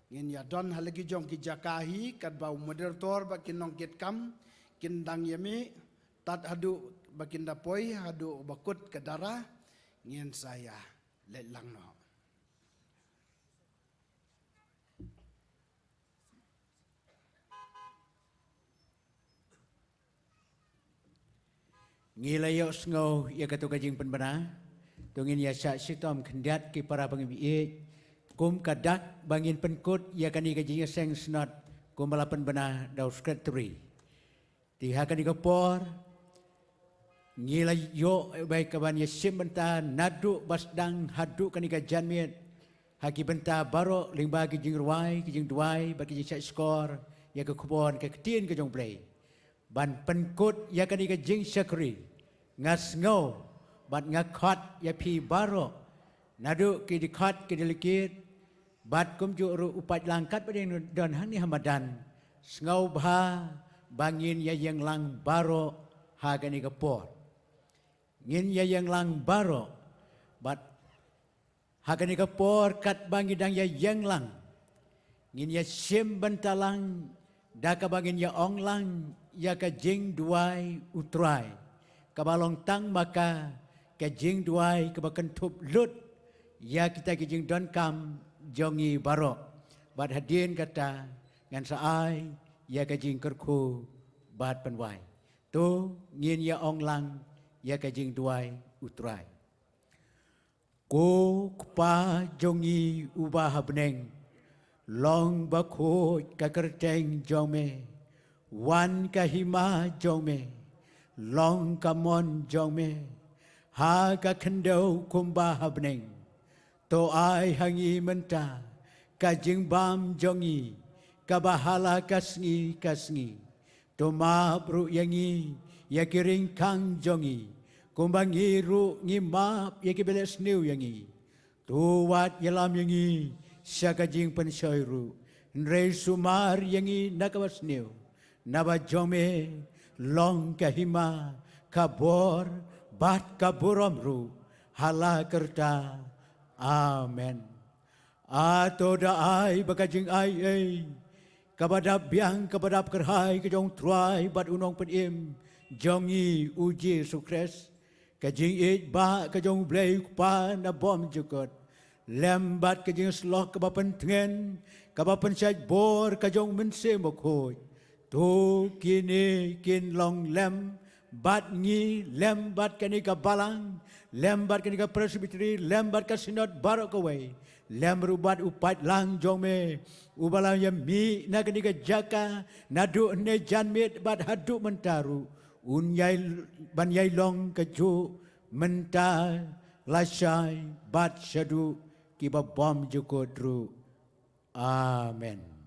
ngin ïa don ha la ki jong ki jaka hi, katba u moderator bad ki nongkitkam kin dang ïa mih, tad haduh ba kin da poi haduh ba kut ka dara, ngin sa ïa leit lang noh. Ngi la ïohsngew ïa kato ka jingpynbna. To ngin ïa shah shitom khyndiat ki para bangeit, kum ka dak ba ngin pynkut ïa kane ka jingïaseng Synod kumba la pynbna da u Secretary. Te ha kane ka por ngi la ïoh bai kaban ïa shim bynta naduh ba sdang haduh kane ka janmiet ha ki bynta baroh lyngba ki jingrwai, ki jingduwai bad ki jingshah shkor ïa ka khubor ka ktien ka jong U Blei. Ban pynkut ïa kane ka jingshakri, nga sngew bad nga khot ïa phi baroh, naduh ki dkhot ki delegate bad kumjuh ruh u paidlang katba dang don hangne ha madan, sngewbha ba ngin ïa ïeng lang baroh ha kane ka por. Ngin ïa ïeng lang baroh bad ha kane ka por katba ngi dang ïa ïeng lang, ngin ïa shim bynta lang da kaba ngin ïa ong lang ïa ka jingduwai U Trai, kaba long tang ma ka ka jingduwai kaba kynthup lut ïa kita ki jingdonkam jong ngi baroh. Bad hadien kata ngan sa ai ïa ka jingkyrkhu bad pynwai. To ngin ïa ong lang ïa ka jingduwai U Trai. Ko Kpa jong ngi uba ha bneng, long bakhuid ka kyrteng jong me, wan ka hima jong me, long ka mon jong me ha ka khyndew kumba ha bneng. To ai ha ngi mynta ka jingbam jong ngi kaba ha la ka sngi ka sngi. To map ruh ïa ngi ïa ki ringkang jong ngi, kumba ngi ruh ngi map ïa kiba leh sniew ïa ngi. To wat ïalam ïa ngi sha ka jingpynshoi ruh, hynrei sumar ïa ngi na kaba sniew, naba jong me long ka hima, ka bor bad ka burom ruh ha la karta. Amen. A to da ai ba ka jingai ei kaba dap biang, kaba dap kyrhai ka jong U Trai bad U Nongpynim jong ngi U Jisu Khrist, ka jingïeit ba ka jong U Blei U Kpa na bymjukut, lem bad ka jingshlok kaba pyntngen, kaba pynshait bor ka jong U Mynsiem Bakhuid, to kine kin long lem bad ngi, lem bad kane ka balang, lem bad kane ka Presbytery, lem bad ka Synod baroh kawei, lem ruh bad u paidlang jong me uba la ïa mih na kane ka jaka naduh hynne janmiet bad haduh mynta ruh, un ïai, ban ïai long kajuh mynta, lashai bad shaduh kiba bymjukut ruh. Amen.